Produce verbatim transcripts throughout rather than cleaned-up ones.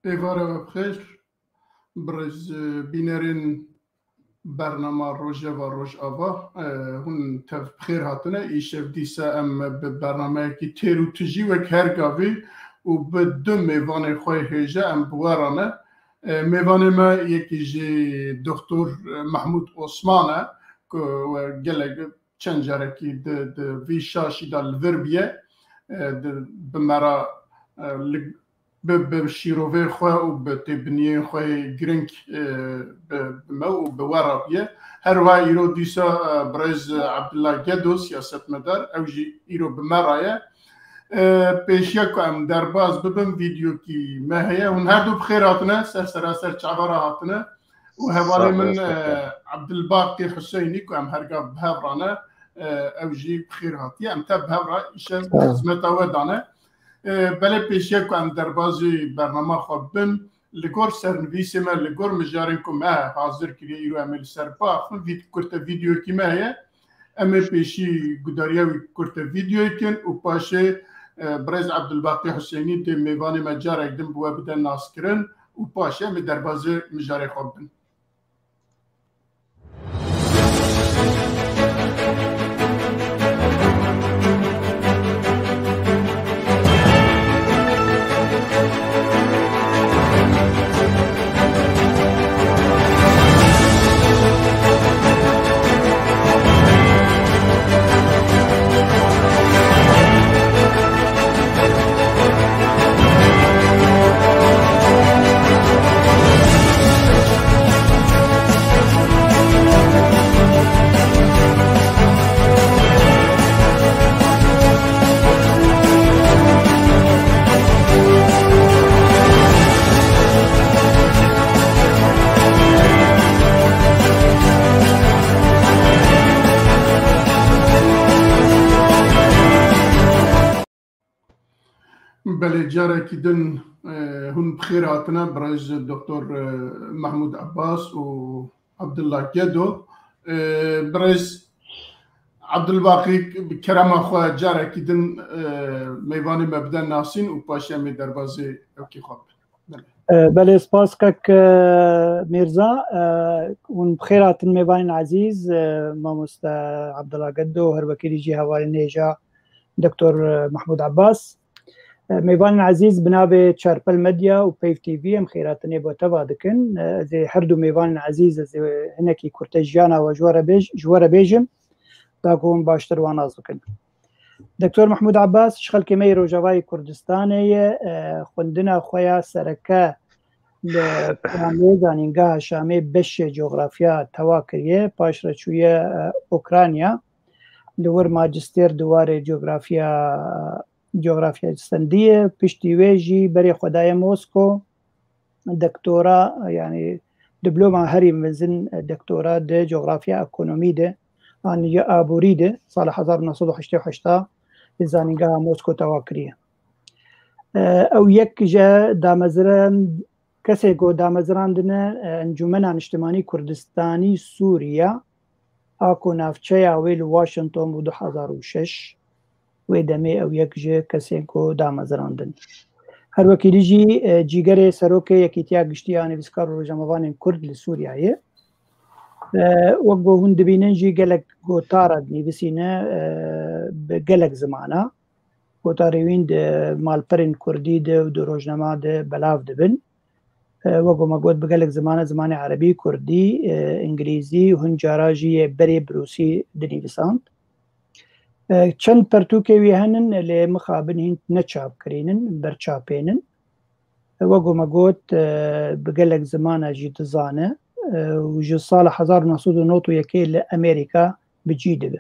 Êvara we bi xêr, birêz, e, bînerên bernama Rojeva Rojava, e, hûn tev bi xêr hatine. Îşev dîsa em bi bernameyekî têr û tijî wek her gavî û bi du mêvanê xwe hêje em bi we re ne. E, mêvanê me yekî jî Doktor Mehmûd Osman e, ku we gelek çend carekî di, di vî şaşî de li vir bûye, e, di, bi me re, e, li, bi, bi şîrovê xwe û bi têbiniyên xwe yê giring, e, bi, bi me û bi we re bûye. Her wiha îro dîsa, e, birêz Abdullah Gedo, siyasetmedar, ew jî îro bi me re ye. E, pêşiya ku em derbas bibin, vîdeokî me heye. Hûn her du bi xêr hatine, ser seraser çava re hatine. Û hevalê Sağ ol, min, hoş geldin. e, Abdulbaqî Huseynî ku em her gav bi hev re ne, e, ew jî bi xêr hatiye. Em tev bi hev re îşev Sağ ol. Xizmeta we dane. E, belê pêşiya ku em derbazî bernama xwe bin, li gor sernivîsê me, li gor mijarên ku me hazir kiriye, îro em ê li ser biaxivin, vî-, kurte vîdeoyekî me heye. Em ê pêşî gudariya wî kurte vîdeoyê kin û paşê, e, birêz Abdulbaqî Huseynî dê mêvanê me carek din bi we bide naskirin û paşê em ê derbazê mijarê xwe bibin. Belê, carekî din, e, hûn bi xêr hatine, birêz Doktor, e, Mehmûd Abbas û Abdullah Gedo. E, birêz Abdulbaqî, bi kerema xwe carekî din, e, mêvanê me bide nasîn û paşê em ê derbazê ewkî xwe bibin. Belê. E, belê, spas kek, e, Mîrza. E, hûn bi xêr hatin mêvanên ezîz, e, mamoste Abdullah Gedo, her wekî jî hevalên hêja Doktor Mehmûd Abbas. E, mêvanên ezîz bi navê Çarpel Medya û Peyv T V em xêratinê bo teva dikin. E, ez ê her du mêvanên ezîz ez ê hinekî kurte jiyana we ji we re bêj-, ji we re bêjim, da ku hûn baştir wan nas bikin. Doktor Mehmûd Abbas ji xelkê me yê Rojavayê Kurdistanê ye, e, xwendina xwe ya sereke li Şamê, Zanîngeha Şamê beşê cografya tewa kiriye, paş re çûye, e, Ukrayna, li wir majistêr di warê cografya, cografya stendiye, piştî wê jî berê xwe daye Mosko, doktora, yanî diploma herî mezin, e, doktora di cografya ekonomî de, an ya aborî de, sala hezar û neh sed û heştê û heşt li Zanîngeha Mosko tewa kiriye. E, ew yek ji dameziran, kesê ku damezirandine, e, Encûmena Niştimanî Kurdistanî Sûriya, a ku navçeya wê li Washington bû du hezar û şeş, wê demê ew yek ji kesên ku damezirandin. Her wekî dî jî, e, cîgerê serokê Yekîtiya Giştî ya Nivîskar û Rojnamevanên Kurd li Sûriyeyê. E, wek ku hûn dibînin jî gelek gotara dinivîsîne, e, bi gelek zimana. Gotarê wîn di malperên kurdî de û di rojnama de belav dibin. E, wek ku me got, bi gelek zimane, zimanê erebî, kurdî, e, îngilîzî û hin cara jî yê berê bi rûsî dinivîsand. E, çend pertûkê wî henin, lê mixabin hîn ne çapkirîn in, berçapên in. E, wek ku me got, e, bi gelek zimana jî dizane, e, û ji sala hezar û neh sed û nod û yekê li Amerîka bi cî dibe.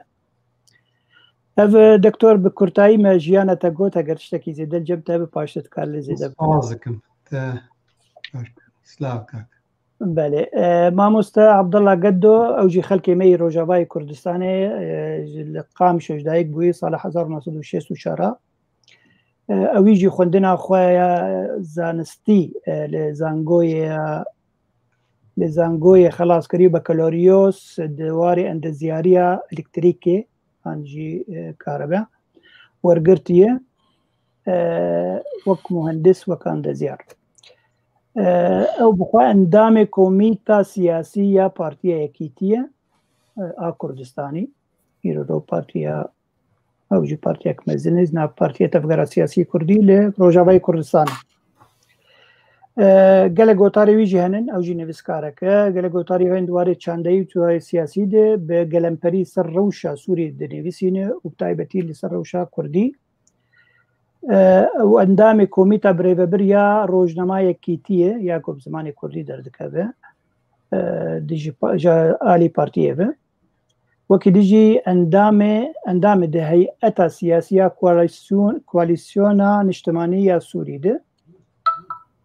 Ev, e, doktor, bi kurtayî me jiyana te got, eger tiştekî zêde li cem te be, paşê dikare lê zêde bikî. Spas dikim. Te baş be. Silav kak. Belê. E, mamoste Abdullah Geddo, ew jî xelkê me yî Rojavayê Kurdistanê, e, ji li Qamişo ji dayik bûyî sala hezar û neh sed û şêst û çar a. E, ewî jî xwendina xwe ya zanistî, e, li zangoyê, li zangoyê xelas kirî, bakaloriyos di warê endezyariya elektrîkê an jî, e, karebe wergirtiye, e, wek muhendis, wek endezyar. E, ew bi xwe endamê komîta siyasî ya Partiya Yekîtî ye, e, a Kurdistanî. Îro do partiya, ew jî partiyek mezin e, nav Partiya Tevgera Siyasî Kurdî li Rojavayê Kurdistanê. E, gelek gotarê wî jî henin, ew jî nivîskarek e. Gelek gotarê wî yên di warê çandeyî û cudayê siyasî de bi gelemperî ser rewşa Sûriyê dinivîsîne û bi taybetî li ser rewşa Kurdî. E, û endamê Komîta Birêvebir ya Rojnama Yekîtiyê ya ku bi zimanê Kurdî derdikeve, e, dijî pa-, ji alî partiyê ve. Wekî dijî endamê, endamê di heyeta siyasî ya koalîsyon-, Koalîsyona Niştimanî ya Sûrî de.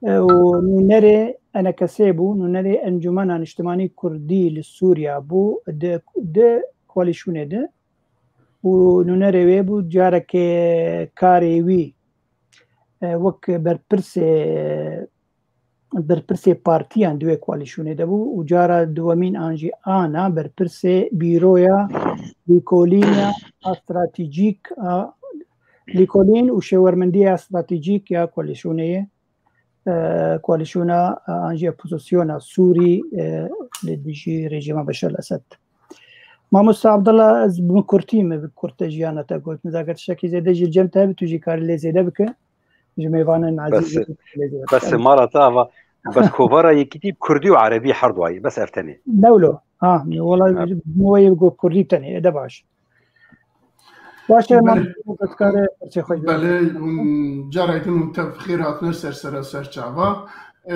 E, û nûnerê E N K S bû, nûnerê Encûmena Niştimanî Kurdî li Sûriya bû, di, di koalîsyonê de. Û nûnerê wê bû, carekê karê wî, e, wek berpirsê, berpirsê partiyan di wê koalîsyonê de bû û cara duwemîn an jî ana berpirsê bîroya lîkolîna stratejîk a, lîkolîn û şêwermendiya stratejîk ya koalîsyonê ye. E, koalîsyona, e, an jî opozisyona Sûrî, e, li dijî rejîma Beşar Esed. Mamosta Abdullah, ez bi kurtî me, bi kurt te jiyana te got. Min zagir tiştekî zêde jî cem te hebe, tu jî karî lê zêde bike. Ji mêvanên Bes, ezîz lê zêde bes bike. Mala te ava, bes kovara yekîtî bi kurdî û erebî her duayî. Bes ev tenê. Newlo. Ha, wala Ha. Ji bo wê got kurdî tenê, ede baş. Baş e, Belê. Mamosta, dikare pirsê xwe bî. Belê, hûn carek din hûn tev xêr hatine ser sera ser çava. Ee,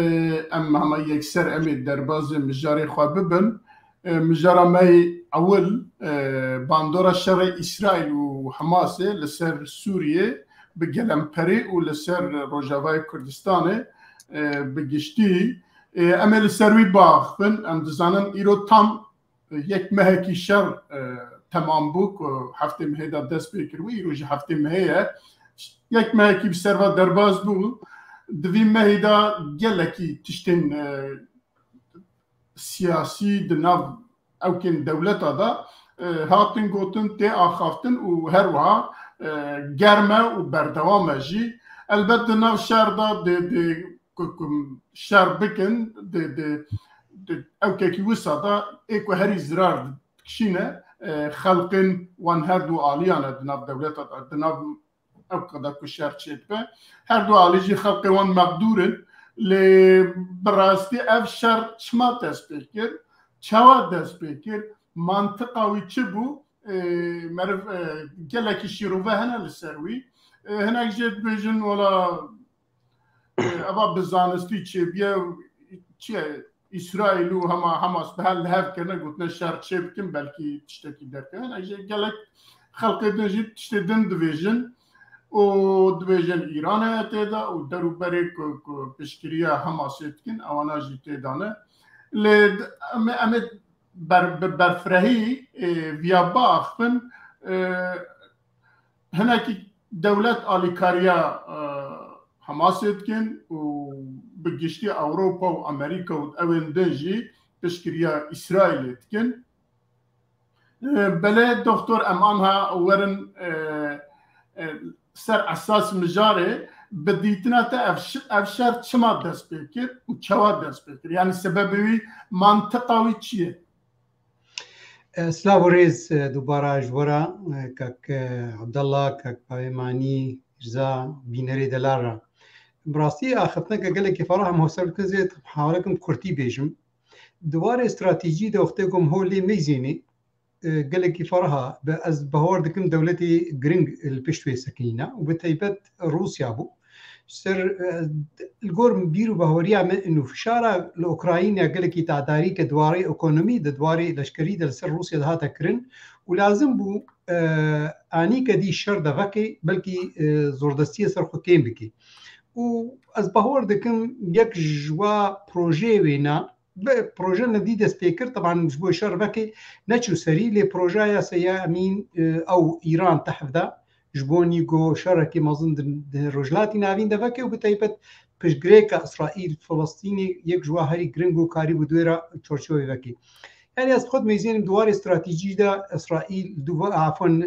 em hema yekser em ê derbazê mijarê xwe bibin. Ee, mijara me yê ewil, ee, bandora şerê Îsraîl û Hamasê li ser Sûriyê bi gelemperî û li ser Rojavayê Kurdistanê, ee, bi giştî. Ee, em ê li ser wî biaxivin. Em dizanin îro tam yek mehekî şer, e, temam bû ku heftê mehê de dest pê kir û îro jî heftê mehê ye. Yek mehekî bi ser ve derbas bû. Di vî mehî de gelekî tiştên, e, siyasî di nav ewkên dewleta de, e, hatin gotin, tê axaftin û her wiha, e, germ e û berdewam e jî. Elbet di nav şer de dê, dê ku, ku şer bikin, di, di, di ewkekî wisa de ê ku herî zirar dikişîne, e, xelqên wan her du aliyan e di nav dewleta de, di nav ewka de ku şer çêdibe. Her du alî jî xelqê wan mexdûr in. Lê bi rastî ev şer çima dest pê kir? Çawa dest pê kir? Mantiqa wî çi bû? E, meriv, e, gelekî şîrove hene li ser wî. E, hinek jê dibêjin, wela, e, eva bi zanistî çêbiye, çi ye, Îsraîl û hema Hamas bi hev, li hev kirine, gotine şer çê bikin, belkî tiştekî derkeve. Hinek jê gelek xelkê din jî tiştê din dibêjin û dibêjin Îran heye tê de û derûberê ku, ku piştgiriya Hamasê dikin, ewana jî tê de ne. Lê em ê, em ê ber-, bi berfirehî, e, viya biaxivin, e, hinekî dewlet alîkariya, e, Hamasê dikin û bi giştî Ewropa û Amerîka û ewên din jî piştgiriya Îsraîlê dikin. E, belê, doktor, em anha werin, e, e, ser esas mijarê, bi dîtina te ev şi-, ev şer çima dest pê kir û çawa dest pê kir? Yanî sebebê wî, mantiqa wî çi ye? E, silav û rêz, e, dubara ji we re, e, kak, e, Abdallah, kak Payê Manî, Rza, bînerê delal re. Bi rastî axiftineke gelekî ferah em hostel bikin zê hewlekim kurtî bêjim. Di warê stratejî de wextê ku em holê meyzênê, e, gelekî ferah a. Be ez bawer dikim dewletê giring li pişt wê sekinîna û bi taybet Rûsya bû. Ji ser, e, li gor bîr û bahweriya me û fişara li Ukrayna gelekî tadarî ke di warê ekonomî de, di warê leşkerî de li ser Rûsya de hate kirin û lazim bû, e, anîke dî şer de veke, belkî, e, zordestiyê ser xwe kêm bike. Û ez bawer dikim yek ji wa projeyê wê na, bi proje nedî dest pê kir, teban ji bo şer vekê neçû serî, lê projeya Seyamîn, e, ew Îran tehf da, ji bo nîgo şerekî mezin di, di Rojhilatî Navîn de veke û bi taybet piştgirêka Îsraîl, Filistînê yek ji wa herî giring û karî bû di wê re çarçovê vekê. Yanî ez xwe dimeyzênim di warê stratejî de Îsraîl duva, afwan, e,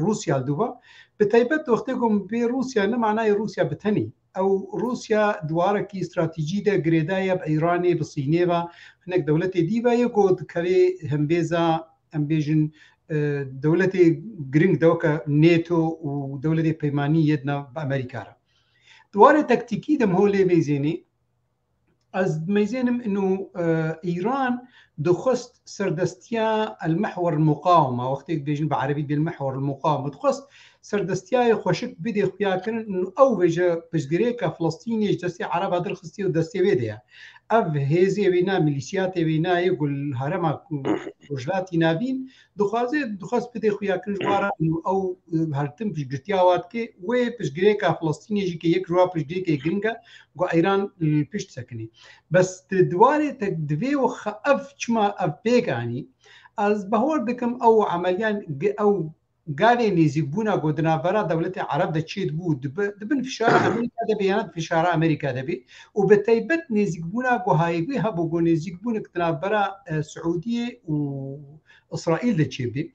Rûsya duva. Bi taybet wextê ku bê Rûsya ne manayê Rûsya bi tenê. ew Rûsya di warekî stratejî de girêdayî ye bi Îranê, bi Sînê ve, hinek dewletê dî ve ye ku dikeve hembêza, em bêjin, e, dewletê giring de weke NATO û dewletê peymanî yê di nav bi Amerîka re. Di warê taktîkî de min holê mêzênê, ez dimeyzênim inu, e, Îran dixwest serdestiya el-mehwer el-muqawema, wextê dibêjin bi erebî bê el-mehwer el-muqawema, dixwest serdestiyayê xweşik bidê xuyakirin inu ew vêje piştgirêka Filistînê ji destê Ereba derxistî û destê wê de ye. Ev hêzê wêna, milîsiyatê wêna yê ku li herêma Rojhilatî Navîn dixwaze, dixwest bidê xuyakirin ji wan re û ew, e, her tim piştgirtiya wa dike, wê piştgirêka Filistînê jî ke yek ji wan piştgirêkê giring e, ku Îran li pişt sekinê. Bes di, di warê te divê û xe-, ev çima ev pêk anî? Ez bawer dikim ew emeliyan gi-, ew gavê nêzîkbûna ku di navbera dewletê Ereb de çêdibû, di bi-, di bin fişara Amerîka de bê, yana di fişara Amerîka de bê û bi taybet nêzîkbûna ku hayê wî hebû ku nêzîkbûnek di navbera, e, Siûdiyê û Îsraîl de çêbê.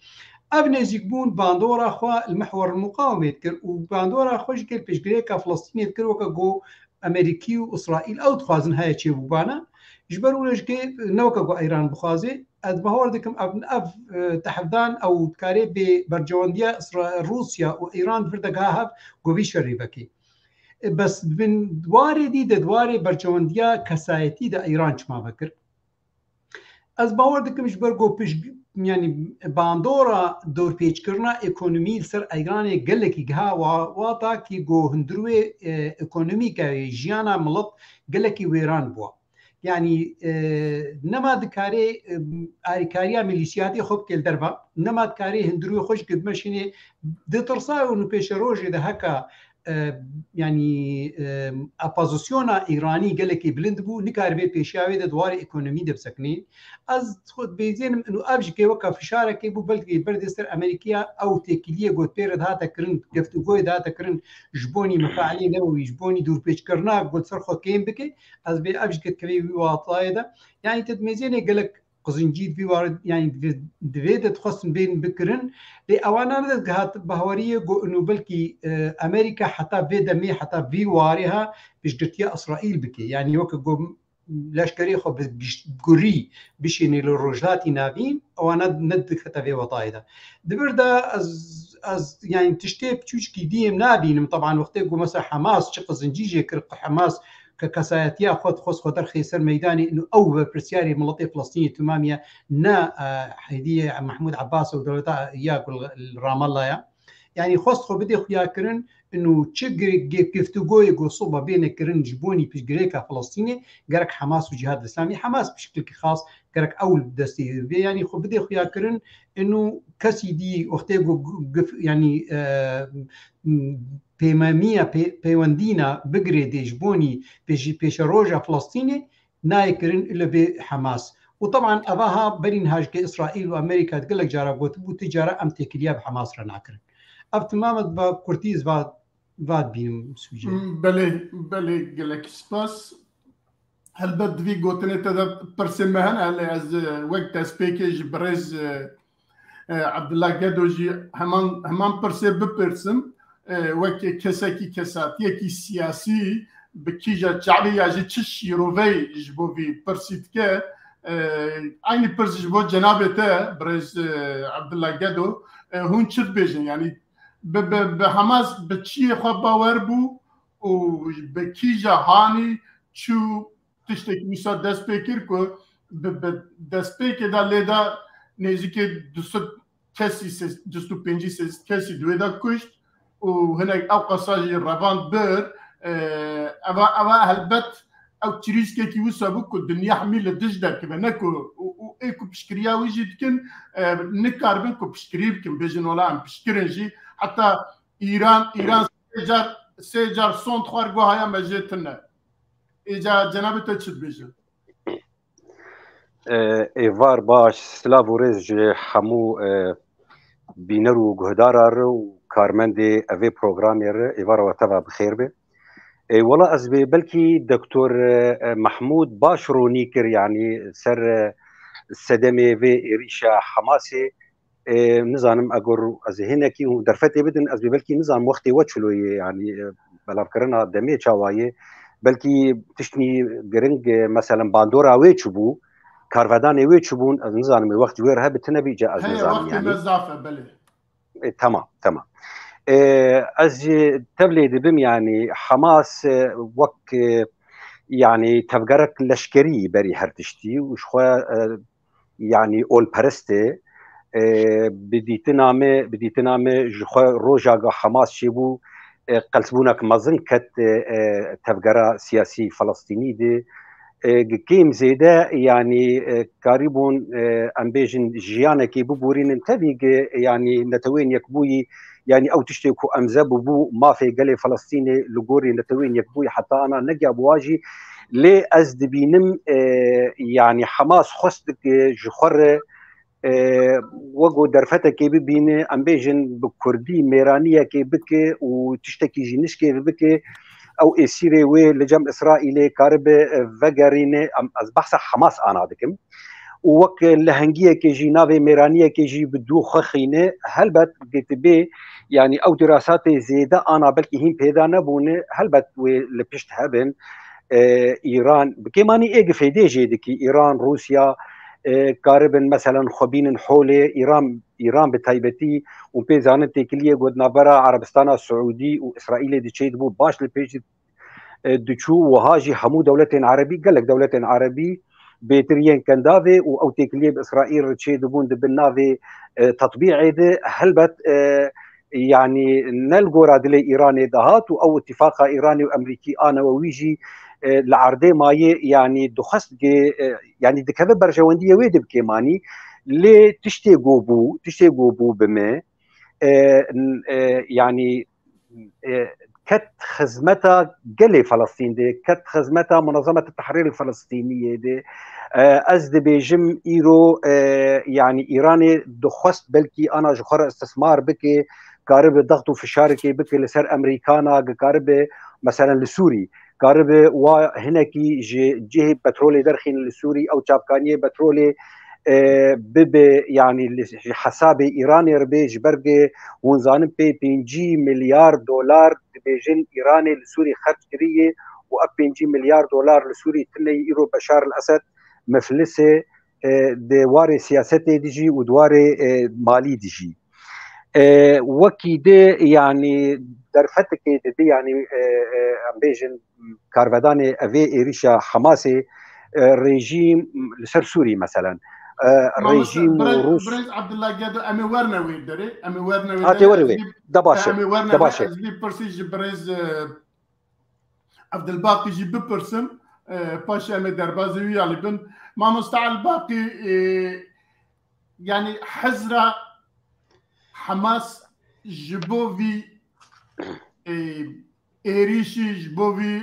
Ev nêzîkbûn bandora xwe li mehwer muqawimê dikir û bandora xwe jî kir pêşgirêka Filistînê dikir weke ku Amerîkî û Îsraîl ew dixwazin heye çêbûbana. Ji ber wilo jî ke ne weke ku Îran bixwaze, ez bawer dikim ev, ev, e, tehevdan ew dikarê bê bercewendiya Îsra-, Rûsya û Îran vir de giha hev ku vî şerî vekê. E, bes di bin warê dî de, di warê bercewendiya kesayetî de Îran çima vekir? Ez bawer dikim ji ber ku pişt, yanî bandora dorpêçkirina ekonomî li ser Îranê gelekî giha wa-, wata kî ku hundirwê, e, ekonomîk e, jiyana milet gelekî wêran bûa. Yanî, e, nema dikarê, e, alîkariya milîsiyatê xwe bike li derva, nema dikarê hundirwê xwe jî ke bimeşînê, ditirsa û pêşerojê de heke, e, yanî, e, opozisyona Îranî gelekî bilind bû, nikaribe pêşiya wê de di warê ekonomî de bisekinî. Ez xwe dibêzênim û ev jî ke weke fişarekê bû, belkî berdê ser Amerîkaya ew têkiliyê got pê re dihate kirin, geftûgoyê dihate kirin ji bonî mefailê newewî, ji bonî dûrpêçkirina got ser xwe kêm bike. Ez bê ev jî ke dikeve wî watayê de. Yanî te dimêzênê gelek qizincî di vî warê, yanî di vê, di vê de dixwestin bên bikirin. Lê ewana ne dihat baweriyê ku inu belkî, e, Amerîka heta vê demê, heta vî warê ha piştgirtiya Îsraîl bike. Yanî weke ku leşkerê xwe bi gişt-, gurî bişînê li Rojhilatî Navîn, ewana ne dikete vê wetayê de. Di vir de ez, ez, yanî tiştê piçûçkî dî em nabînim. Teban wextê ku mesela Hamas çi qizincî jê kir, Hamas ke kesayetiya xwe dixwest xwe derxê ser meydanê, ino ew berpirsyarê miletê Filistînê timamî ye, ne, e, hêdiyê Mehmûd Abbas û dewleta ya ku li, li Ramallah ye. Yanî xwest xwe bidê xuyakirin, ino çi gi-, gi-, giftûgoyê ku sibe bêne kirin ji bonî piştgirêka Filistînê, gerek Hamas û Cihad Îslamî, Hamas bi şiklekî xas gerek ew li destê wê bê. Yanî xwe bidê xuyakirin, ino kesî dî wextê ku gu-, gif-, yanî, e, m-, pêmemiya pê-, pêwendîna bigirê dê ji bonî pêşî-, pêşeroja Filistînê nayê kirin ile bê Hamas. Û teban eva ha berî niha jî ke Îsraîl û Amerîka gelek cara gotibû, ti cara em têkiliya bi Hamas re nakirin. Ev timam e, bi kurtî ez va, va dibînim sûcê. Belê, belê, gelek spas. Helbet di vî gotinê te de pirsê me hene, lê ez, e, wek destpêkê ji birêz, e, e, Abdullah Gedo jî heman, heman pirsê bipirsim. E, wek kesekî, kesatiyekî siyasî bi kîja çavê ya jî çi şîroveyê ji bo vî pirsî dike? E, eynî pirs ji bo cenabê te, birêz, e, Abdullah Gedo, e, hûn çi dibêjin? Yanî bi, bi, bi Hamas bi çiyê xwe bawer bû û bi kîja hanî çû tiştekî wisa dest pê kir ku bi, bi destpêkê de lê de nêzîkê du sed kesî, sê-, du sed û pêncî sê sed kesî di wê de kuşt û hinek ew qasa jî revand bir. E, eva, eva helbet ew çirîskekî wisa bû ku dinya hemî li dij derkeve, ne ku û, û ê ku piştgiriya wî jî dikin, e, nikaribin ku piştgirî bikin, bêjin wela em piştgirin jî. Heta Îran, Îran sê car, sê car sond xwar got haya me jê tune. Îca cenabê te çi dibêje? E, êvar baş, silav û rêz ji hemû, e, bîner û guhdara re û karmendê evê programê re, êvara we teva bi xêr be. E, wela ez bê belkî Doktor, e, Mehmûd baş ronî kir, yanî ser, e, sedemê vê êrîşa Hamasê, e, nizanim, eger ez ê hinekî hûn derfetê bidin, ez bê belkî nizanim wextê we çilo ye, yanî, e, belavkirina demê çawa ye, belkî tiştî giring, e, meselen bandora wê çi bû, karvedanê wê çi bûn, ez nizanim, wê wext ji wê re hebe tine bî, ca ez Heye nizanim wextê yani. Me zaf e, belê. E, tamam, tamam. E, ez jî tevlê dibim, yani Hamas, e, wek, e, yani tevgerek leşkerî berî her tiştî û ji xwe, e, yani olperest e. E, bi dîtina me, bi dîtina me ji xwe roja ga Hamas çêbû, e, qelsbûnek mezin ket, e, e, tevgera siyasî Felestînî de. E, gi kêm zêde, yani, e, karîbûn, e, em bêjin jiyanekê biborînin. Tevî gi, yani, Netewên Yekbûyî, yani, ew tiştê ku emze bûbû mafê gelê Felestînê li gorî Netewên Yekbûyî heta ana negiya biwa jî. Lê ez dibînim, e, yani, Hamas xwest dike ji xwe re, e, wek ku derfetekê bibîne, em bêjin bi kurdî mêraniyekê bike û tiştekî jî nişkê bike, ew êsîrê wê li cem Îsraîlê karibe, e, vegerîne. Em, ez behsa Hamas ana dikim. Û wek lehengiyekê jî, navê mêraniyekê jî bi dû xwe xîne. Helbet, gitibê, yani ew dirasatê zêde ana belkî hîn pêda nebûne, helbet wê li pişt hebin. E, Îran, bi kêmanî ê gifêdê jê dikî, Îran, Rûsya, e, karibin, meselen, xwe bînin holê, Îran, Îran bi taybetî, û pê zanin têkiliyê ku di navbera Erebistana Siûdî û Îsraîlê de çêdibû, baş li pêş, e, diçû, wiha jî hemû dewletên Erebî, gelek dewletên Erebî bêtir yên kendavê û ew têkiliyê bi Îsraîl re çêdibûn di bin navê, e, tetbî'ê de, helbet, e, yani ne li gora dilê Îranê dihat û ew îtifaqa Îranê û Emerîkî a newewî jî, e, li erdê maye, yani dixwest ge, e, yani dikeve berjewendiyê wê de bi kêmanî, lê tiştê go bû, tiştê go bû bi me, e, n-, e, yani, e, ket xizmeta gelê Felestîn de, ket xizmeta Munezemeta Tehrîr Felestîniyê de. E, ez dibêjim îro, e, yani Îranê dixwest belkî ana ji xwe re istismar bike, karibe daxt û fişarekê bike li ser Emerîkana, karibe, meselen, li Sûrî, karibe wa hinekî ji cihê petrolê derxîne li Sûrî, ew çavkaniyê petrolê, e, bibe, yani li hesabê Îranê re bê, ji ber ge hûn zanin pê pêncî milyar dolar dibêjin Îranê li Sûrî xerc kiriye û ev pêncî milyar dolar li Sûrî tine ye. Îro Beşar el Esed miflis e, e, di warê siyasetê de jî û di warê, e, malî de jî. E, wekî de, yani derfetekê didi, yani, e, e, em bêjin karvedanê evê êrîşa Hamasê, e, rejîm li ser Sûrî, meselen. E, rejîm û Rûs. Birêz Abdullah Gedo, em ê werne wê derê, em ê werne wê. Ha, tê were wê. De baş e. Em ê werne wê. Ez vî pirsî ji birêz, e, Abdulbaqî jî bipirsim, e, paşê em ê derbazê wî alî bin. Mamosta Elbaqî, e, yani hizra Hamas ji bo vî, e, êrîşî, ji bo vî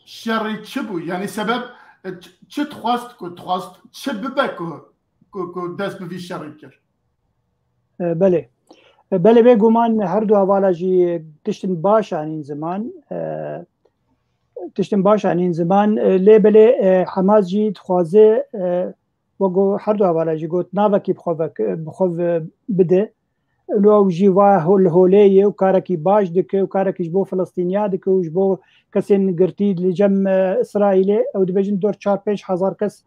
şerî çi bû? Yani sebeb, e, çi, çi dixwast ku, dixwast çi bibe ku, ku, ku dest bi vî şerî kir? E, belê. E, belê, bêguman her du hevala jî tiştin baş anîn ziman. E, tiştin baş anîn ziman. E, lê belê, e, Hamas jî dixwaze, e, wek ku her du hevala jî got, navekî bi xwe vek-, bi xwe ve-, bide. Û ew jî va ho-, li holê ye û karekî baş dike û karekî ji bo Filistîniya dike û ji bo kesên girtî li cem, e, Îsraîlê, ew dibêjin dor çar pênc hezar kes,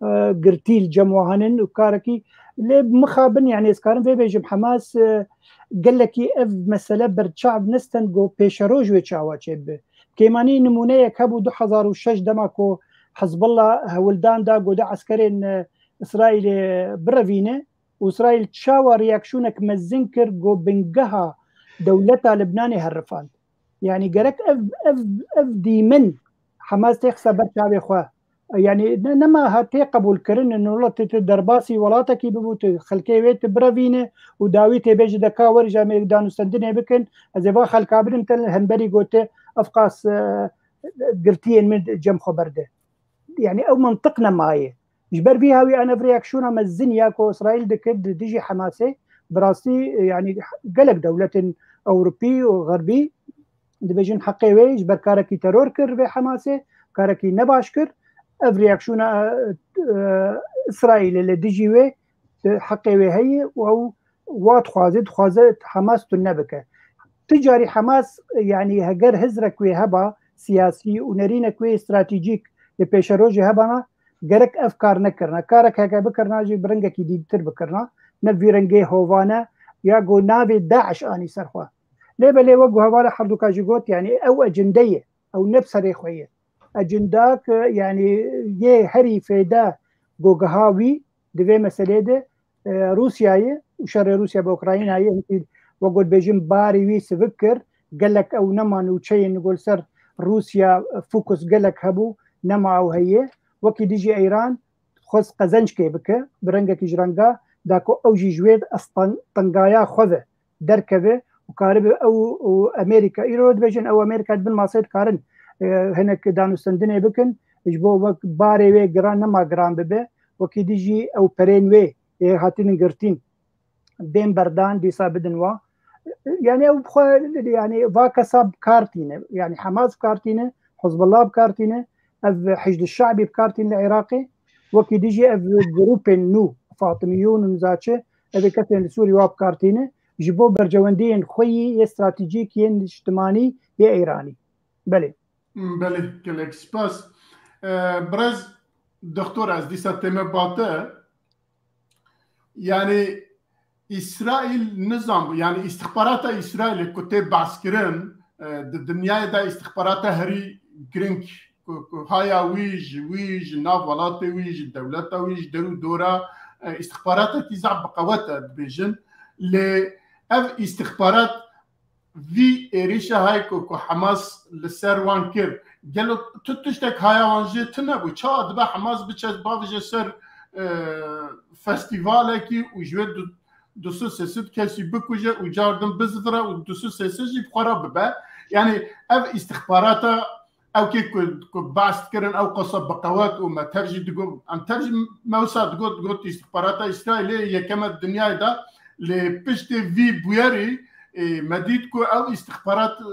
e, girtî li cem wan hene û karekî lê mixabin, yani ez karim vê bêjim, Hamas, e, gelekî ev mesele berçav nestend ku pêşeroj wê çawa çêbibe. Kêmanî nimûneyek hebû du hezar û şeş dema ku Hizbullah hewldan da ku du eskerên, e, Îsraîlê birevîne û Îsraîl çawa reaksiyoneke mezin kir ku bingeha dewleta Libnanê herifand. Yani gerek ev, ev, ev dîmin Hamas têxise ber çavê xwe. Yani ne, nema ha tê qebûlkirin, in welat tu derbasî welatekî bibû, tu xelkê wê tu birevîne û dawî tê bêjî de ka werî ji em ê danûstendinê bikin, ez ê va xelka bidim te li hemberî gote ev qas, e, girtiyên min cem xwe berde. Yani ew mintiq nemaye. Ji ber vî hawî an ev reaksiyona mezin ya ku Îsraîl dikir di dijî Hamasê, bi rastî, yani gelek dewletên Ewropî û Xerbî dibêjin heqê wê ji ber karekî teror kir vê Hamasê, karekî nebaş kir. Ev reaksiyona, e, e, Îsraîlê li dijî wê, e, heqê wê heye û ew wa dixwaze, dixwaze Hamas tune bike. Ti carî Hamas, yanî heger hizrek wê heba siyasî û nerînek wê stratejîk li pêşerojê hebana, gerek ev kar nekirina. Karek heke bikirina jî bi rengekî dîtir bikirina. Ne vî rengê hovane ya ku navê DAIŞ anî ser xwe. Lê belê wek ku hevala herduka jî got, yanî ew ecinde ye. Ew ne bi serê xwe ye. Ecinda ki, yanî yê herî fêde gogiha wî di vê meselê de, e, Rûsyayê û şerê Rûsya bi Ukraynayê, hinkî wek got bêjin barê wî sivik kir, gelek ew nema nûçeyên li gor ser Rûsya, e, fokus gelek hebû, nema ew heye. Wekî dijî Eyran xwest qezencekê bike, bi rengekî ji renga da ku ew jî ji wê esteng-, tengaya xwe ve derkeve û karibe ew û Amerîka. Îro dibêjin ew Amerîka di bin masê dikarin, e, hinek danûstendinê bikin, ji bo wek barê wê giran nema giran bibe, wekî dijî ew perên wê ê hatinin girtîn bên berdan dîsa bidin wa. Yani ew bi xwe, yani va kesa bi kar tîne. Yani Hamas bi kar tîne, Hizbullah bi kar tîne, ev Hişd Şe'bî bi kar tîne li Iraqê. Wekî dijî ev grûpên nû, Fatimiyûn û nizaçe, ev ê kesên li Sûrî wa bi kar tîne. Ji bo berjewendiyên xwe yî yê stratejîk yên niştimanî yê Îranî. Belê. Belê, gelek spas. Ee, birez Doktor, ez dîsa tême bate. Yani Îsraîl nizam, yani îstixbarata Îsraîlê ku tê behs kirin, e, di dinyayê de îstixbarata herî giring ku, ku haya wî ji wî, ji nav welatê wî, ji dewleta wî, ji der û dora, e, îstixbaratekî zaf bi qewet e dibêjin. Lê ev îstixbarat vî êrîşa hay ku, ku Hamas li ser wan kir, gelo tu tiştek haya wan jê tune bû? Çawa dibe Hamas biçe bavêje ser, e, festîvalekî û ji wê du, du sed sê sed kesî bikuje û car din bizivire û du sed sê sed jî bi xwe re bibe? Yani ev îstixbarata ew kê ku, ku behs dikirin, ew qasa bi qewet û me tev jî digot, em tev jî me wisa digot, digot îstixbarata Îsraîlê yekem e dinyayê de, lê piştê vî bûyerî, ê, me dît ku ew îstixbarat, e,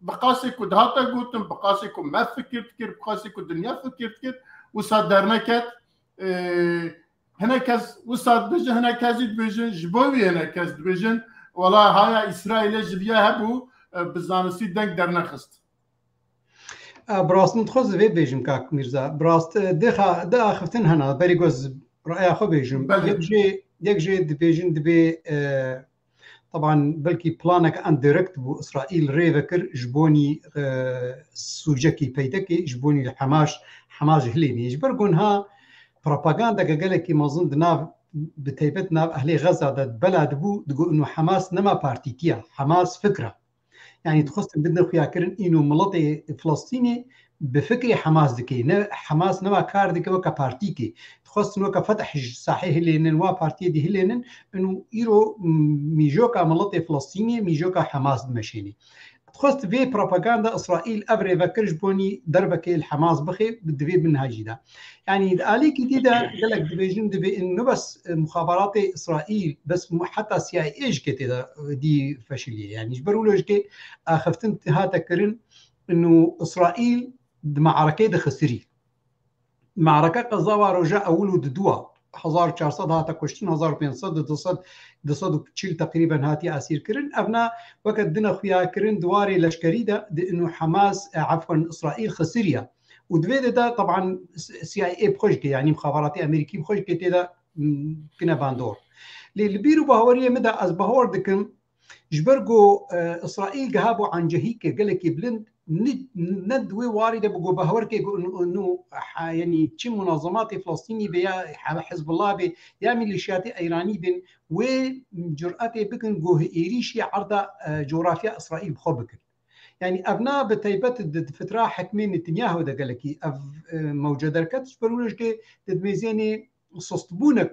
bi qasê ku dihate gotin, bi qasê ku me fikir dikir, bi qasê ku dinya fikir dikir, wisa derneket. Ê, hinek kes wisa dibêjin, hinek kes jî dibêjin, ji bo wî hinek kes dibêjin, wela haya Îsraîlê ji viya hebû, e, bi zanistî deng dernexist. E, bi rastî min dixwest vê bêjim, kak Mîrza. Bi rastî, e, dêxa, dê axiftin hene, berî ku ez raya xwe bêjim. Belê. Yek jê, yek jê dibêjin dibê, e, teban belkî planek indirekt bû, Îsraîl rê vekir ji bonî, e, sûcekî peydekê, ji bonî li Hemaş, Hemaş hilênê. Ji ber ku niha propagandeke gelekî mezin di nav, bi taybet nav ehlê Xeza de bela dibû, digot, inu Hamas nema partîtiya, Hamas fikra. Yani dixwestin bidin xuyakirin, îno miletê Filistînê bi fikrê Hamas dike. Ne, Hamas nema kar dike weke partîkê. Dixwestin weke Fetah ji sahê hilênin, wa partiyê dî hilênin, inu îro, m-, mîjoka miletê Filistînê, mîjoka Hamas dimeşênê. Dixwest vê propaganda Îsraîl ev rê vekir ji bonî derbekê li Hamas bixê, divê bin hajî de. Yani di alîkî dî de gelek dibêjin, divê in ne bes, e, muxabaratê Îsraîl, bes mu-, heta C I A jî ke tê de, e, dî feşiliyê. Yani ji ber wilo jî ke axiftin hate kirin, inu Îsraîl di mearekê de xisirî. Meareke qeza wa roja ewil û diduwa, hezar û çar sed hate kuştin, hezar û pênc sed, du sed, du sed û çil teqrîben hatiye esîrkirin. Evna weke dine xuyakirin di warê leşkerî de, di inu Hamas, e, efwen Îsraîl xisiriya. Û di vê de de, teban, C I A bi xwe jî ke, yanî mixabaratê Amerîkî bi xwe jî ke tê de, m, kine bandor. Lê li bîr û baweriyê min de ez bahwer dikim, ji ber ku, e, Îsraîl giha bû ancehî ke gelekî bilind, ni-, ne di wê warî de bi ku bahwer ke ku nu, nu, ha, yanî çi munazematê Filistînî be ya He-, Hizbullah be ya mîlîşiyatê Îranî bin, wê curetê bikin ku êrîşî erda, e, cografya Îsraîl bi xwe bikin. Yani evna bi taybet di, di fitra hikmê Netanyahu de gelekî ev, e, mewce derket. Ji ber wilo jî di dimêzênê sustbûnek,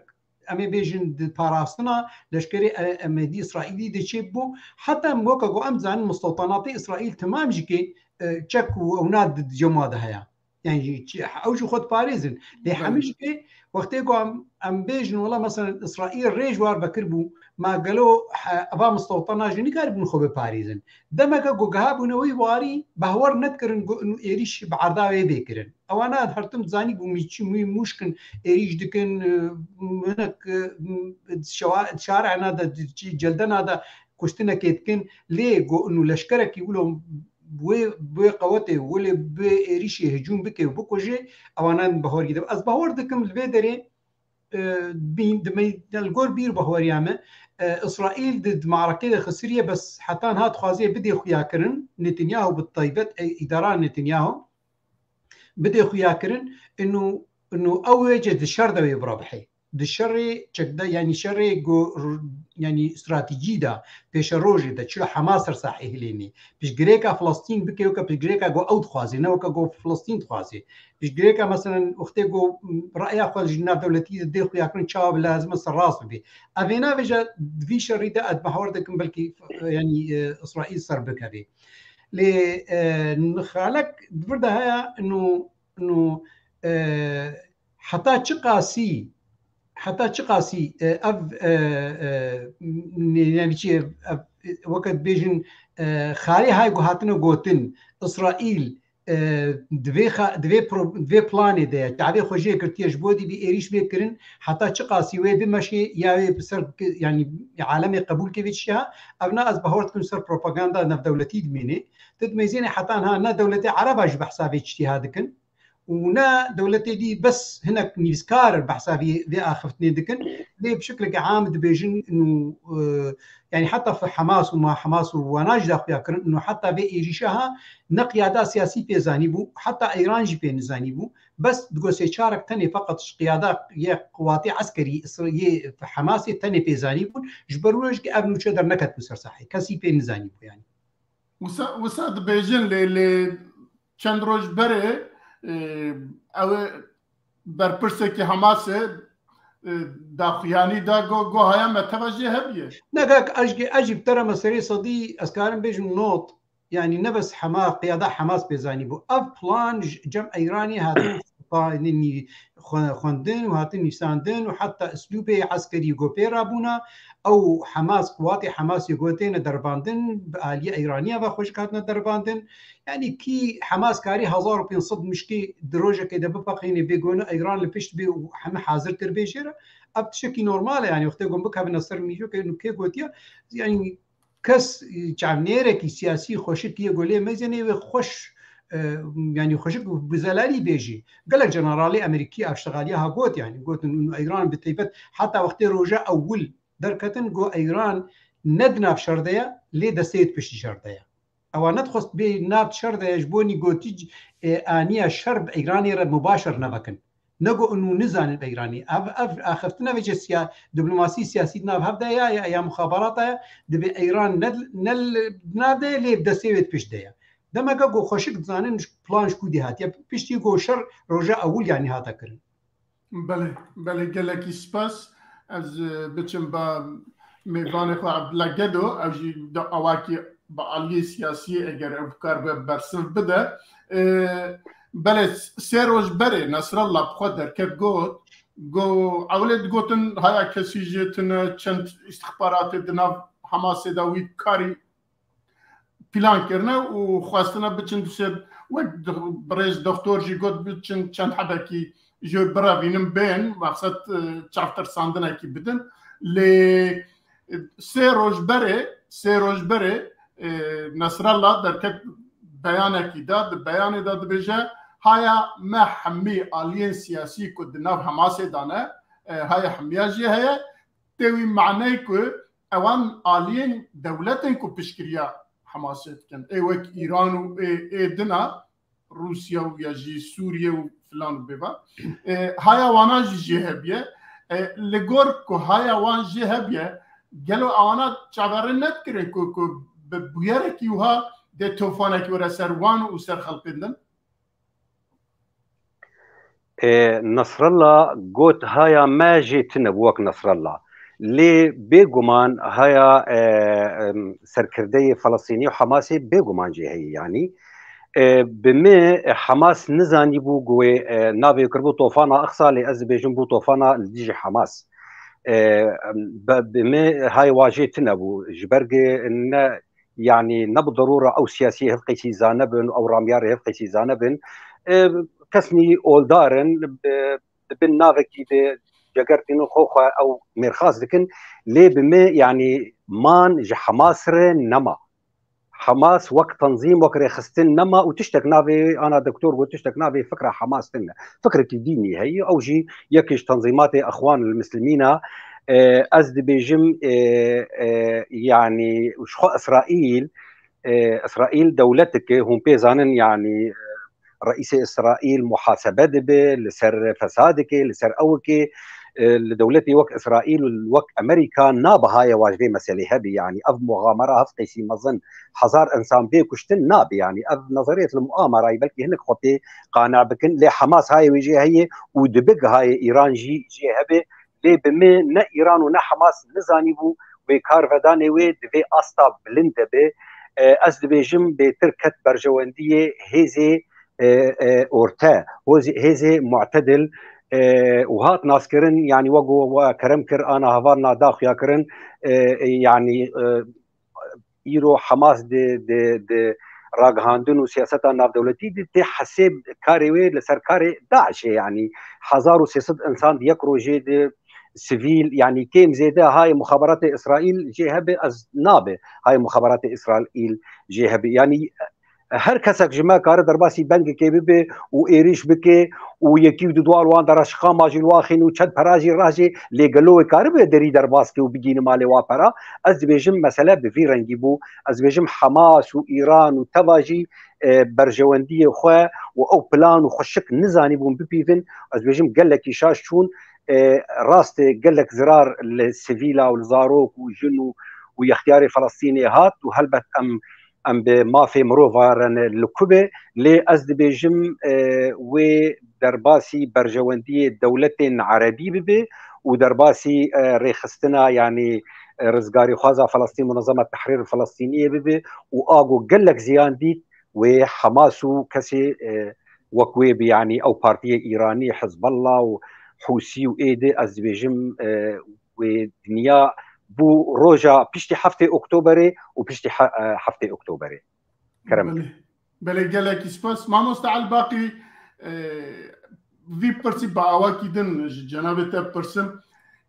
em ê bêjin, di parastina leşkerê, e, Emedî Îsraîlî de çêbû. Heta em weke ku em dizanin mistewtanatê Îsraîl temam jî ke, e, çek û ewna di, di cem wa de heye. Yani jî çi, ew jî xwe diparêzin. Lê Belê. Hemî jî ke wextê ku em, em bêjin, wela, meselen, Îsraîl rê ji war vekir bû, ma gelo he-, eva mistewtana jî nikaribûn xwe biparêzin. Demeke ku giha bûne wî warî, behwer nedikirin ku inu êrîş bi erda wê bê kirin. Ewana her tim dizanî ku mî çi, mî mûşkin êrîş dikin, e, hinek, e, şewa-, şarena de, çi, celdena de kuştinekê dikin, lê go û leşkerekî wilo wê, wê qewetê, wê lê bi êrîşê hicûm bike û bikuje, ewana bawerî de. Ez bawer dikim li vê derê, e, bîn, di me-, li gor bîr baweriya me, e, Îsraîl di, di marekê de xisiriye, bes heta niha dixwaze bidê xuyakirin, Netanyahu bi taybet, e, îdara Netanyahu, bidê xuyakirin, inu, inu ew ê ce di şer de wê birabihê. Di şerê çekda, yanî şerê go r-, yanî stratejî de, pêşerojê de, çilo Hamas ser sahê hilênê. Piştgirêka Filistîn bike weke piştgirêka go ew dixwaze, ne weke go Filistîn dixwaze. Piştgirêka, meselen, wextê go, m, raya xwe ji navdewletî de dê xuyakirin, çawa bi lazim e ser rast bibe. Evêna vêja vî şerî de ez bawer dikim belkî, e, yanî, e, Îsraîl ser bikevê. Lê, e, nixalek di vir de heye, inu, inu, e, heta çi qasî, heta çi qasî, e, ev, e, e, ne-, ne-, çi, ev, weke dibêjin, e, xalê hay ku hatine gotin, Îsraîl, e, di vê xa-, di vê pro-, di vê planê de ye, çavê xwe jê girtiye ji bo dî vî êrîş bê kirin, heta çi qasî wê bimeşê ya wê bi ser ki-, yanî alemê qebûl ke vê tiştê ha, ev na ez bawer dikim ser propaganda navdewletî dimîne. Tu dimêzêne heta niha ne dewletê Ereba jî behsa vê tiştî ha dikin. û ne dewletê dî bes hinek nivîskar behsa vê, vê axiftinê dikin. Lê bi şekleke am dibêjin û, e, yanî heta F-, Hemas û ma Hemas û wana jî daxuya kirin û heta vê êrîşa ha ne qiyada siyasî pê zanî bû, heta Îran jî pê nizanî bû. Bes digo sê çarek tenê feqet ji qiyada yê quwatê eskerî Îsra-, yê Hemasê tenê pê zanî bûn. Ji ber wê jî ev nûçe derneketibû ser sahê. Kesî pê nizanî bû yanî. Wisa, wisa dibêjin lê, lê çend roj berê, e, ew ê berpirsekî Hamasê, e, daxuyanî da go, go haya me teva jê hebiye. Ne kak, ez jî, ez jî bi te re me serê sedî, ez karim bêjim not. Yanî ne bes Hema-, qiyada Hamas pê zanî bû. Ev plan ji cem Îranê hatin xwe-, xwendin û hatin nivîsandin û heta îslûbê eskerî go pê rabûna. Ew Hamas, quwatê Hamasê go têne derbandin, bi aliyê Îraniya ve xweşik hatine derbandin. Yanî kî Hamas karî hezar û pênc sed mişkî di rojekê de bipeqînê bêgone Îran li pişt bê û heme hazir kir bê jê re. Ev tiştekî normal e, yanî wextê gon bikevine ser mîjokê, nû kê gotiye, yanî kes, e, çavnêrekî siyasî xweşik yê golê mezenê wê xweş, e, yanî xweşik bi zelalî bêjî. Gelek generalê Amerîkî ev ştexaliya ha got, yanî gotin, û Îran bi taybet heta wextê roja ewil derketin, got Îran ne di nav şer de ye, lê destê yê di piştî şer de ye. Ewa nedixwest bê nav şer de ye, ji bo nî gotî, e, aniya şer bi Îranê re mubaşer nevekin. Nego inu nizanin Îranî. Ev, ev axiftina vê siya-, diplomasî siyasî di nav hev de ya, ya, ya muxabarata ya, dibê Îran ne, ne li nav de ye, lê bi destê wê di pişt de ye. Demeke ku xweşik dizanin plan ji ku dî hatiye. Piştî ku şer roja ewil yanî hate kirin. Belê, belê, gelekî spas. Ez, e, biçim ba mêvanê xwe Abdullah Gedo, ew jî di awakî bi aliyê siyasî eger ew bikaribe bersiv bide. E, belê, sê roj berê Nasrallah bi xwe derket got, go, ewilê digotin haya kesî jê tune, çend îstixbaratê di nav Hamasê de wî karî plan kirine û xwestine biçin du sê, wek di-, birêz doktor jî got, biçin çend hebekî ji birevînin bên, mexsed, e, çavtirsandinekî bidin. Lê, e, sê roj berê, sê roj berê, e, Nasrallah derket beyanekî da, di beyanê de dibêje, haya me hemî aliyên siyasî ku di nav Hamasê de ne, e, haya hemiya jê heye, tê wî maneyê ku ewan aliyên dewletên ku piştgiriya Hamasê dikin. Ê wek Îran û ê, ê dina Rûsya û ya jî Sûriye û filan û bêvan. E, haya wana jî jê hebiye. E, li gor ku haya wan jê hebiye, gelo ewana çaverê nedikirin ku, ku bi bûyerekî wiha dê tofanekî were ser wan û ser xelkên din? E, Nasrallah got, haya me jê tune bû wek Nasrallah. Lê bêguman haya, e, em, serkirdeyê Felestînî û Hamasê bêguman jê heye yanî. E, bi me, e, Hamas nizanîbû ku wê, e, navê kiribû Tofana Aqsa, lê ez dibêjim bû Tofana li dijî Hamas. E, em, be-, bi me hay wa jê tune bû. Ji ber ku ne, yanî ne bi derûra ew siyasî hevqîsî zane bin, ew ramyarê hevqîsî zane bin. E, kesnî oldar in, bi, di bin navekî de cegertînin xwe xwe ew mêrxas dikin, lê bi me, yanî man ji Hamas re nema. Hamas wek tenzîm, wek rêxistin nema û tiştek navê, ana doktor got, tiştek navê fikra Hamas tune. Fikrekî dînî heye, ew jî yekê ji tenzîmatê Exwan el Muslimîna. E, ez dibêjim, e, e, yanî ji xwe Îsraîl, e, Îsraîl dewleteke hûn pê zanin, yanî, e, reîsê Îsraîl muhasebe dibe li ser fesadekê, li ser ewikê, e, li dewletê wek Îsraîl û wek Amerîka nabe haye wa ji vê meselê hebe. Yanî ev muxamera hevqêsî mezin, hezar insan bê kuştin nabe. Yanî ev nezeriyet li muamerayî, belkî hinek xwe pê qane bikin, lê Hamas haye wê jê heye û dibe gihayê Îran jî jê hebe. Lê bi me ne Îran û ne Hamas nizanîbû wê karvedanê wê di vê asta bilind de be. E, ez dibêjim bêtir ket berjewendiyê hêzê, e, e, orte, hozê-, hêzê mu'tedil, e, û hat naskirin, yanî wek we kerem kir, ana hevalna da xuya kirin, e, e, yanî, e, îro Hamas di, di, di ragihandin û siyaseta navdewletî di tê hesêb karê wê li ser karê DAIŞê, yanî hezar û sê sed insan di yek rojê di sivîl, yanî kêm zêde hayê muxaberatê Îsraîl jê hebe, ez nabe hayê muxaberatê Îsraîl jê hebe. Yanî her kesek ji me kare derbasî bengekê bibe û êrîş bike û yekî û du duwar wan dera şiqama jî li wan xîn û çend pera jî rajê, lê gelo wê karibe derî derbas ke û bigîne malê wa pera? Ez dibêjim mesele bi vî rengî bû. Ez dibêjim Hamas û Îran û teva jî, e, berjewendiyê xwe û ew plan û xweşik nizanîbûn bipîvin. Ez dibêjim gelekî şaş çûn. E, rast e, gelek zirar li sivîla û li zarok û jin û, û yextiyarê Felestînê hat û helbet em, em bi mafê mirova re ne li ku be, lê ez dibêjim, e, wê derbasî berjewendiyê dewletên erebî bibe û derbasî, e, rêxistina, yanî, e, rizgarîxwaza Felestîn, Munezema Tehrîr Felestîniyê bibe û ago gelek ziyan dît wê Hamas û kesê, e, wek wê bi, yanî ew partiyê Îranî, Hizbullah û Hûsî û êdî, ez dibêjim, e, wê dinya bû roja piştî heftê Oktoberê û piştî he-, e, heftê Oktoberê. Kerem. Belê. Belê, gelekî spas. Mamoste Elbaqî, e, vî pirsî bi awakî din ji cenabê te pirsim.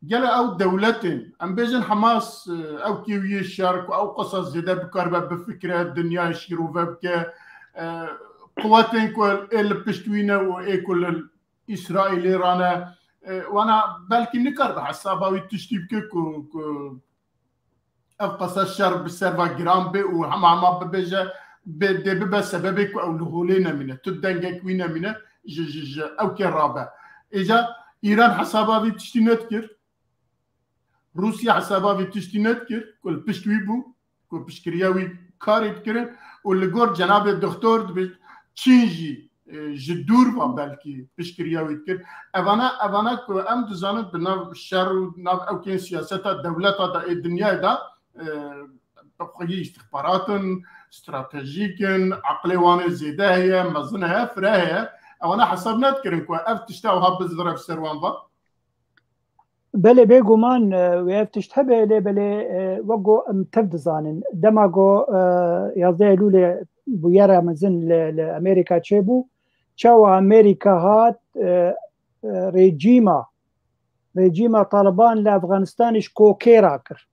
Gele ew dewletên, em bêjin Hamas, e, ew kêwiyê şer ku ew qesa zêde bikaribe bifikire, dinyayê şîrove bike, e, quwetên ku ê li pişt wî ne û ê ku li Îsraîlê rane, e, wana belkî nikaribe hesaba wî tiştî bike ku, ku ev qasa şer bi ser ve giran bê û hema hema bibêje, bê, dê bibe sebebê ku ew li holê nemîne, tu dengek wî nemîne, ji, ji, ji ew kê rabe. Êca Îran hesaba vî tiştî nedikir, Rûsya hesaba vî tiştî nedikir, ku li pişt wî bû, ku piştgiriya wî karê dikirin û li gor cenabê doktor dibê Çîn jî, e, ji dûr ve belkî piştgiriya wî dikir. Evana, evana ku em dizanin di nav şer û nav ewkên siyaseta dewleta de ê dinyayê de, e, bi xweyî îstixbarat in, stratejîk in, eqlê wan ê zêde heye, mezin heye, fire heye. Evana hesab nedikirin ku ev tişta wiha bizivire bi ser wan ve. Belê, bêguman, e, wê ev tişt hebe, lê belê, e, wek go em tev dizanin. Dema go, e, yazdeh Eylûlê bûyera mezin li, li Amerîka çêbû, çawa Amerîka hat, e, e, rejîma, rejîma Taliban li Efxanistanê ji kokê rakir.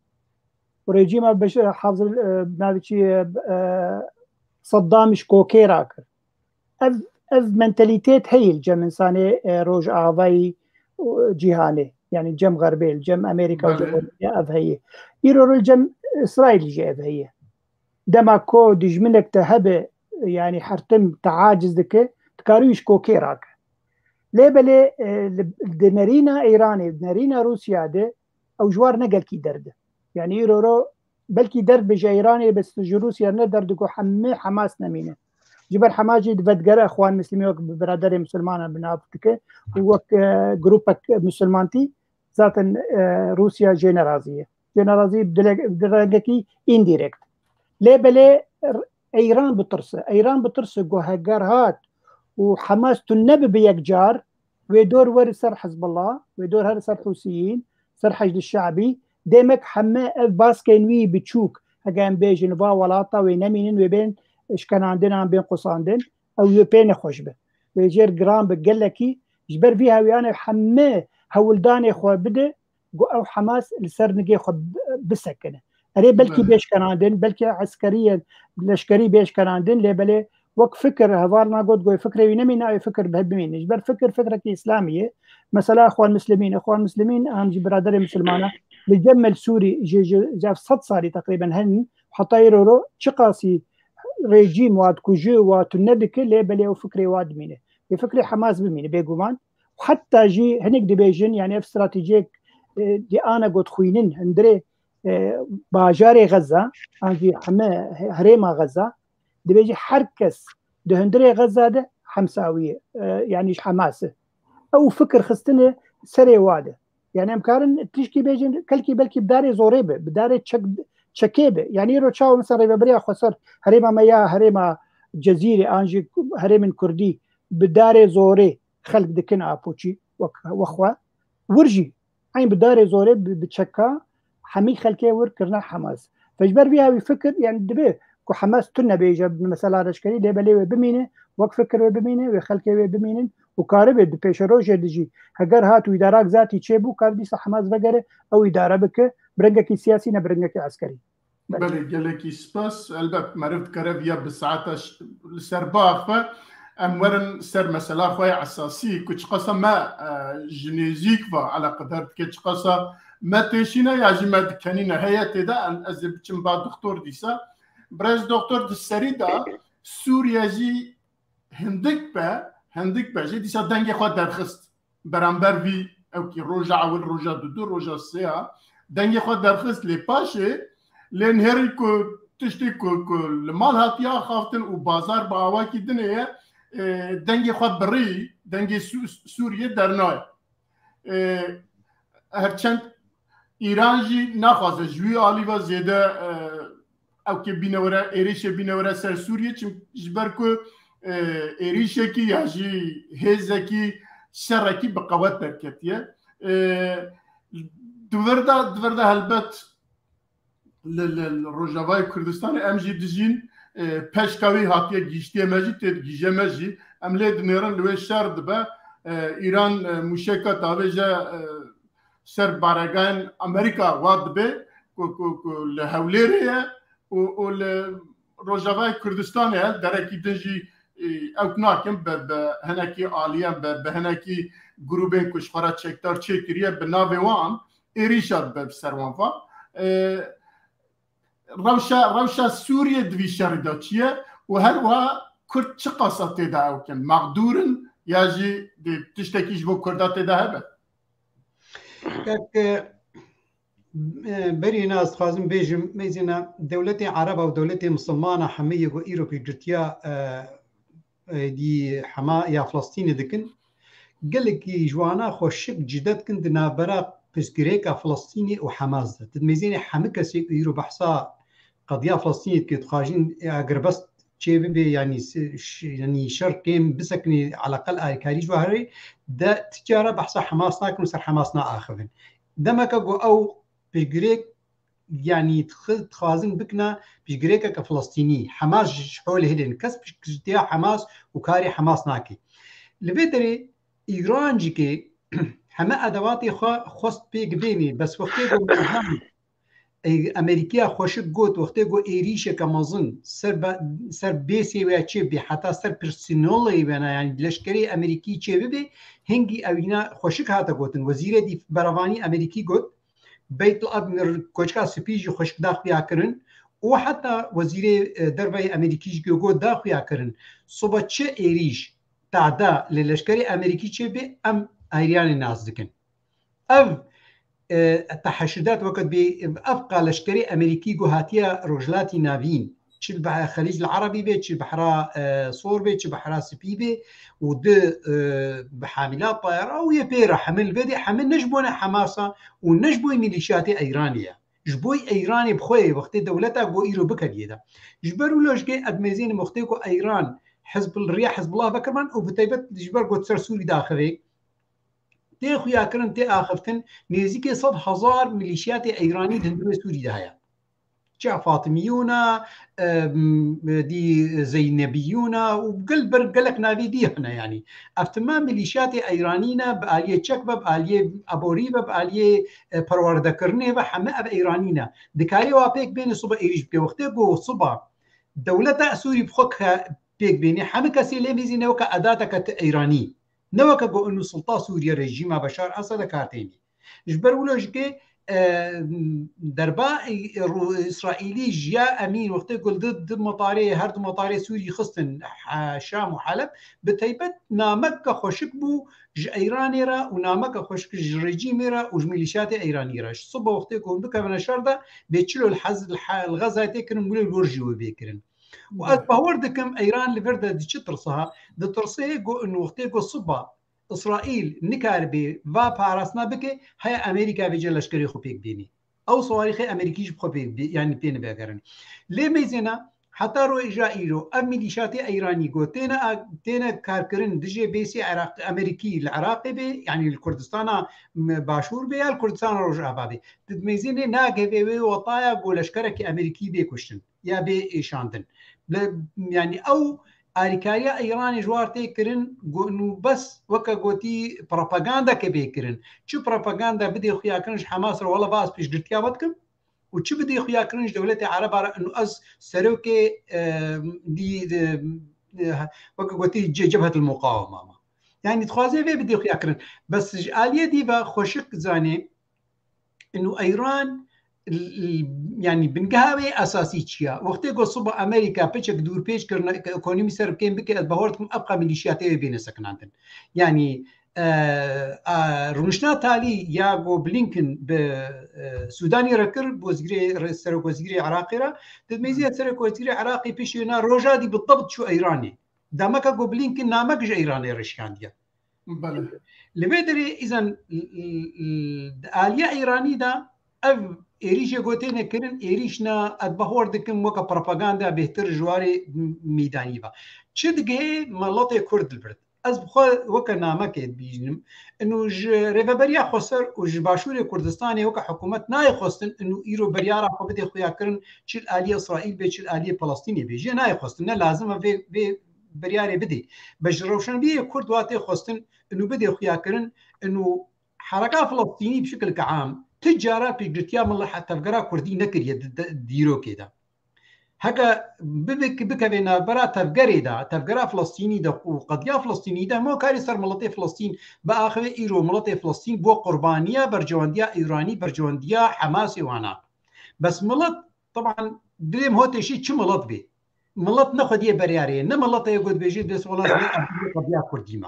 Û rejîma Beş-, Hazir, e, navê çi ye, e, Saddam ji kokê rakir. Ev, ev mentalîtêt heye li cem însanê, e, rojavayî û cîhanê. Yanî cem xerbê, li cem Amerîka û Belê. Cumhuriyê ev heye. Îro li cem Îsraîlî jî ev heye. Dema ku dijminek te hebe, yanî her tim te aciz dike, dikarî wî ji kokê rake. Lê belê, e, li, di nerîna Îranê, di nerîna Rûsya de, ew ji war ne gelkî derd e. Yanî îro ro belkî derd bi ji Îranê, bes ji Rûsya ne derd, ku hemî Hamas nemîne. Ji ber Hamas jî divedigere Exwan Muslimî wek biraderê misilmanan bi nav dike û wek, e, grûpek misilmantî zaten, e, Rûsya jê nerazî ye. Jê nerazî bi dile-, bi rengekî indirekt. Lê belê r-, Îran bitirse. Îran bitirse ku heger hat û Hamas tune bibe yek car, wê dor were ser Hizbullah, wê dor here ser Hûsiyîn, ser Heşd Şe'bî, demek heme ev baskên wî biçûk, heke em bêjin va welata wê nemînin, wê bên şkenandin an bên qusandin, ew wê pê nexweş be. Wê jêr giran be gelekî, ji ber vî hewiyanê heme hewldanê xwe bide ku ew Hamas li ser nigê xwe bi-, bisekine. Erê belkî bêşkenandin, belkî eskeriyên leşkerî bêşkenandin, lê belê wek fikir, hevalna got, goy fikrê wî nemîne, ew fikir bi hev bimîne. Ji ber fikir, fikrekî îslamî ye. Mesela Xwan Muslimîn, Xwan Muslimîn an jî biraderê misilmana li Cemel Sûrî ji, ji, ji ev sed salî teqrîben henin, heta îro ro çiqasî rejîm wa dikuje, wa tune dike, lê belê ew fikrê wa dimîne. Lê fikrê Hamas bimîne, bêguman. Heta jî hinek dibêjin, yani ev stratejiyek, e, di ana got xwînin, hundirê, e, bajarê Xezza, an jî heme herêma Xezza, dibêjî her kes di hundirê Xezza de hemsawî ye, e, yani ji Hamas e. Ew fikir xistine serê wa de. Yani em karin tişkî bêjin, kelkî belkî bi darê zorê be, bi darê çek, çekê be. Yani îro çawa mesela rêveberiya xweser herêma me ya herêma Cezîrê an jî herêmên Kurdî bi darê zorê xelk dikin apoçî wek, wek xwe. Wir jî eyn bi darê zorê bi, bi çeka hemî xelkê wir kirine Hamas. Ve ji ber vî hewî fikir, yani dibe ku Hamas tune bêje mesela leşkerî, lê belê wê bimîne, wek fikir wê bimîne, wê xelkê wê bimînin û karibe di pêşerojê de jî heger hat û îdarak zatî çêbû, kar dîsa Hamas vegere ew îdare bike, bi rengekî siyasî ne bi rengekî eskerî. Belê. Belê, gelekî spas. Elbet meriv dikare viya bi saeta ş-, li ser biaxive. Em werin ser mesela xwe ya esasî ku çiqasa me, e, ji nêzîk ve eleqedar dike, çiqasa me têşîne ya jî me dikenîne. Heye tê de em, ez ê biçim ba doktor dîsa. Birêz doktor, di serî de Sûriye jî hindik be, hindik be jî dîsa dengê xwe derxist. Beramber vî ewkî roja ewil, roja dudu, roja sêya dengê xwe derxist, lê paşê lê nihêrî ku tiştê ku, ku li mal hatiye axaftin û bazar bi awakî dinê ye, e, dengê xwe birî, dengê Sû-, Sûriyê dernayê. E, Her çend Îran jî naxwaze ji wî alî ve zêde, e, ewkê bîne were, êrîşê bîne were ser Sûriyê, çim-, ji ber ku, e, êrîşekî ya jî hêzekî, şerekî bi qewet derketiye. E, di vir de, di vir de helbet li, li, li Rojavayê Kurdistanê em jî dijîn, e, peşka wî hatiye gihîştiye me jî, tê digihîje me jî. Em lê dinêrin li wê şer dibe. E, Îran, e, mûşeka tavêje, e, ser baregayên Amerîka wa dibe ku, ku, ku li Hewlêrê ye û, û li Rojavayê Kurdistanê ye. Derekî din jî, e, ew nakin bi, bi hinekî aliyan, bi, bi hinekî grûbên ku ji xwe re çekdar çêkiriye, bi navê wan êrîşa dibe bi ser wan va. E, rewşa, rewşa Sûriyê di vî şerî de çi ye û her wiha Kurd çiqasa tê de ew kin? Mexdûr in ya jî di tiştekî ji bo Kurda tê de hebe? Kak, e, berî na ez dixwazim bêjim, mêzîna dewletê Ereba û dewletê Misilmana hemî yê ku îro pêkgirtiya, e, êdî hema ya Filistînê dikin, gelekî ji wana xweşik cide dikin di navbera pirsgirêka Filistînê û Hamas de. Tu dimêzênê hemî kesê ku îro behsa qediya Filistînê dike, dixwajin, e, agirbest çê bibe, yanî se-, ş-, yanî şer kêm bisekinê, eleqel alîkarî ji we herê, de ti cara behsa Hamas nakin û ser Hamas naaxivin. Demeke ku ew pirsgirêk yanî dixi-, dixwazin bikina piştgirêkeke Filistînî. Hamas ji, ji holê hilên kes piştgirtiya Hamas û karê Hamas nake. Li vê derê Îran jî ke heme edewatê xwe xwest pêk bênê, bes wextê ku mezan, e, Amerîkiya xweşik got, wextê ku êrîşeke mezin ser be-, ser bêsê wê çê bê, heta ser personelê wêna, yanî leşkerê Amerîkî çê bibe, hingî ew hîna xweşik hate gotin. Wezîrê dîf-, berevanî Amerîkî got, Beyt el-Abd, Koçka Spî jî xweşik da xuya kirin û heta Wezîrê, e, Derve yê Amerîkî jî got da xuya kirin. Soba çi êrîş, tehda li leşkerê Amerîkî çêbe, em Îranê nas dikin. Ev, e, teheşidat weke bê, ev ka leşkerê Amerîkî ku hatiye Rojhilatî Navîn, çi li Xelîc el Erebî be, çi Behra, e, Sor be, çi Behra Spî be û di, e, bi hamîla tayara û yê pê re hemî li vê dê hemî ne ji bo ne Hemasa û ne ji bo mîlîşyatê Eyranê ye. Ji bo Eyranê bi xwe ye, wextê dewleta ku îro bikeviyê de. Ji ber wilo jikê ez mêzênim wextê ku Eyran hizb, riya Hizbullah vekirman û bi taybet ji ber ku ser Sûrî daxivê, tê xuyakirin, tê axiftin, nêzîkê sed hezar mîlîşyatê Eyranî di hundirê Sûrî de heye. Çi Fatimiyûna, e, m-, dî Zeynebiyûna û gel ber gelek navê dî hene yanî. Ev timam milîşyatê Eyranî ne, bi aliyê çek be, bi aliyê eborî be, bi aliyê, e, perwerdekirinê be, heme ev Eyranî ne. Dikarê wa pêk bêne sibe êrîş bike. Wextê ku sibe dewleta Sûrî bi xwe ke-, pêk bêne, hemî kesê lê mîzîne weke edateke ti Eyranî. Ne weke ku inu sulta Sûriye rejîma Beşar Esed e kar tênî. Ji ber wilo jikê, e, derba, e, Rû-, Îsraîlî jiya emîn wextê ku li di, di metarê, her du metarê Sûrî xistin, he-, Şam û Heleb, bi teybet nameke xweşik bû ji Eyranê re û nameke xweşik ji rejîmê re û ji milîşyatê Eyranî re. Ji sibe wextê ku hûn bikevine şer de, bê çilo li hez-, li he-, li Xezayê tê kirin, wilo li wir jî wê bê kirin. Û ez bawer dikim Eyran li vir de di çi tirse ha? Di tirsê ku in wextê ku siba Îsraîl nikaribe va parastina bike, heye Amerîka vêce leşkerê xwe pêk bînî. Ew siwarîxê Amerîkî jî bi xwe pê bî-, yanî pê nivegerin. Lê meyzêna heta roja îro ev milîşatê Eyranî ku têne a-, têne karkirin dijê bêsê Iraq, Amerîkî li Iraqê bê, yanî li Kurdistana m-, Başûr bê ya li Kurdistana Rojava bê. Di meyzênê nageve wê wetaya ku leşkerekî Amerîkî bê kuştin ya bê êşandin. Li, yanî ew alîkariya Îranê ji war tê kirin, got, nû bes weke gotî propagandeke bê kirin. Çi propaganda bidê xuya kirin ji Hamas re, wela va ez piştgirtiya we dikim û çi bidê xuya kirin ji dewletê Ereba re, nû ez serokê, e, dî, e, e, weke gotî ce-, Cebhetul Muqawema me. Yanî dixwaze vê bidê xuya kirin. Bes ji aliyê dî ve xweşik zanê, Ino Eyran, l-, l-, yanî bingeha wê esasî çi ya? Wextê ku siba Amerîka piçek dûrpêç kirine, ke ekonomî ser bi kêm bike, ez bawer dikim ev qe milîşiyatê wê bêne sekinandin. Yanî, e, a, rûniştina talî ya ku Blinken bi, e, Sûdanê re kir, wezîrê, re-, serok wezîrê Iraqê re, di meyziya serok wezîrê Iraqê piştî na roja dî bi debt çû Eyranê. Demeke ku Blinken namek ji Eyranê re şiyandiye. Belê. Li vê derê îzen l-, l-, l-, di aliya Îranî de ev êrîşê ku têne kirin, êrîş ne, ez bawer dikim weke propaganda bêhtir ji warê m-, meydanî ve. Çi digihê miletê Kurd li vir? Ez bi xwe weke namekê dibînim. Ino ji Rêveberiya Xweser û ji Başûrê Kurdistanê weke hikûmet nayê xwestin, ino îro biryara xwe bidê xuya kirin, çi li aliyê Îsraîl bê, çi li aliyê Filistînê bê. Jê nayê xwestin, ne lazim e vê, vê biryarê bidê. Be ji rewşenbîrê Kurd wa tê xwestin, inu bidê xuya kirin, inu hereka Filistînî bi şikilke am, ti cara pêşgirtiya mil-, he-, tevgera Kurdî nekiriye di, di, dîrokê de. Heke bibik-, bikeve navbera tevgerê de, tevgera Filistînî de û qediya Filistînî de, hema karî ser miletê Filistîn biaxive, îro miletê Filistîn bo qurbaniya berjewendiya Îranî, berjewendiya Hemasê wana. Bes milet Taban dilê min hotê şî çi milet bê. Milet ne xwediyê beryarê ye, ne milet ye ku dibêje dest wela ez ne qediya Kurdî me.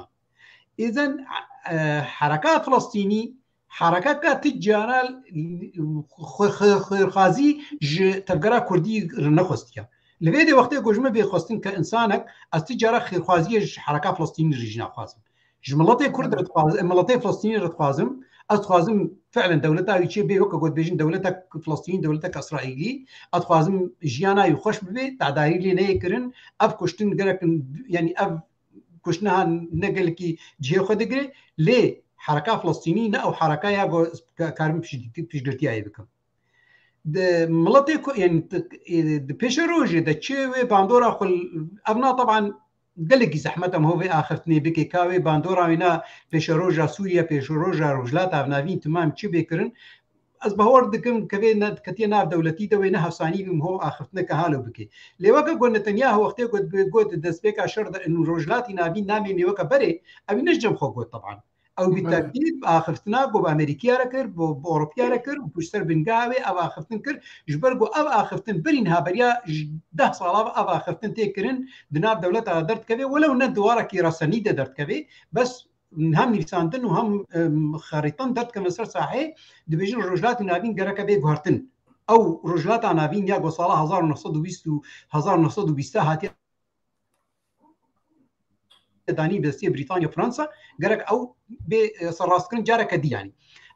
Îzen, e, hereka Filistînî, herekeka ti cara xwe-, xwe-, xêrxwazî ji tevgera Kurdî re nexwestiye. Li vê de wextê ku ji min bê xwestin ke însanek, ez ti cara xêrxwaziyê ji hereka Filistînî re jî naxwazim. Ji miletê Kurd re dixwazim, miletê Filistînî re dixwazim. Ez dixwazim fiilen dewleta wî çê bê, weke ku dibêjin dewletek Filistînî, dewletek Îsraîlî. Ez dixwazim jiyana wî xweş bibe, tedarî lê neyê kirin. Ev kuştin gerek, yanî ev kuştina ne gelekî cihê xwe digire. Lê hereka Filistînî ne ew hereka ya ku ka-, karim pişt-, piştgirtiya wê bikim. Di miletê ku, yanî, di, di pêşerojê de çi wê bandora xwe l-, ev na taban gelekî zehmet e, em ho vê axiftinê bike, ka wê bandora wê na pêşeroja Sûriye, pêşeroja Rojhilata Navîn timam çi bê kirin. Ez bawer dikim ke vê ne, ketiye nav dewletî de wê ne hevsanî bî, em ho axiftineke halo bike. Lê weke ku Netanyahu wextê got, got destpêka şer de in Rojhilatî Navîn namê nê weke berê, ew ne ji cem xwe got taban. Ew bi tekîd bi axiftina ku bi Amerîkiya re kir, bi, bi Ewropiya re kir û pişt ser bingeha wê ev axiftin kir. Ji ber ku ev axiftin berî niha beriya ji deh sala ve ev axiftin tê kirin, di nav dewleta de derdikeve, welew ne di warekî resenî de derdikeve, bes hem nivîsandin û hem, em, xerîtin derdikevin ser saheyê, dibêjin Rojhilatê Navîn gereke bê guhertin. Ew Rojhilata Navîn ya ku sala hezar û neh sed û bîst û hezar û neh sed û bîst hatiye danî destê Brîtanya, Fransa, gerek ew bê, e, serrastkirin careke dî yanî.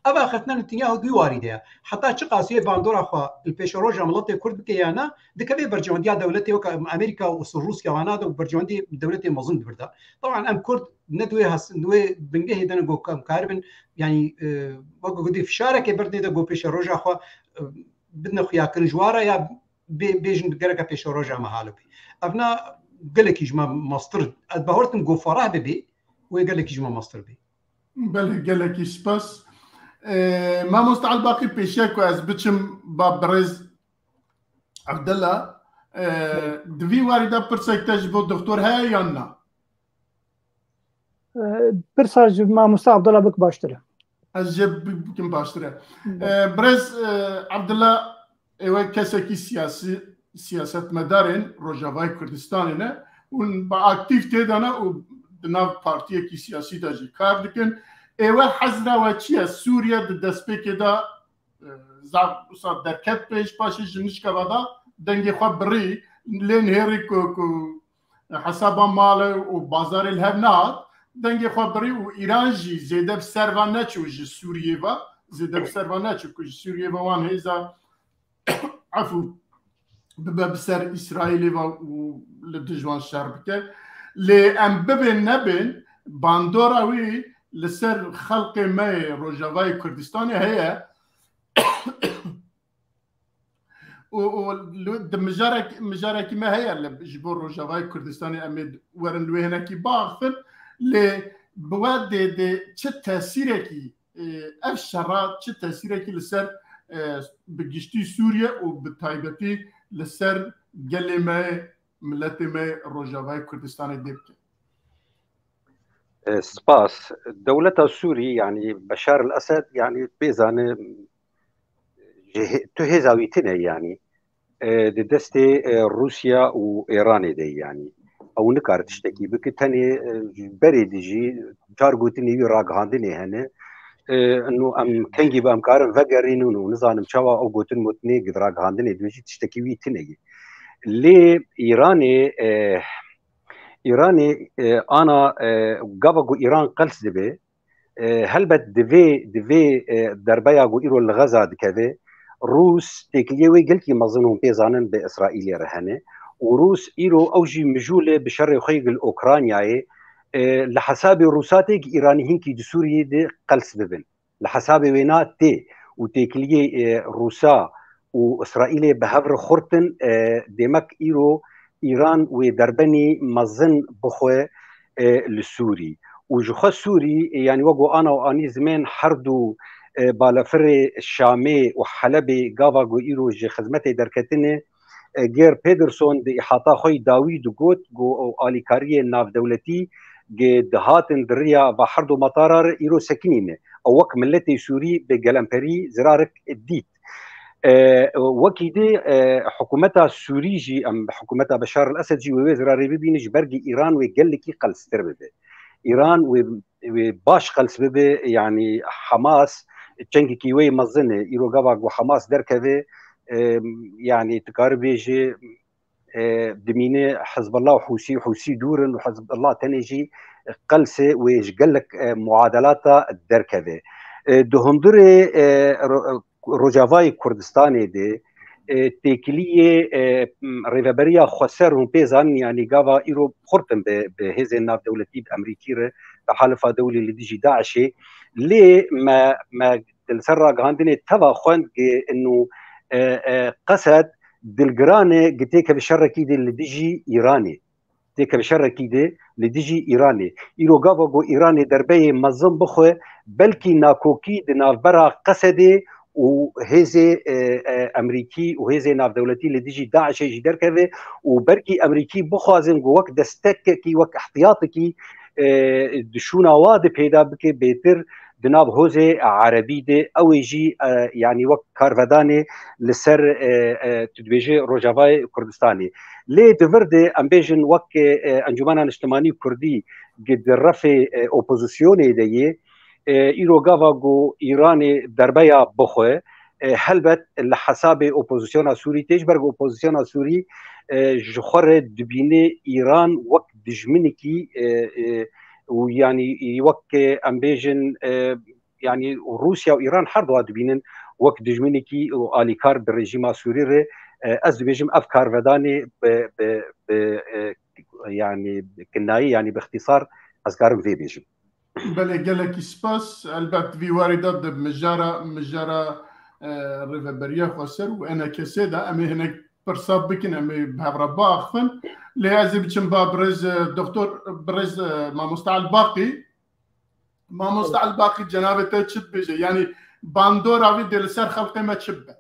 Ev axiftina Netanyahu dû warî de ye. Heta çiqas wê bandora xwe li pêşeroja miletê Kurd bike ya na, dikeve berjewendiya dewletê weke Amerîka û Rûsya wana de û berjewendî dewletê mezin di vir de. Taban em Kurd ne di wê hes-, di wê bingehê de ne ku em karibin, yanî, e, weke gotî fişarekê berdinê de ku pêşeroja xwe, e, bidine xuyakirin ji wara ya bê-, bêjin bi gereke pêşeroja me halo bê. Evna gelekî ji me mestir, ez bawer dikim ku fereh bibê, wê gelekî ji me mestir bê. Belê, gelekî spas. Ee, mamoste Elbaqî, pêşiya ku ez biçim ba birêz Evdila, ee, di vî warî de pirsek te ji bo doktor heye yan na? Ee, pirsa ji mamoste Abdullah bik baştir e. Ez jê bi-, bikim baştir e. Ee, birêz, ee, Abdullah, ew e kesekî siyasî, siyasetmedarên Rojavayê Kurdistanê ne. Hûn bi aktîf tê de ne û di nav partiyekî siyasî de jî kar dikin. Ew e hezra we çi ye? Sûriye di destpêkê de, e, zaf wisa derket pêş, paşê ji nişkeva da dengê xwe birî, lê nihêrî ku, ku hesaba malê û bazarê li hev nehat, dengê xwe birî û Îran jî zêde bi ser ve neçû ji Sûriyê ve, zêde bi ser ve neçû ku ji Sûriyê ve wan hêza, efû, bibe bi ser Îsraîlê ve û li dij wan şer bike. Lê em bibên nebên, bandora wî li ser xelkê me yê Rojavayê Kurdistanê heye. Û, û li, di mijarek-, mijarekî me heye li, ji bo Rojavayê Kurdistanê em ê werin li wê hinekî biaxifin. Lê bi we dê, dê çi tesîrekî, e, ev şera çi tesîrekî li ser, e, bi giştî Sûriye û bi taybetî li ser gelê me, miletê me Rojavayê Kurdistanê dê bike? E, spas. Dewleta Sûrî, yanî Beşar el-Esed, yanî pê zane, ji hê-, tu hêza wî tune, yanî, e, di destê, e, Rûsya û Êranê de, yanî. Ew nikare tiştekî bike, tenê, e, ji berê dijî çar gotinê wî ragihandinê hene. E, ino em kengî bi em karin vegerînin û nizanim çawa ew gotin motinê gi ragihandinê dibêjî tiştekî wî tune ye. Lê Îranê, e, Îranê, e, ana, e, gava ku Îran qels dibe, e, helbet divê, divê, e, derbeya ku îro li Xeza dikeve, Rûs têkiliyê wê gelkî mezin hûn pê zanin bi Îsraîlê re hene û Rûs îro ew jî mijûl e bi şerê xwe yê li Okraynayê, e, li hesabê Rûsa tê ku Îranî hinkî di Sûriyê de qels bibin. Li hesabê wêna tê û têkiliyê, e, Rûsa û Îsraîlê bi hev re xurt in, e, demek îro Îran wê derbenî mezin bixwe, e, li Sûrî. Û ji xwe Sûrî, e, yanî wek ku ana û anî zimên her du, e, balafirê Şamê û Helebê gava ku îro ji xizmetê derketine, e, Geir Pedersen di îhata xwe yî dawî digot ku ew alîkariyê navdewletî gi dihatin di riya va her du matara re îro sekinîne. Ew wek miletê Sûrî bi gelemperî zirarik dît. E, wekî di, e, hikûmeta Sûrî jî, em hikûmeta Beşar el-Esed jî wê wê zirarê bibîne, ji ber gi Îran wê gelekî qelstir bibe. Îran wê, wê baş qels bibe, yanî Hamas çengekî wê mezin e. Îro gava ku Hamas derkeve, e, yanî tu karî bêjî, e, dimîne Hizbullah û Hûsî, Hûsî dûr in û Hizbullah tenê jî qelse wê ji gelek, e, muadelata derkeve. E, di hundirê, e, ro-, Rojavayê Kurdistanê de, e, têkiliyê, e, rêveberiya xweser hûn pê zanin, yanî gava îro xurt in bi, bi hêzên navdewletî, bi Emerîkî re, bi Halifa Dewlî li dijî DAIŞê. Lê me, me di li ser ragihandinê teva xwend gi inu, e, e, Qesed dilgiran e gi têkeve şerekî de li dijî Îranê. Têkeve şerekî de li dijî Îranê. Îro gava ku Îranê derbeyê mezin bixwe, belkî nakokî di navbera Qesedê û hêzê, e, e, Emerîkî û hêzê navdewletî li dijî DAIŞê jî derkeve û belkî Emerîkî bixwazin ku wek destekekî, wek ihtiyatekî, e, di şûna wa de peyda bike, bêtir di nav hozê erebî de, ew ê jî, e, yanî wek karvedanê li ser, e, e, tu dibêjî Rojavayê Kurdistanê. Lê di vir de em bêjin wek, e, Encûmena Niştimanî Kurdî gi di refê, e, opozisyonê de yê, e, îro gava ku Îranê derbeya bixwe, e, helbet li hesabê opozisyona Sûrî tê, ji ber ku opozisyona Sûrî, e, ji xwe re dibîne Îran wek dijminekî, e, e, û yanî wek, e, em bêjin, e, yanî Rûsya û Îran her duwa dibînin wek dijminekî û alîkar bi rejîma Sûrî re. E, ez dibêjim ev karvedanê bi, bi, bi, e, yanî kinayî, yanî bi îxtîsar ez karim vê bêjim. Belê, gelekî spas. Elbet vî warî de di mijara, mijara, e, Rêveberiya Xweser û E N K S de em ê hinek pirsa bikin, em ê bi hev re biaxivin. Lê ez ê biçim ba birêz, e, doktor, birêz, e, mamoste Elbaqî. Mamoste Elbaqî, cenabê te çi dibêje? Yanî bandora vî dê li ser xelkê me çi bibe?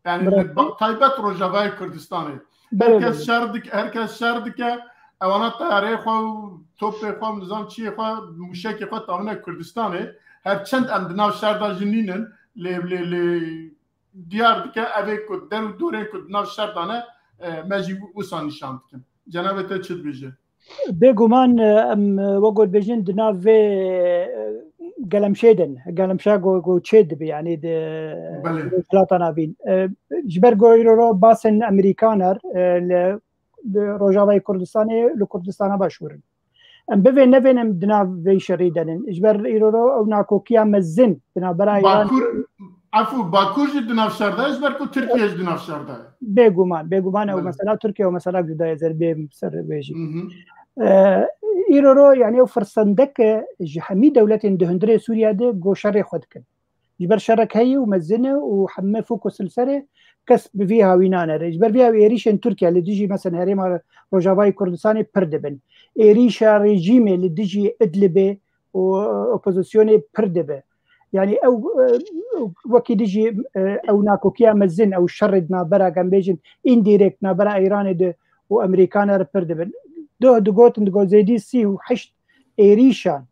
Yani Bırak. Taybet Rojavayê Kurdistanê. Belê, Herkes belê. Şer dike, herkes şer dike. Ewana teyareyê xwe û topê xwe û nizam çiyê xwe, mûşekê xwe tavine Kurdistanê. Her çend em di nav şer de jî nînin, lê, lê, lê diyar dike ev ê ku der û dorên ku di nav şer de ne, e, me jî wisa nîşan dikin. Cenabê te çi dibêje? Bêguman, e, em, e, wek got bêjin di nav vê, e, gelemşê din. Gelemşa go-, go çê dibe, yani di Belê. Rojhilata Navîn. E, ji ber go îro ro basên Amerîkaner, e, li, li Rojavayê Kurdistanê, li Kurdistana başûrin. Em bivên nevên em di nav vê şerî de nin. Ji ber îro ro ew nakokiya mezin di navbera Îran Bakur, efû, Bakur jî di nav şer de, ji ber ku Tirkiye jî di nav şer de. Bêguman, bêguman ew Belê. Mesela Tirkiye û mesela cuda ye, ez ê bêm ser vê jî. Hı hı. Ee, îro ro, yani ew firsendeke ji hemî dewletên di hundirê Sûriye de go şerê xwe dikin. Ji ber şerek heye û mezin e û heme fokus li ser e, kes bi vî hawî nanere. Ji ber vî hawî êrîşên Tirkiye li dijî, mesela, herêma Rojavayê Kurdistanê pir dibin. Êrîşa rejîmê li dijî Idlibê û opozisyonê pir dibe. Yani ew, e, wekî dijî, e, ew nakokiya mezin, ew şerê di navbera, em bêjin, indirekt navbera Îranê de û Amerîkanê re pir dibin. Doh digotin, digot zêdî sî û heşt êrîşan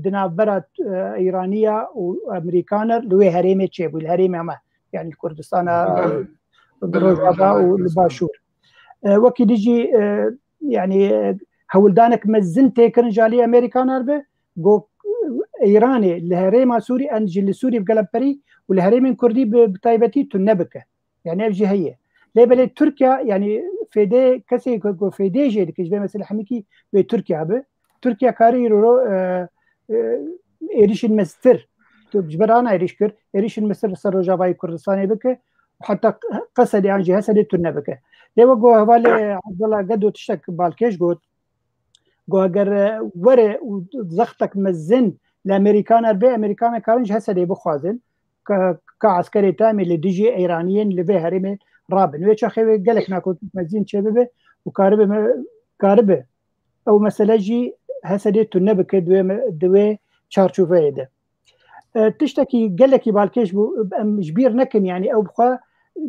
di navbera, e, Îraniya û Amerîkaner li wê herêmê çêbû, li herêmê me, yani li Kurdistana Belê. Belê, Rojava Rojava û li Kurdistan. Başûr. E, wekî dijî, e, yani, e, hewldanek mezin tê kirin ji alî Amerîkaner be, go, e, Îranê li herêma Sûrî, en jî li Sûrî bi gelemperî û li herêmên Kurdî bi, bi taybetî tune bike. Yani ev jî heye. Lê belê Tirkiye, yani fêdê, kesê ku, ku fêdê jê dike, ji vê meselê hemikî wê Tirkiye bi. Tirkiye karî îro ro, e, e, êrîşên mestir. Tu ji ber ana êrîş kir, êrîşên mestir li ser Rojavayê Kurdistanê bike. Heta Qesedê an jî Hesedê tune bike. Lê wek ku hevalê Abdullah Gedo tiştek balkêş got, Got, eger, e, were û zextek mezin li Amerîkaner bê, Amerîkaner karin ji Hesedê bixwazin ka, ka eskerê te em ê li dijî Îraniyên li vê herêmê rabin. Wê çaxê wê gelek nakokiya mezin çêbibe û karibe me-, karibe ew mesele jî Hesedê tune bike di wê me-, di wê çarçoveyê de. E, tiştekî gelekî balkêş bû, em ji bîr nekin, yani ew bi xwe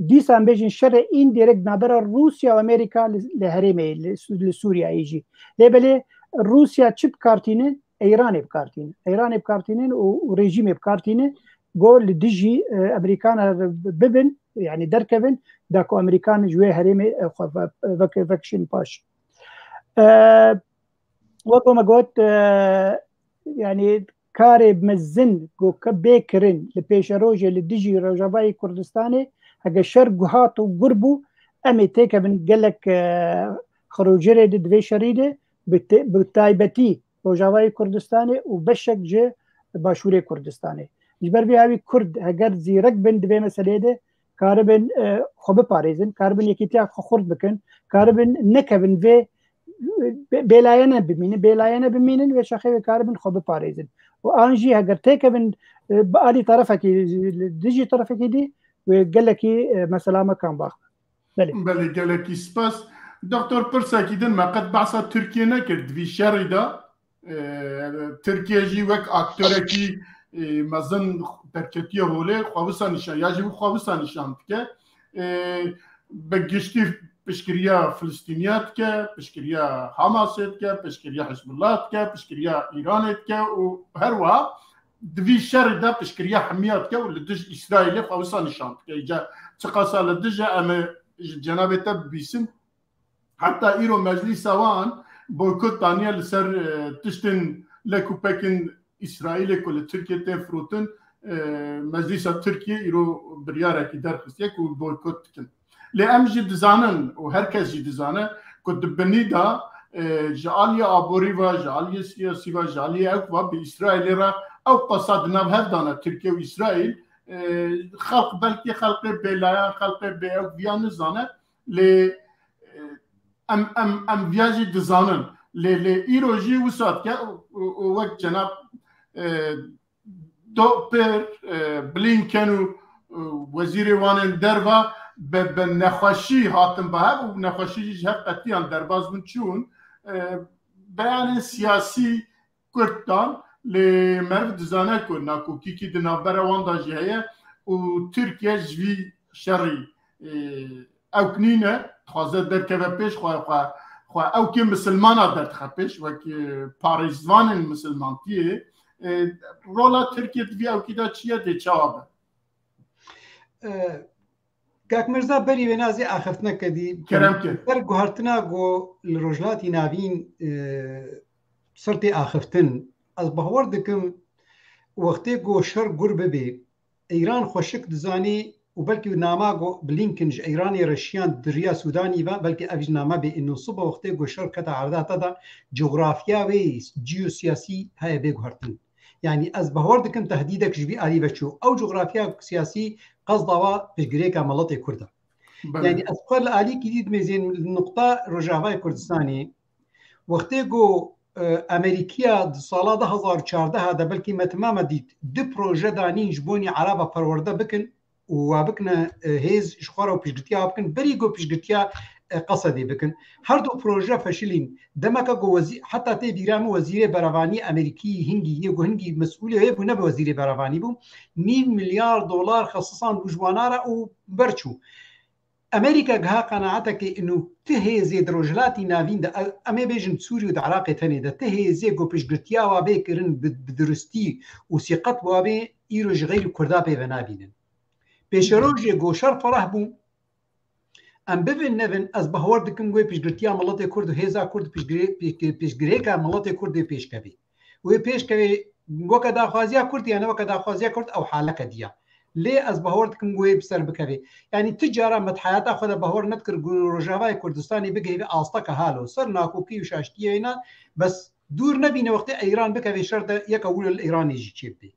dîsa em bêjin şerê indirekt navbera Rûsya û Amerîka li, li herêmê, li, li Sûriyeyê jî. Lê belê Rûsya çi bi kar tînin? Îranê bi kar tînin. Îranê bi kar tînin û, û rejîmê bi kar tînin. Go li dijî, e, Amerîkana bibin, yani derkevin, da ku Amerîkan ji wê herêmê, e, xwe ve-, vek-, vekişin paş. E, wek me got, e, yani karê mezin ku ke bê kirin li pêşerojê li dijî Rojavayê Kurdistanê, heke şer guhat û gur bû, em ê têkevin gelek, e, xirûcirê de di vê şerî de, bi te-, bi taybetî Rojavayê Kurdistanê û beşek ji Başûrê Kurdistanê. Ji ber vê hawî Kurd heger zîrek bin di vê meseleyê de, karibin, e, xwe biparêzin, karibin yekîtiya xwe xurt bikin, karibin nekevin vê, e, bê-, bêlayene bimînin, bêlayene bimînin, wê çaxê wê karibin xwe biparêzin. Û an jî heger têkevin, e, bi alî terefekî, li dijî terefekî dî, wê gelekî, e, mesela me kan bax. Belê. Belê, gelekî spas. Doktor, pirsekî din, me qet behsa Tirkiye nekir di vî şerî de. E, Tirkiye jî wek aktorekî, e, mezin derketiye holê, xwe wisa nîşan, ya jî xwe wisa nîşan dike. E, bi giştî piştgiriya Filistîniya dike, piştgiriya Hamasê dike, piştgiriya Hizbullah dike, piştgiriya Îranê dike û her wiha di vî şerî de piştgiriya hemiya dike û li dij Îsraîlê xwe wisa nîşan dike. Îca çiqasa li dij e, em ê ji cenabê te bibîsin. Heta îro meclîsa wan boykot daniye li ser, e, tiştên lek û pekên Îsraîlê ku li Tirkiye tên firotin, e, meclîsa Tirkiye îro biryarekî derxistiye ku boykot dikin. Lê em jî dizanin û her kes jî dizane ku di binî de, e, ji aliyê aborî ve, ji aliyê siyasî ve, ji aliyê ewk ve bi Îsraîlê re ew qasa di nav hev de ne Tirkiye û Îsraîl, e, xelq belkî xelqê bêlayan, xelqê bê ewk viya nizane, lê, e, em, em, em viya jî dizanin. Lê, lê îro jî wisa dike û, û, û wek cenab, e, Do-, Pir, e, Blinken û, e, wezîrê wan ên derve bi, bi nexweşî hatin bi hev û nexweşî jî ji hev qetiyan derbas bûn çûn. E, beyanên siyasî Kurd dan, lê meriv dizane ku nakokîkî di navbera wan de jî heye û Tirkiye ji vî şerî, e, ewk nîne, dixwaze derkeve pêş xwe, xwe, xwe ewkê misilmana derdixe pêş, wek, e, parêzvanên misilmantiyê. E, rola Tirkiye di vî ewkî de çi ye, dê çawa be? E, Kak Mirza, berî wê nazê axiftineke dî. Kerem ke. Ser guhertina ku li Rojhilatî Navîn, e, ser tê axiftin, ez bawer dikim wextê ku şer gur bibê, Îran xweşik dizanî û belkî nama ku Blinken ji Îranê re şiyan di riya Sûdanî ve, belkî ev jî nama bê, ino sibe wextê ku şer kete erdata de, coxrafiya wê ciyosiyasî heye bê guhertin. Yanî ez bawer dikim tehdîdek ji vî alî ve çû. Ew coxrafiya siyasî qesda wa piştgirêka miletê Kurd e. Belê. Yanî ez xwe li alîkî dî dimêzên nuqta Rojavayê Kurdistanê. Wextê ku, e, Amerîkiya di sala du hezar û çardeh de belkî me temama dît, du proje danîn ji bonî Eraba perwerde bikin û wa bikine, e, hêz ji xwe re û piştgirtiya wa bikin, berî ku piştgirtiya, e, Qesedê bikin. Her du proje feşilîn. Demeke ku wezî-, heta tê bîra min wezîrê berevanî Amerîkî hingî yê ku hingî mesûlê wê bû, nebe wezîrê berevanî bû. Nîv milyar dolar xesisan bû ji wana re û berçû. Amerîka giha qenaatekê ino ti hêzê di Rojhilatî Navîn de, em ê bêjin Sûrî û di Iraqê tenê de, ti hêzê ku piştgirtiya wa bê kirin bi, bi durustî û sîqet wa bê, îro ji xeyrî Kurda pê ve nabînin. Pêşerojê ku şer ferah bû, em bivin nevin, ez bawer dikim wê piştgirtiya miletê Kurd û hêza Kurd piştgirê-, piştgirêka miletê Kurd wê pêşkevê. Wê pêşkevê weke daxwaziya Kurd, yani weke daxwaziya Kurd ew haleke diya. Lê ez bawer dikim wê bi ser bikevê. Yani ti cara me di heyata xwe de bawer nedikirin ku Rojavayê Kurdistanê bigihê vê asteke halo. Ser nakokî û şaştiyê wêna, bes dûr nebîne wextê Îran bikevê şer de, yeke wilo li Îranê jî çêbibê.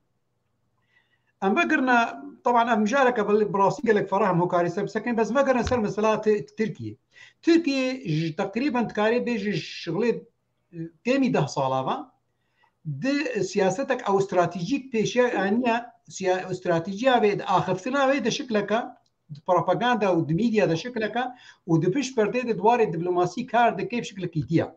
Em vegirine, teban ev mijareke bi, bi rastî gelek ferah em hokarî ser bisekin, bes vegirine ser mesela Ti-, Tirkiye. Tirkiye ji teqrîben dikarê bêje şixulê, e, kêmî deh sala va, di siyasetek ew stratejîk pêşiya aniye, siya-, stratejiya wê di axiftina wê de şikleke, di propaganda û di medya de şikleke û di pişt perdê de di warê diplomasî kar dike bi şiklekî diya.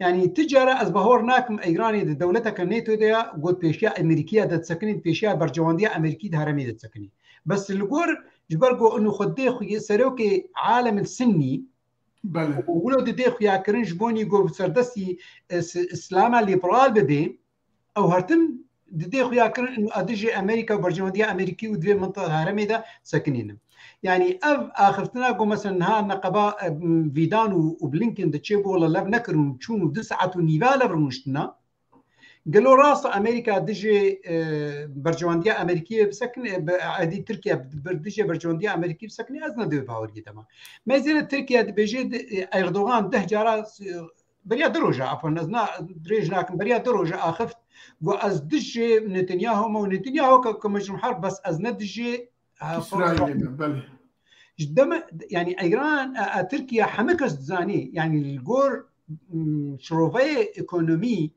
Yani ti cara ez bahor nakim Îranê di dewleteke NATO de ya, got pêşiya Amerîkiya de disekinî, pêşiya bercewandiya Amerîkî di heremê de disekinî. Bes li gor, ji ber ku inu xwe dê xwe serokê alemên Sinnî, Belê. û wilo didê xuyakirin ji bonî ku bi serdestî, e, s-, Îslama lîberal bibê, ew her tim didê xuyakirin inu a dijê Amerîka û bercewandiya Amerîkî û divê mintiqa heremê de sekinînin. Yani ev axiftina ku mesela niha neqeba, e, Vîdan û, û Blinken de çêbû, wela lev nekirin û çûn û du saet û nîve lev rûniştina. Gelo rast Amerîka dijê, e, bercewandiya Amerîkî bisekinê, bi, edî Tirkiye bi, dijê bercewandiya Amerîkî bisekinê, ez ne dê baweriyê dema. Mezêne Tirkiye dibêje di, e, Erdogan deh cara, e, beriya du roja, afwan, ez na, dirêj nakim, beriya du roja axift, got ez dijê Netanyahu me û Netanyahu ke, ke mecrum herb, bes ez ne dijê, e, Îsraîlê me, belê. Ji deme, yani Îran, e, e, Tirkiye heme kes dizanî, yani li gor, m, şiroveyê ekonomî,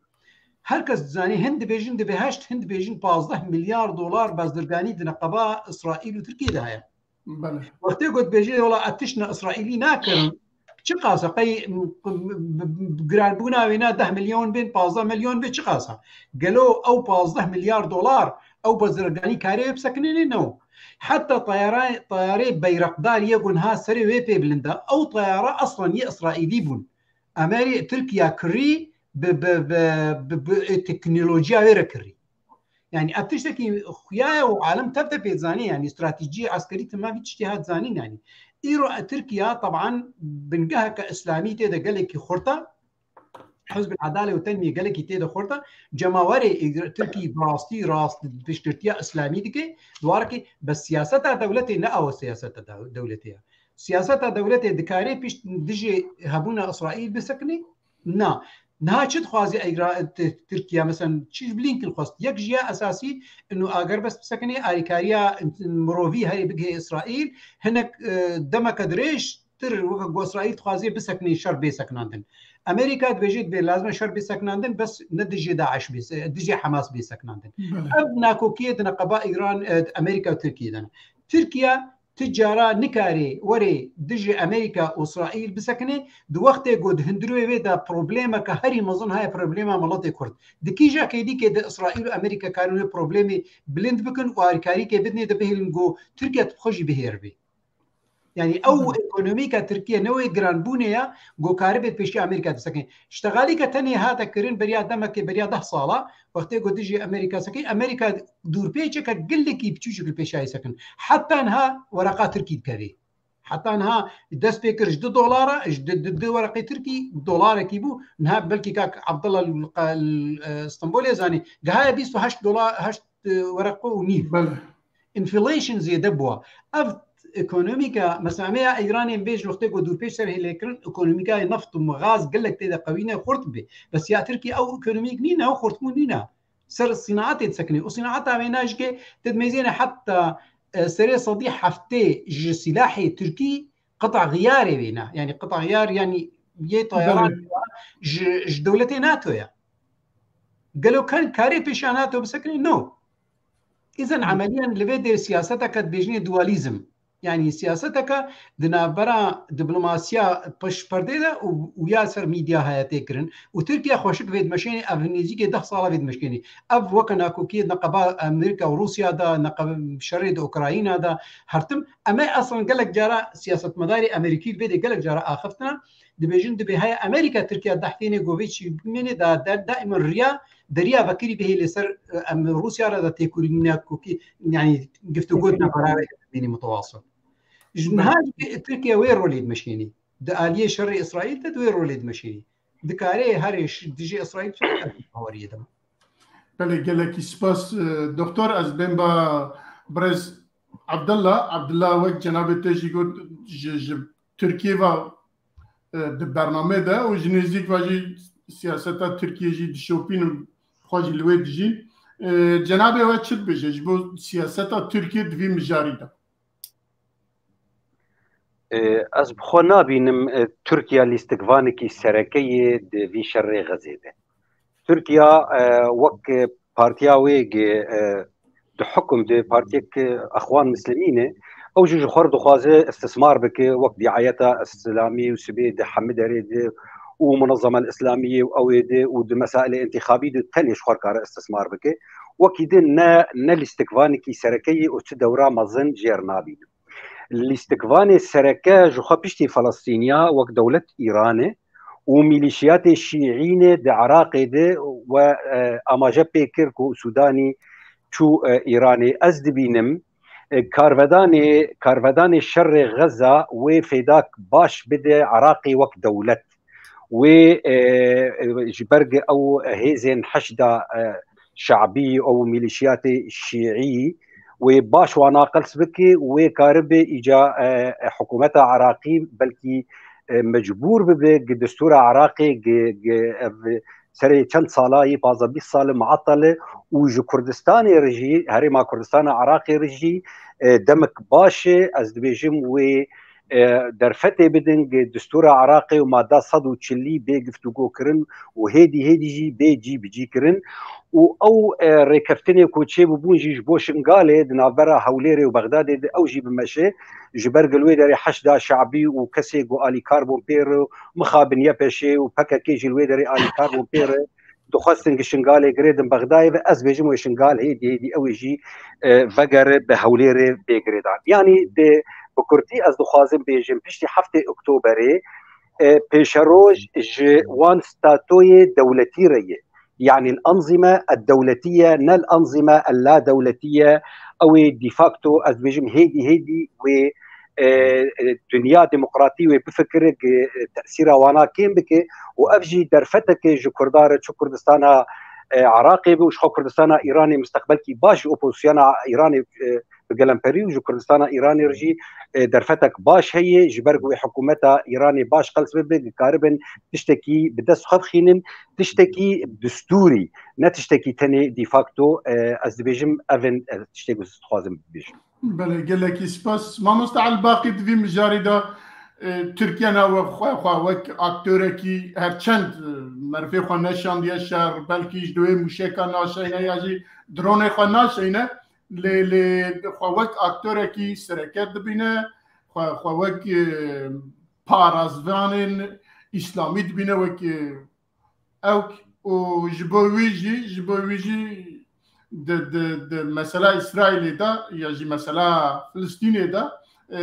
her kes dizanî, hin dibêjin divê heşt, hin dibêjin pazdeh milyar dolar bazirganî di neqeba Îsraîl û Tirkiye de heye. Belê. Wextê ku dibêjê, wela ez tiştine Îsraîlî nakirin, çiqas e, qey, m, m, m, giranbûna wê ne deh milyon bên, pazdeh milyon bê, çiqas e? Gelo ew pazdeh milyar dolar, ew bazirganî karê wê bisekinînê ne? Heta tayara-, tayarê Beyrakdar yê ku niha serê wê pê bilind e, ew tayara eslan yê Îsraîlî bûn. Amerî Tirkiye kirî bi, bi, bi, bi, bi, e, teknolojiya wê re kirî. Yani ev tiştekî xuya ye û alem tev de pê dizanî, yani stratejî eskerî tema vî tiştê hat zanîn yani. Îro e, Tirkiye taban bingeheke îslamî tê de gelekî xurt e. Hizbul Adale û Tenmiyê gelekî tê de xurt e. Cemawerê Tirkî bi rastî rast piştgirtiya îslamî dike. Dwarkê bes siyaseta dewletê ne ew siyaseta dew-, dewletê ye. Siyaseta dewletê dikarê pişt dijê hebûna Îsraîl bisekinê? Na. Niha çi dixwazî Îra-, Ti-, Tirkiye? Mesela çi ji Blinken xwest? Yek ji ya esasî inu agerbest bisekinê, alîkariya mirovî herê bigihê Îsraîl, hinek, e, demeke dirêjtir weke ku Îsraîl dixwazê bisekinê şer bê sekinandin. Amerîka dibêje, dibê lazim e şer bê sekinandin, bes ne dijê DAIŞ bê se-, dijê Hamas bê sekinandin. Belê. Ev nakokiyê di neqeba Îran, e, Amerîka û Tirkiye de ne. Tirkiye Ti cara nikarê werê dijî Amerîka û Îsraîl bisekine, di wextê ku di hundirê wê de problemeke herî mezin heye, problema miletê Kurd. Di kîja kêdîkê de Îsraîl û Amerîka karin wê problemê bilind bikin û alîkarîkê bidinê de bihêlin ku Tirkiye tu bi xwe jî bihêr bî. Yani ew ekonomîka Tirkiye ne wê giranbûnê ya ku karibê pêşiya Amerîka disekin. Ştexalîka tenê hate kirin beriya demekê, beriya deh sala, wextê ku dijî Amerîka sekin, Amerîka dûrpêçeke gelekî biçûçik li pêşayê sekin. Heta niha wereqa Tirkî dikevê. Heta niha dest pê kir ji du dolara, ji du, du, du wereqê Tirkî dolarekî bû. Niha belkî kak Abdullah li, li, e, Stenbolê zanî. Gihaye bîst û heşt dolar, heşt, e, wereqo û nîv. Bele. Inflation zêde bûa. Ev ekonomîka, mesela, me ya Îranê bêj wextê ku dûrpêç ser hêlê kirin, ekonomîkayê neft û gaz gelek tê de qewî ne, xurt bê. Bes ya Tirkî ew ekonomîk nîne, ew xurtbûn nîne. Ser sînaetê disekine. Û sînaeta wêna jî ke te dimêzêne heta, e, serê sedî heftê ji sîlahê Tirkî qita xiyarê wêna. Yani qita xiyar, yani yê tayaran Belê. ji, ji dewletê NATO ya. Gelo kan karê pêşiya NATO bisekine? No. Îzen Hı. emeliyen li vê dê siyaseteke dibêjinê dualîzm. Yani siyaseteke di navbera diplomasiya pişt perdê de û, û ya ser medya heye tê kirin. Û Tirkiye xweşik vê dimeşênê, ev nêzîkê deh sala vê dimeşênê. Ev weke nakokiyê neqeba Amerîka û Rûsya de, neqeb şerê di Ukrayna de, hertim. Em ê eslin gelek cara siyasetmedarê Amerîkî li vê dê gelek cara axiftina. Dibêjin dibê heye Amerîka Tirkiye dehtênê govê çî bimênê da, da, daîman riya, deriya vekirî bihêlê ser, e, em Rûsya re de têkurînîna kokî, yani giftugot ne beraber bimênê mutewasıl. Ji niha jî Tirkiye wê rolê dimeşênî. Di aliyê şerê Îsraîl de di wê rolê dimeşênî. Dikarê herê ş-, dijî Îsraîl çi baweriyê de. Belê, gelekî spas, e, doktor. Ez bên ba birêz Abdullah. Abdullah, wek cenabê te jî got, ji, ji Tirkiyê ve, e, di bernamê de û ji nêzîk ve jî siyaseta Tirkiyê jî dişopîn û xwe jî li wê dijîn. E, cenabê we çi dibêje ji bo siyaseta Tirkiyê di vî mijarî de? E, ez bi xwe nabînim, e, Tirkiye lîstikvanekî sereke ye di vî şerê Xezê de. Tirkiye, e, wek, e, partiya wê gi, e, di hukum de partiyek, e, Exwan Mislimîn e, ew jî ji xwe re dixwaze istismar bike, wek diyayeta Îslamî û sibê di hemî derê de û Munezzemal Îslamiyê û ew ê de û di mesailê întîxabî de tenê ji xwe re kare istismar bike. Wekî din ne, ne lîstikvanekî sereke ye û çi dewra mezin jê re nabînim. Lîstikvanê sereke ji xwe piştî Felestîniya wek dewlet Îran e û mîlîşiyatê şîî ne di Iraqê de we, e, amaje pê kir ku Sûdanî çû, e, Îranê. Ez dibînim, e, karvedanê, karvedanê şerê Xeza wê fêdak baş bide Iraqê wek dewlet. Wê, e, e, ji ber ew hêzên Heşda, e, Şe'bî, ew mîlîşiyatê Şîî, wê baş wana qels bike, wê karibe îca, e, e, hikûmeta Iraqî belkî, e, mecbûr bibe gi destûra Iraqê gi, gi ev serê çend sala yî, pazdeh bîst sal e muatel e û ji Kurdistanê re jî, Herêma Kurdistana Iraqê re jî, e, demek baş e, ez dibêjim wê, e, derfetê bidin gi destûra Iraqê û madda sed û çilî bê giftûgo kirin û hêdî hêdî jî bê cî bi cî kirin. Û ew, e, rêkeftinê ku çêbûbûn jî ji bo Şingalê di navbera Hewlêrê û Bexdadê de ew jî bimeşe, ji ber gi li wê derê Heşda Şe'bî û kesê ku alîkar bûn pê re, mixabin Y P Ş û P K K jî li wê derê alîkar bûn pê re, dixwestin ki Şingalê girêdin Bexdayê ve, ez bêjim wê Şingal hêdî hêdî ew ê jî, e, vegere bi Hewlêrê bê girêdan. Yanî di, bi kurtî ez dixwazim bêjim, piştî heftê Oktoberê, e, pêşeroj ji wan statoyê dewletî re ye. Yanî el-enzîme ed-dewletî ye, ne el-enzîme el-la dewletî ye. Ew ê de facto, ez dibêjim hêdî hêdî wê, e, e, dinya demokratî wê bifikire, gi, e, tesîra wana kêm bike û ev jî derfeteke ji Kurdan re, çi Kurdistana, e, Iraqê be û ji xwe Kurdistana Îranê misteqbelkî baş ji opozisyona Îranê, e, bi gelemperî û ji Kurdistana Îranê re jî, e, derfetek baş heye, ji ber ku wê hikûmeta Îranê baş qels bibe, dikaribin tiştekî bi dest xwe bixînin, tiştekî destûrî, ne tiştekî tenê de facto, e, ez dibêjim, ev in, e, tiştê ku ez dixwazim bibêjim. Belê, gelekî spas. Mamoste Elbaqî, di vî mijarî de, e, Tirkiye na we xwe, xwe wek aktorekî her çend, e, merivê xwe neşandiye şer, belkî ji duyê mûşeka naşeyne ya jî dronê xwe naşeyne. Lê lê xwe wek aktorekî sereke dibîne, xwe xwe wek e, parastvanên îslamî dibîne, wek e, ewk û ji bo wî jî ji bo wî jî di di di mesela Îsraîlê de ya jî mesela Filistînê de e,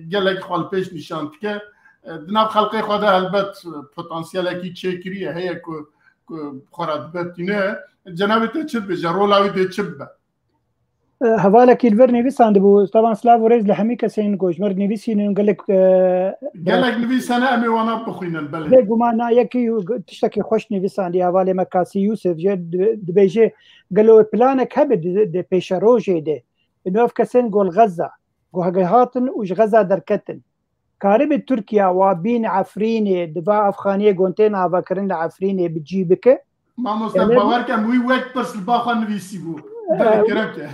gelek xwe li pêş nîşan dike. E, di nav xelkê xwe de helbet potansiyelekî çêkirî ye, heye ku ku xwe re dibetîne. Cenabê te çi dibêje? Rola wî dê çi bibe? E, hevalekî li vir nivîsandibû. Taban silav û rêz li hemî kesên ku ji mir nivîsînin gelek, e, Gelek nivîs hene, em ê wana bixwînin, belê. Bêguman na yekî tiştekî xweş nivîsandî hevalê me Kasî Yûsif jê di-, dibêje, gelo planek hebe di, di pêşerojê de. Ino ev kesên ku li Xezza, ku hege hatin û ji Xezza derketin, karibe Tirkiye wa bîn Efrînê, di va ev xaniyê ku tên avakirin li Efrînê bi cî bike? Mamoste, Yanî bawer kem wî wek pirs li ba xwe nivîsîbû. Belê, kerem ke.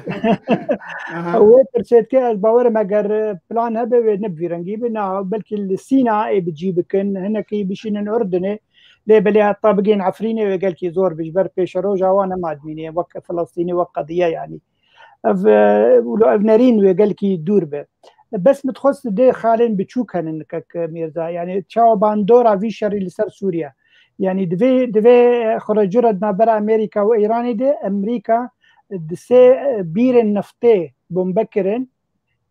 Aha. Wê pirsê dike, ez bawerim eger plan hebe wê ne bi vî rengî be, na, belkî li Sîna ê bi cî bikin, hinekî bişînin Urdunê, lê belê heta bigihên Efrînê wê gelkî zor be, ji ber pêşeroja wan nema dimîne, wek Filistînê, wek qediye yanî. Ev, e, wilo ev nerîn wê gelkî dûr be. Bes min dixwest dê xalên biçûk henin kek Mîrza. Yanî çawa bandora vî şerî li ser Sûriye? Yanî divê, divê xwe re cure di navbera Amerîka û Îranê de, Amerîka di sê, e, bîrên neftê bombe kirin,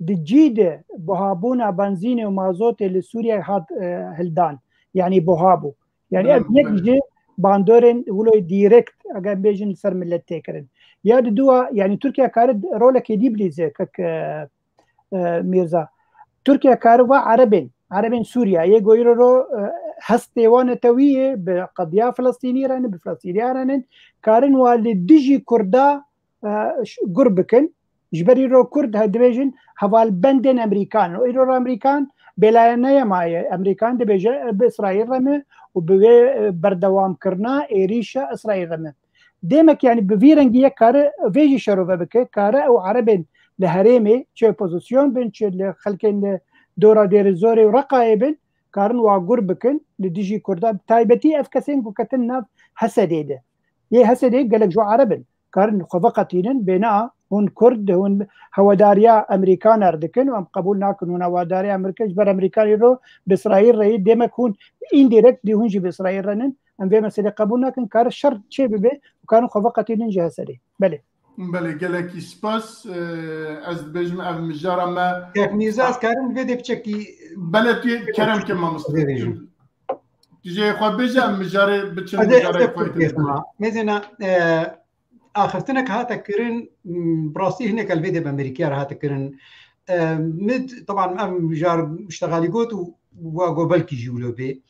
di cî de buhabûna benzînê û mazotê li Sûriye hat, e, hildan. Yanî buha bû. Yanî ev Belê, yek belê. ji bandorên wilo direkt, eger bêjin, li ser milet tê kirin. Ya di dua, yanî Tirkiye kare rolekê dî bilîze, kek, e, e, Mîrza. Tirkiye kare va Erebên, Erebên Sûriye, yê ku îro ro, e, hestê wan netewî ye, bi qediya Filistînî re ne, bi Filistîniya re ne, karin wa li dijî Kurda, e, ş-, gur bikin. Ji ber îro Kurd he dibêjin hevalbendên Amerîkan. Û îro re Amerîkan bêlaye neyemaye. Amerîkan dibêje, e, bi Îsraîl re me û bi wê, e, berdewamkirina êrîşa Îsraîl re me. Demek, yanî bi vî rengî yek kare vê jî şerove bike, kare ew Erebên li herêmê, çi opozîsyon bin, çi li xelkên li dora Dêrê Zorê û Reqayê bin, karin wa gur bikin li dijî Kurda, bi taybetî ev kesên ku ketin nav Hesedê de. Yê Hesedê gelek ji Ereb in, karin xwe veqetînin, bêna hûn Kurd, hûn hewedariya Amerîkan re dikin û em qebûl nakin hûn hewedariya Amerîka, ji ber Amerîkanî ro bi Îsraîl re yî, demek hûn indirekt dî hûn jî bi Îsraîl re nin. Em vê meselê qebûl nakin, kare şer çê bibe û karin xwe veqetînin ji Hesedê. Belê. Belê, gelekî spas. Ee, ez dibêjim ev mijara me Kek Mîrza, ez karim vê dê piçekî Belê, tu kerem ke mamoste. Vê bêjim. Tu jê xwe bêje, em mijarê biçin Ez ê, ez mijarê ê xwe Kurd bêjim. Mêzêna, e, axiftinek hate kirin, m, bi rastî hinek el vê dê bi Amerîkaya re hate kirin. E, min, teban em mijar Ştegalî got û wa go belkî jî wilo bê.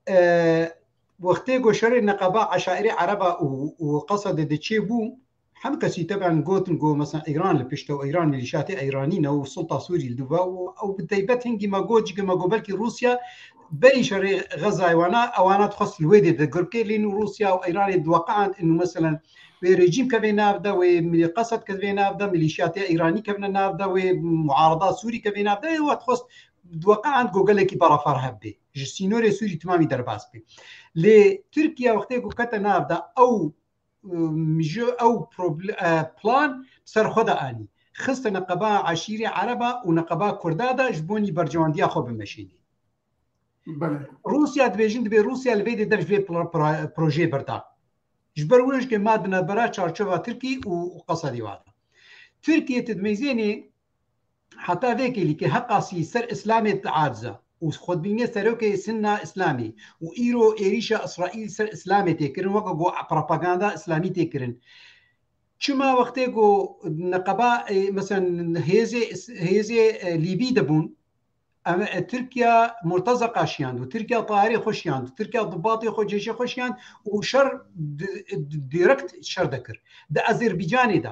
E, wextê go şerê neqeba eşairê Ereba û, û Qesedê de çê bû, Hemî kesî teben gotin ku mesela Îran li pişt e û Îran milîşatê Îranî ne û sulta Sûrî li dû ve û ew bi taybet hingî me got, jî me got belkî Rûsya berî şerê Xezayê wana, ewana dixwest li wê dê de gur bike, lê nû Rûsya û Îranê diweqand û meselen wê rejîm kevê nav de, wê milî Qesed kevê nav de, milîşatê Îranî kevne nav de, wê muarada Sûrî kevê nav de, ê wa dixwest diweqand ku gelekî berafar hebê. Ji sînorê Sûrî timamî derbas bê. Lê Tirkiye wextê ku kete nav de ew Em, ji ew proble-, e, plan bi ser xwe de anî. Xiste neqeba eşîrê Ereba û neqeba Kurda de ji bo nî berjewendiya xwe bimeşînî. Belê. Rûsya dibêjin, dibê Rûsya li vê dê dev ji vê pro-, pro-, projeyê berda. Ji ber wilo jî ke ma di navbera çarçova Tirkî û, û Qesedê wa de. Tirkiye tu dimeyzênê Heta vê kêlîkê heqasî ser Îslamê diacize û xwedbînê serokê Sinna Îslamê û îro êrîşa Îsraîl ser Îslamê tê kirin, weke ku propaganda Îslamî tê kirin. Çima wextê ku neqeba, e, mesela hêzê, hêzê, e, Lîbî de bûn, em, e, Tirkiye murtezeqa şiyand û Tirkiye tayarê xwe şiyand û Tirkiye dibatê xwe, cêşê xwe şiyand û şer di-, di-, direkt şer dekir. Di Azerbaycanê de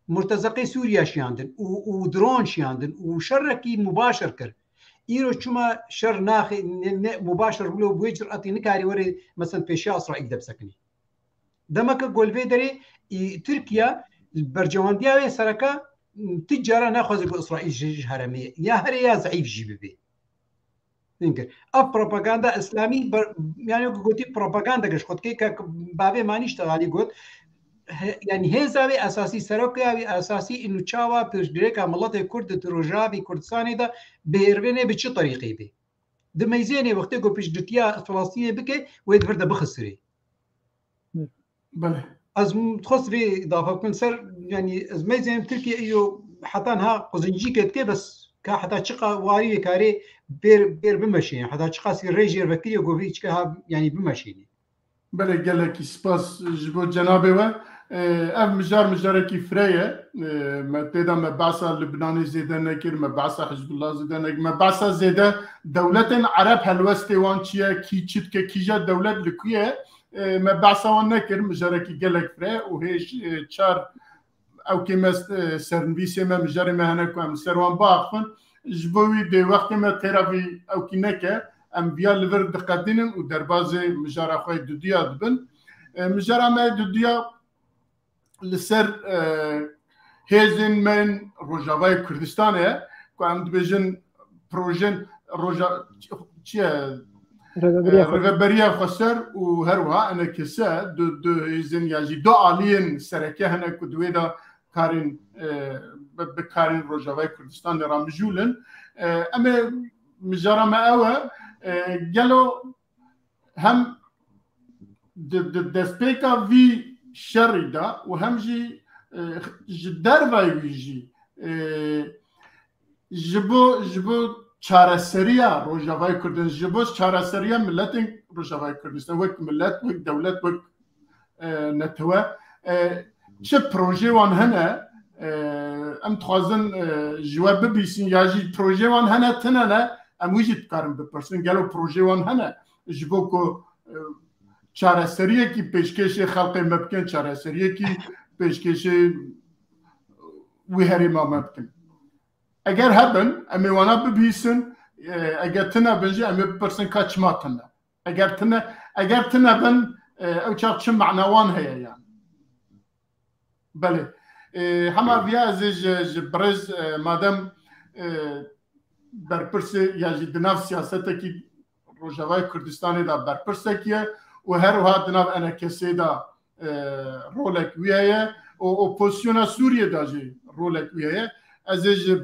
murtezeqê Sûriye şiyandin û, û dron şiyandin û şerekî mubaşir kir. Îro çima şer naxê, ne, ne mubaşir wilo bi wê ciratî nikarî were, mesela pêşiya Îsraîl de bisekinî. Demeke gol vê derê, î, Tirkiye berjewendiya wê sereke, m, ti cara naxwaze ku Îsraîl ji, ji heremê ya herê ya zeîf jî bibe. Din kir. Ev propaganda Îslamî ber-, yani ku gotî propaganda ke ji xwe dikê, ke bavê Manî Ştegalî got, he-, yanî hêza wê esasî, serokeya wê esasî, û çawa piştgirêka miletê Kurd di Rojavî Kurdistanê de bihêrvêne bi çi terîqê bê? Di meyzênê wextê ku piştgirtiya Filistînê bike, wê di vir de bixisirê. Belê. Ez m-, dixwest vê idafe bikim ser, yanî ez meyzên Tirkiye îyo heta niha qizincî ketike, bes ka heta çiqa warî wê karê bêr, bêr bimeşîne, heta çiqasî rê jêr vekiriye ku vê çike ha, yanî bimeşîne. Belê, gelekî spas ji bo cenabê we. Ee, ev mijar mijarekî fireh ye. Ee, me tê de me behsa Libnanê zêde nekir, me behsa Hizbullah zêde nekir, me behsa zêde dewletên Ereb helwestê wan çi ye, kî çi dike, kîja dewlet li ku ye, e, me behsa wan nekir, mijarekî gelek fireh û hêj, e, çar ewkê me, e, sernivîsê me, mijarê me hene ku em li ser wan biaxifin. Ji bo wî dê wextê me têra vî ewkî neke, em viya li vir diqedînin û derbazê mijara xwe yê duduya dibin. E, mijara me yê duduya li ser, e, hêzên me yên Rojavayê Kurdistanê ye ku em dibêjin projên Roja-, çi ye? Rêveberiya Xweser. Rêveberiya Xweser û her wiha enekese du, du hêzên ya jî du aliyên sereke hene ku di wê de karên, e, bi, bi karên Rojavayê Kurdistanê re mijûl in. E, em ê, mijara me ew e, e, gelo hem di, di destpêka vî şerî de û hem jî, e, ji dervayî wî jî, e, ji bo, ji bo çareseriya Rojavayê Kurdin, ji bo çareseriya miletên Rojavayê Kurdistan, wek milet, wek dewlet, wek, e, netewe, e, çi projê wan hene, e, em dixwazin, e, ji we bibîsin, ya jî projê wan hene, tine ne, em wî jî dikarin bipirsin, gelo projê wan hene, ji bo ku, e, çareseriyekî pêşkêşê xelkê me bikin, çareseriyekî pêşkêşê wî herêma me bikin. Eger hebin, em ê wana bibihîsin, e, eger tune bin jî, em ê bipirsin ka çima tune. Eger tune, eger tune bin, e, ew çax çi mana wan heye yani. Belê. E, hema viya ez ê ji, ji birêz, e, madem, e, berpirsê ya jî di nav siyasetekî Rojavayê Kurdistanê de berpirsek ye û her wiha di nav enekesê de, e, rolek wî heye û opozisyona Sûriyê de jî rolek wî heye. Ez ê ji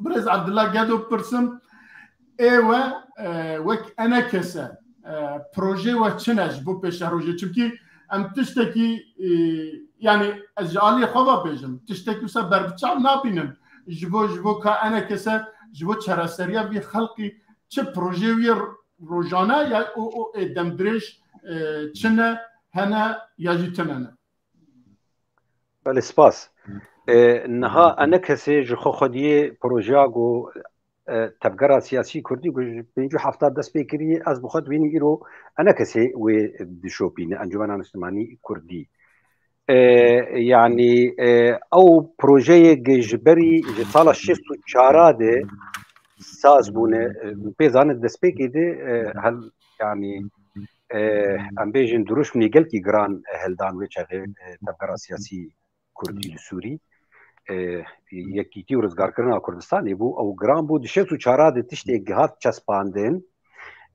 birêz Abdullah Gedo bipirsim, ê we, e, wek enekese, e, projê we çi ne ji bo pêşerojê? Çimkî em tiştekî, e, yanî ez ji aliyê xwe ve bêjim, tiştekî wisa berbiçav nabînin. Ji bo, ji bo ka enekese, ji bo çareseriya vî xelkî çi projê wî ye rojane ya û, û ê demdirêj, e, çi ne, hene ya jî tune ne? Belê, spas. E, niha enekesê ji xwe xwediyê projeya ku, e, tevgera siyasî kurdî ku ji pêncî û hefta dest pê kiriye, ez bi xwe dibînim îro enekesê wê dişopîne, Encûmena Niştimanî Kurdî. E, yanî, e, ew projeyê ji berî ji sala şêst û çar de saz bûne, e, pê zanin destpêkê de, e, hel, yanî, e, em bêjin dirûşmî gelkî giran, e, hildan wê çaxê, e, tevgera siyasî kurdî li Sûrî, e, Yekîtî û Rizgarkirina Kurdistanê bû, ew giran bû. Di şêst û çar de tiştê gihat çespandin,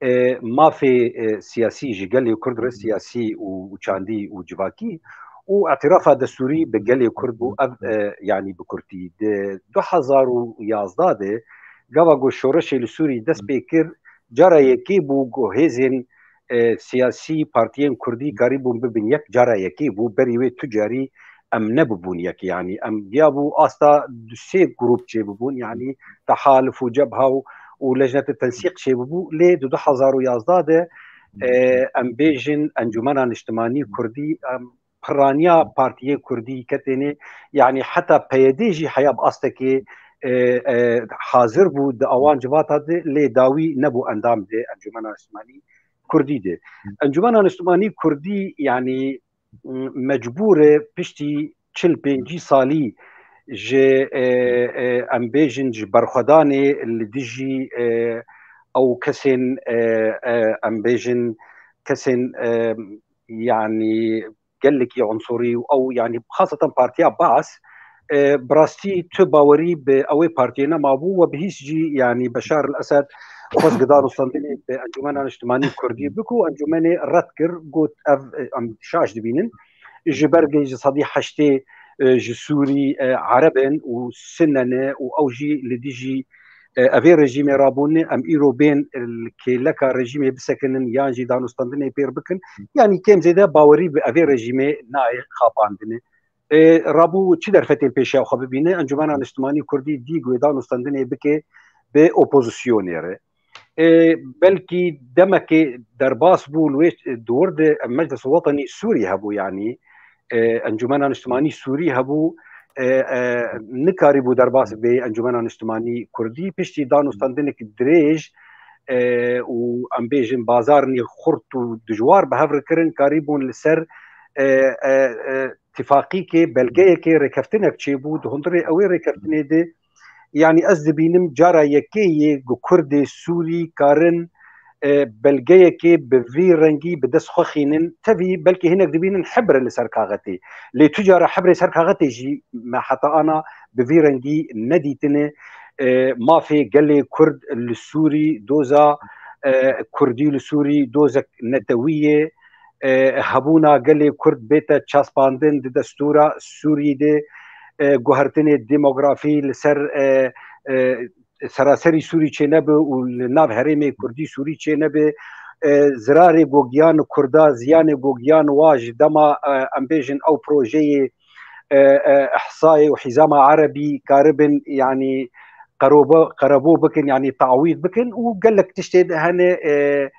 e, mafê, e, siyasî ji gelê Kurd re, siyasî û, û çandî û civakî û îtirafa destûrî bi gelê Kurd bû. Ev, e, yanî bi kurtî. Di du hezar û yazdeh de gava ku şoreşê li Sûrî dest pê kir, cara yekê bû ku hêzên, e, siyasî, partiyên kurdî karîbûn bibin yek, cara yekê bû. Berî wê tu carî em nebibûn yek, yanî em diyabû asta du sê grûp çêbibûn, yanî Tehalif û Cebha û, û Lejnete Tensîq çêbibû, lê di du hezar û yazdeh de, e, em bêjin Encûmena Niştimanî Kurdî, em piraniya partiyên kurdî ketêne, yanî heta P Y D jî heya bi astekê, e, e, hazir bû di awan civata de, lê dawî nebû endam di Encûmena Niştimanî Kurdî de. Encûmena Niştimanî Kurdî, yanî, m-, mecbûr e piştî çil pêncî salî ji, e, e, em bêjin ji berxwedanê li dijî, e, ew kesên, e, e, em bêjin kesên, e, yanî gelekî unsurî û ew, yanî xaseten partiya Baas, e, bi rastî tu bawerî bi ewê partiyê nemabû, we bi hîç cî, yanî Beşar el Esed xwest gidan û stendinê bi Encûmena Niştimanî Kurdî biku, encûmenê red kir, got ev, e, em şaş dibînin. ji ber ji sedî heştê, e, ji Sûrî, e, Ereb in û Sinne ne û ew jî li dijî, e, evê rejîmê rabûne. Em îro bên, e, li kêleka rejîmê bisekinin yan jî danûstandinê pêr bikin. Yanî kêm zêde bawerî bi evê rejîmê nayê xapandine. E, rabû çi derfetên pêşiya xwe bibîne, Encûmena Niştimanî Kurdî dî guhêdan û stendinê bike bi opozisyonê re. E, belkî demekê derbas bû li wê, e, di wir de Meclis Wetenî Sûrî hebû, yanî, e, Encûmena Niştimanî Sûrî hebû, e, e, nikarîbû derbas bê Encûmena Niştimanî Kurdî. Piştî dan û standinek dirêj, e, û em bêjin bazarnî xurt û dijwar bi hev re kirin, karîbûn li ser, e, e, e, tifaqîkê, belgeyekê, rêkeftinek çêbû. Di hundirê ew ê rêkeftinê de, yanî ez dibînim cara yekê yê ku Kurdê Sûrî karin, e, belgeyekê bi vî rengî bi dest xwe xînin. Tevî belkî hinek dibînin hebre li ser kaxetê. Lê tu cara hebrê ser kaxetê jî me heta ana bi vî rengî nedîtine. E, mafê gelê Kurd li Sûrî, doza, e, Kurdî li Sûrî dozek netewî ye. E, hebûna gelê Kurd bête çaspandin di destûra Sûrî de, e, guhertinê demografî li ser, e, e, seraserî Sûrî çênebe û li nav herêmê Kurdî Sûrî çênebe, e, zirarê gogiyan Kurda, ziyanê gogiyan wa ji dema, e, em bêjin ew projeyê, e, e, ihsayê û hîzama erebî karibin, yanî qerobo-, qerebû bikin, yanî tawîz bikin û gelek tiştê de hene, e,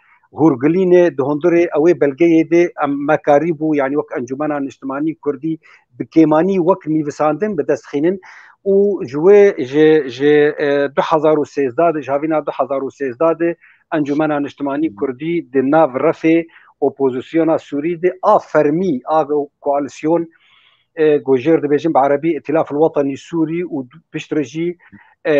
hûrgilîne di hundirê ew ê belgeyê de em me karîbû, yanî wek Encûmena Niştimanî Kurdî bi kêmanî wek nivîsandin bi dest xînin û ji wê ji, ji, e, du hezar û sêzdeh de, ji havîna du hezar û sêzdeh de Encûmena Niştimanî Kurdî di nav refê opozisyona Sûrî de a fermî, a koalisyon, e, ku jêr dibêjin bi erebî Îtilaf el Wetenî Sûrî û piştre jî, e,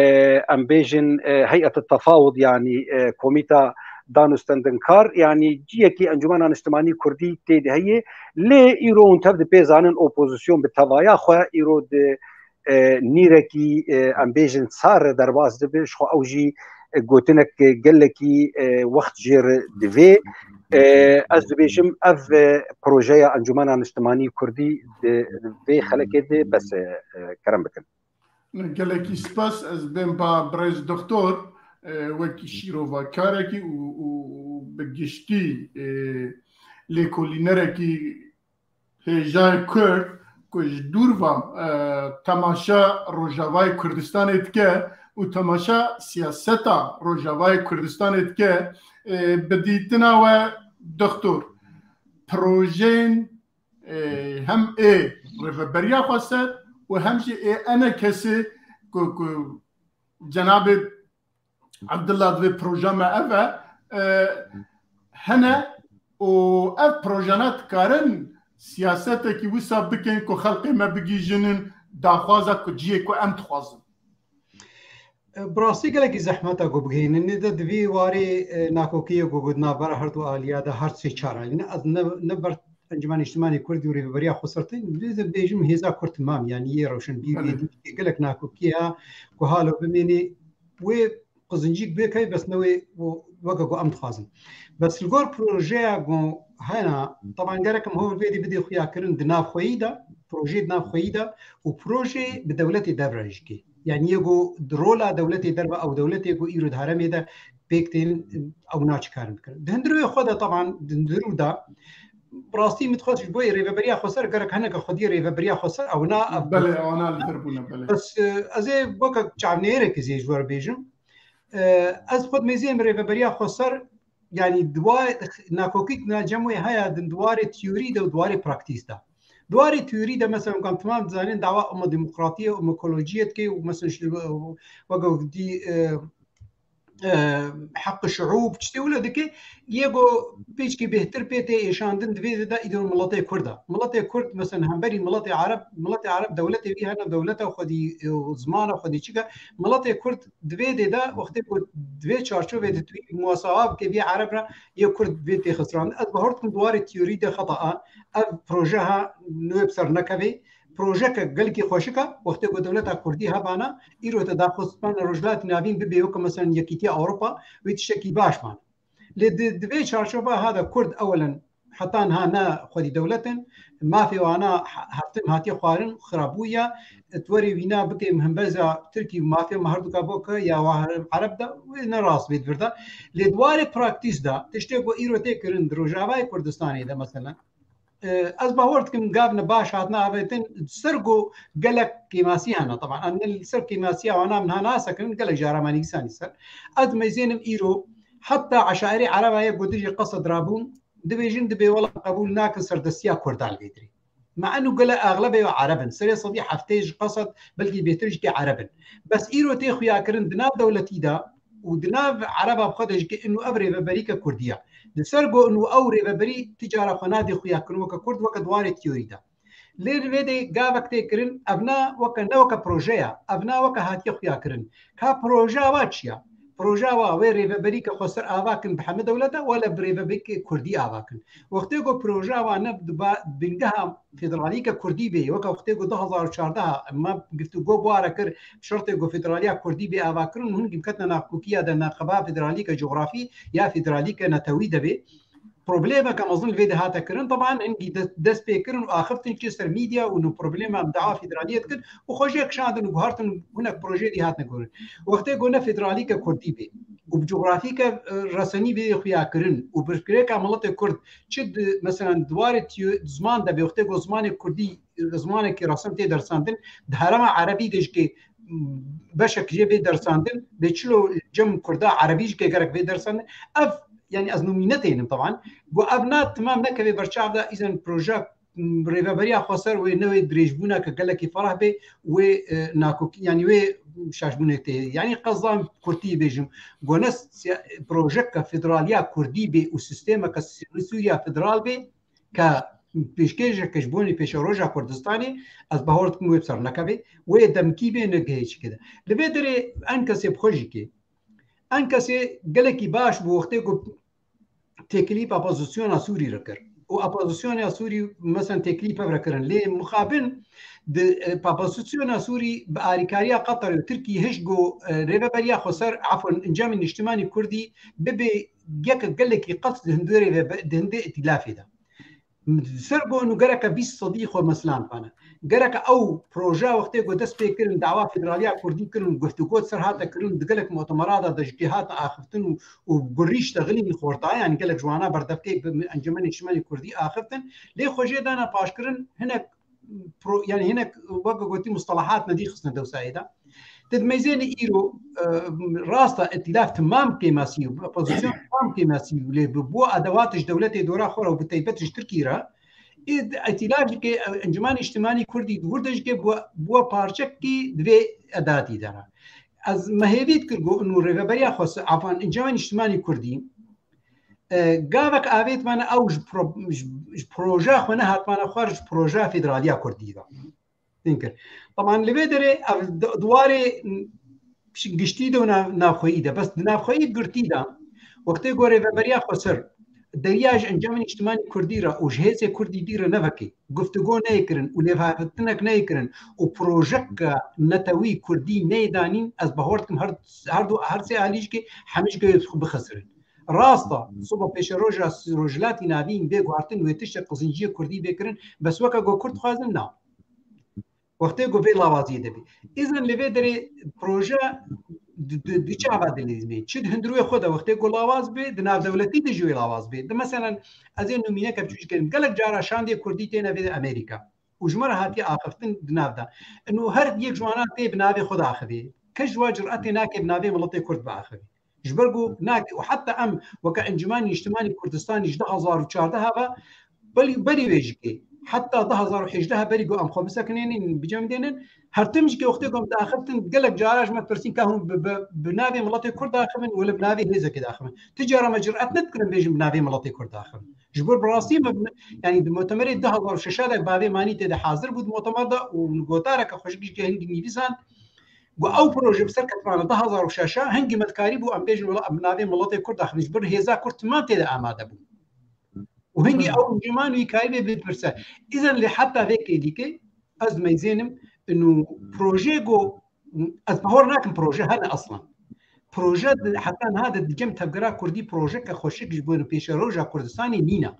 em bêjin, e, Heyet Tefawud, yanî, e, Komîta Dan û Stendinkar, yanî ciyekî Encûmena Niştimanî Kurdî tê de heye. Lê îro hûn tev dipê zanin opozisyon bi tevaya xwe îro di, e, nîrekî, e, em bêjin sar re derbas dibe. Ji xwe ew jî, e, gotinek gelekî, e, wext jê re divê. E, ez dibêjim ev, e, projeya Encûmena Niştimanî Kurdî di vê xelekê de bes e, e, kerem bikin. Gelekî spas, ez bên ba birêz doktor, e, wekî şîrovakarekî û, û, û bi giştî, e, lêkolînerekî hêjayê Kurd ku ji dûr ve, e, temaşa Rojavayê Kurdistanê dike û temaşa siyaseta Rojavayê Kurdistanê dike, e, bi dîtina we doktor, projeyên, e, hem ê Rêveberiya Xweser û hem jî ê ENKSê ku, ku cenabê Abdullah divê proja me ev e, e, hene û ev projana dikarin siyasetekî wisa bikin ku xelkê me bigihîjinin daxwaza ku cihê ku em dixwazin. Bi rastî gelekî zehmet e ku bigihînin. Nê de di vî warî, e, nakokiyê ku di navbera her du aliya de her sê çar alî ne, ez ne, ne ber Encûmena Niştimanê Kurdî û Rêveberiya Xweser tên, divê de bêjim hêza Kurd mam, yanî yê rewşenbîrî, Belê. Gelek nakokiya ku halo bimênê wê qizincîk bê kay, bes ne wê weke ku em dixwazin. Bes li gor projeya ku hena, teban gerek em hol vê dî bidê xuyakirin di nav xweyî de, projeyê di nav xweyî de û projeyê bi dewletê dev re jî kê. Yanî yê ku di rola dewletê derve ew dewletê ku îro di heremê de pêk tên, ew naçikarin bikirin. Di hundirê xwe de, teban di hundirû de, bi rastî min dixwest ji bo Rêveberiya Xweser gerek hineke xwediyê Rêveberiya Xweser ew na, ev Belê, ewana li vir bûne, belê. Bes, e, ez ê weke çavnêrek zê ji we re bêjim. E, ez xwe dimêziyem Rêveberiya Xweser, yanî di wa nakokî na cem wê heye di warê teorî de û di warê praktîs de. Di warê teorî de, mesela, em temam dizanin dawa û demokratiyê û ekolojiyê dike û, mesela, işte, weke dî, e, e, heq şuûb, tiştê wilo dike, yê ku pêçkî bêhtir pê tê êşandin di vê de îdî miletê Kurd e. Miletê Kurd, mesela, hemberî miletê Ereb, miletê Ereb dewletê wî hene, dewleta xwedî, e, û zimana xwedî çik e. Miletê Kurd di vê dê de, wextê ku di vê çarçovê de tu muwasawa bike vî Ereb re, yê Kurd vê tê xisirandin. Ez bawer dikim di warê teorî de xeta e. Ev proje ha nû bi ser nekevê. Projeke gelkî xweşik e. Wextê ku dewleta Kurdî hebana, îro te daxwazbana Rojhilatê Navîn bibe weke, mesela, Yekîtiya Ewropa, wê tiştekî baş bana. Lê di, di vê çarçova ha de Kurd ewelen heta niha ne xwedî dewlet in, mafê wana he-, her tim hatiye xwarin, xirabûya, tu werê wîna bike hembeza Tirkî mafê me herduka bo ke ya wa Ereb de, wê ne rast bê di vir de. Lê di warê praktîs de, tiştê ku îro tê kirin di Rojavayê Kurdistanê de, mesela, e, ez bawer dikim gavne baş hatine avêtin, ser ku gelek kêmasî hene, teban, em ne li ser kêmasiya wana min ha nase kirin, gelek cara me nivîsanî ser. Ez meyzênim îro, heta eşairê Ereba ye ku dijî qesed rabûn, dibêjin, dibê wela qebûl nakin serdestiya Kurdan li vê dirê. Me eno gele axlebê Ereb in. Serê sedî heftê ji qesed, belkî bêtir jî tê Ereb in. Bes îro tê xuya kirin di nav dewletî de û di nav Ereba bi xwe de jî ke ino ev rêveberî ke Kurdî ye. Li ser go ino ew rêveberî ti cara xwe nadê xuya kirin weke Kurd, weke di warê teorî de. Lê li vê de gavek tê kirin, ev na weke, ne weke proje ye, ev na weke hatiye xuya kirin. Ka projeya wa çi ye? Projeya wa wê rêveberî ke xweser ava kin bi hemî dewlet de, wele bi rêveberîkê Kurdî ava kin. Wextê ku projeya wa ne di ba-, bingeha federalî ke Kurdî bê, weke wextê ku du hezar û çardeh me giftûgo bi ware kir, şertê ku federaliya Kurdî bê ava kirin, hûn gimketine nakokiya de neqeba federalî ke cografî ya federalî ke netewî de bê. Problemeke mezin li vê de hate kirin. Teban hingî de-, dest pê kirin û axiftin çi ser medya û no problema em dawa federaliyê dikin û xwe jê kişandin û guhertin û hinek projeyê dî hatine gurin. Wextê ku ne federalîke Kurdî bê û bi cografîke, e, resenî bê xuya kirin û birsgirêka miletê Kurd çi di, mesela, di warê tîyo-, ziman de bê, wextê ku zimanê Kurdî, e, zimanekî resin tê dersandin, di herêma Erebî de jî ke beşek jê bê dersandin, bê çilo cem Kurda Erebî jî ke gerek bê dersandin. Ev, yani ez numîne tênim teban. Go ev na timam nekeve berçav de îzen proje, m, rêveberiya xweser wê ne wê dirêjbûna ke gelekî ferah bê, wê, e, nakokî, yani wê şaşbûnê tê. Yani qezan kurtî bêjim. Go ne siya-, projeke federaliya Kurdî bê û sistemeke Sûriya federal bê, ke pêşkêşeke ji bonî pêşeroja Kurdistanê, ez bawer dikim wê bi ser nekevê, wê demkî bê, ne gihê çikê de. Li vê derê en kesê bi xwe jî kê. En kesê gelekî baş bû wextê ku têkilî pa opozisyona Sûrî re kir. Û opozisyona Sûrî, mesela, têkilî pev re kirin. Lê mixabin di, e, pa opozisyona Sûrî bi arîkariya Qeterê û Tirkî hişt ku, e, rêveberiya xweser, efwen, encamên niştimanî Kurdî bibe yek gelekî qet di hindê rêvebe-, di hindê îtîlafê de. Ser ku û gereke bîst sedî xwe meslandibane. Gereke ew proje wextê ku dest pê kirin, dawa federaliya Kurdî kirin, guftûgo ser hate kirin, di gelek mutemera de, de ji cihata axiftin û, û gurîş de xilî xorta, yani gelek ji wana berdevkê bi Encûmenê Niştimanî Kurdî axiftin. Lê xwe jê dana paşkirin, hinek pro-, yani hinek weke gotî mustalahat me dî xistine dewsayê de. Ti dimeyzênî îro, e, rasta îtîlaf timam kêmasî û opozîsyon timam kêmasî û lê bi bo edewat ji dewletê dora xwe re û bi taybet ji Tirkî re, ê îtîlaf jî ke, e, Encûmenê Niştimanî Kurdî di wir de jî ke bo, bo parçekî di vê edatî de re. Ez me hêvî dikir ku û rêveberiya xwe se-, afan, Encûmenê Niştimanî Kurdî, e, gavek avêt mane ew ji pro-, ji, ji projeya xwe nehat mane xwar ji projeya federaliya Kurdî de. Din kir. Teman li vê derê ev di-, di warê giştî de û nav-, navxweyî de. Bes di navxweyî girtî de, wextê ku rêveberiya xweser deriya ji Encûmenê Niştimanî Kurdî re û ji hêzê Kurdî dî re nevekê, guftûgo neyê kirin û lêvhatinek neyê kirin û projeke netewî Kurdî neyê danîn, ez bawer dikim her, her du, her sê alî jî ke hemî jî ke xwe bixisirin. Rast e, siba pêşeroja Rojhilatî Navîn bê guhartin wê tiştek qizinciyê Kurdî bê kirin, bes weke ku Kurd dixwazin, na. Wextê ku vê lawaziyê de bê. Îzin li vê derê proje di, di, di çava dilîzmê. Çi di hundirûyê xwe de wextê ku lawaz bê, di navdewletî de jî wê lawaz bê. Di meselen, ez ê numîneke biçûk jî kerim. Gelek cara şandê Kurdî têne vê Amerîka. Û ji me re hatiye axiftin di nav de. Ino her yek ji wana tê bi navê xwe de axivê. Kes ji wa curetê nake bi navê miletê Kurd biaxivê. Ji ber ku nake û heta em weke Encûmenê Niştimanî Kurdistanî ji du hezar û çardeh ve, belî berî wê jî kê, heta du hezar û hejdeh berî ku em xwe bisekinênin, bicemidênin, her tim jî kê wextê ku em diaxiftin, gelek cara ji me dipirsîn ka hûn bi, bi, bi navê miletê Kurd diaxivin wele bi navê hêzekê diaxivin. Ti cara me curet nedikirin bêjin bi navê miletê Kurd diaxivin. Ji ber bi rastî me, yani di mutemerê du hezar û şeş de bavê Manî tê de hazir bû di mutemer de û gotareke xweşik jî hingî nivîsand, got ew proje bi ser ketina du hezar û şeş hingî me dikarîbû em bêjin wela em bi navê miletê Kurd axivin, ji ber hêza Kurd timam tê de amade bû. Û hingî ew ciman wî karîbê bipirse. Îzen lê heta vê kêlîkê ez meyzênim inu proje go, ez bahor nakim proje hene aslan. Proje di, heta niha de di cem tevgera Kurdî projeke xweşik ji bo pêşeroja Kurdistanê nîne.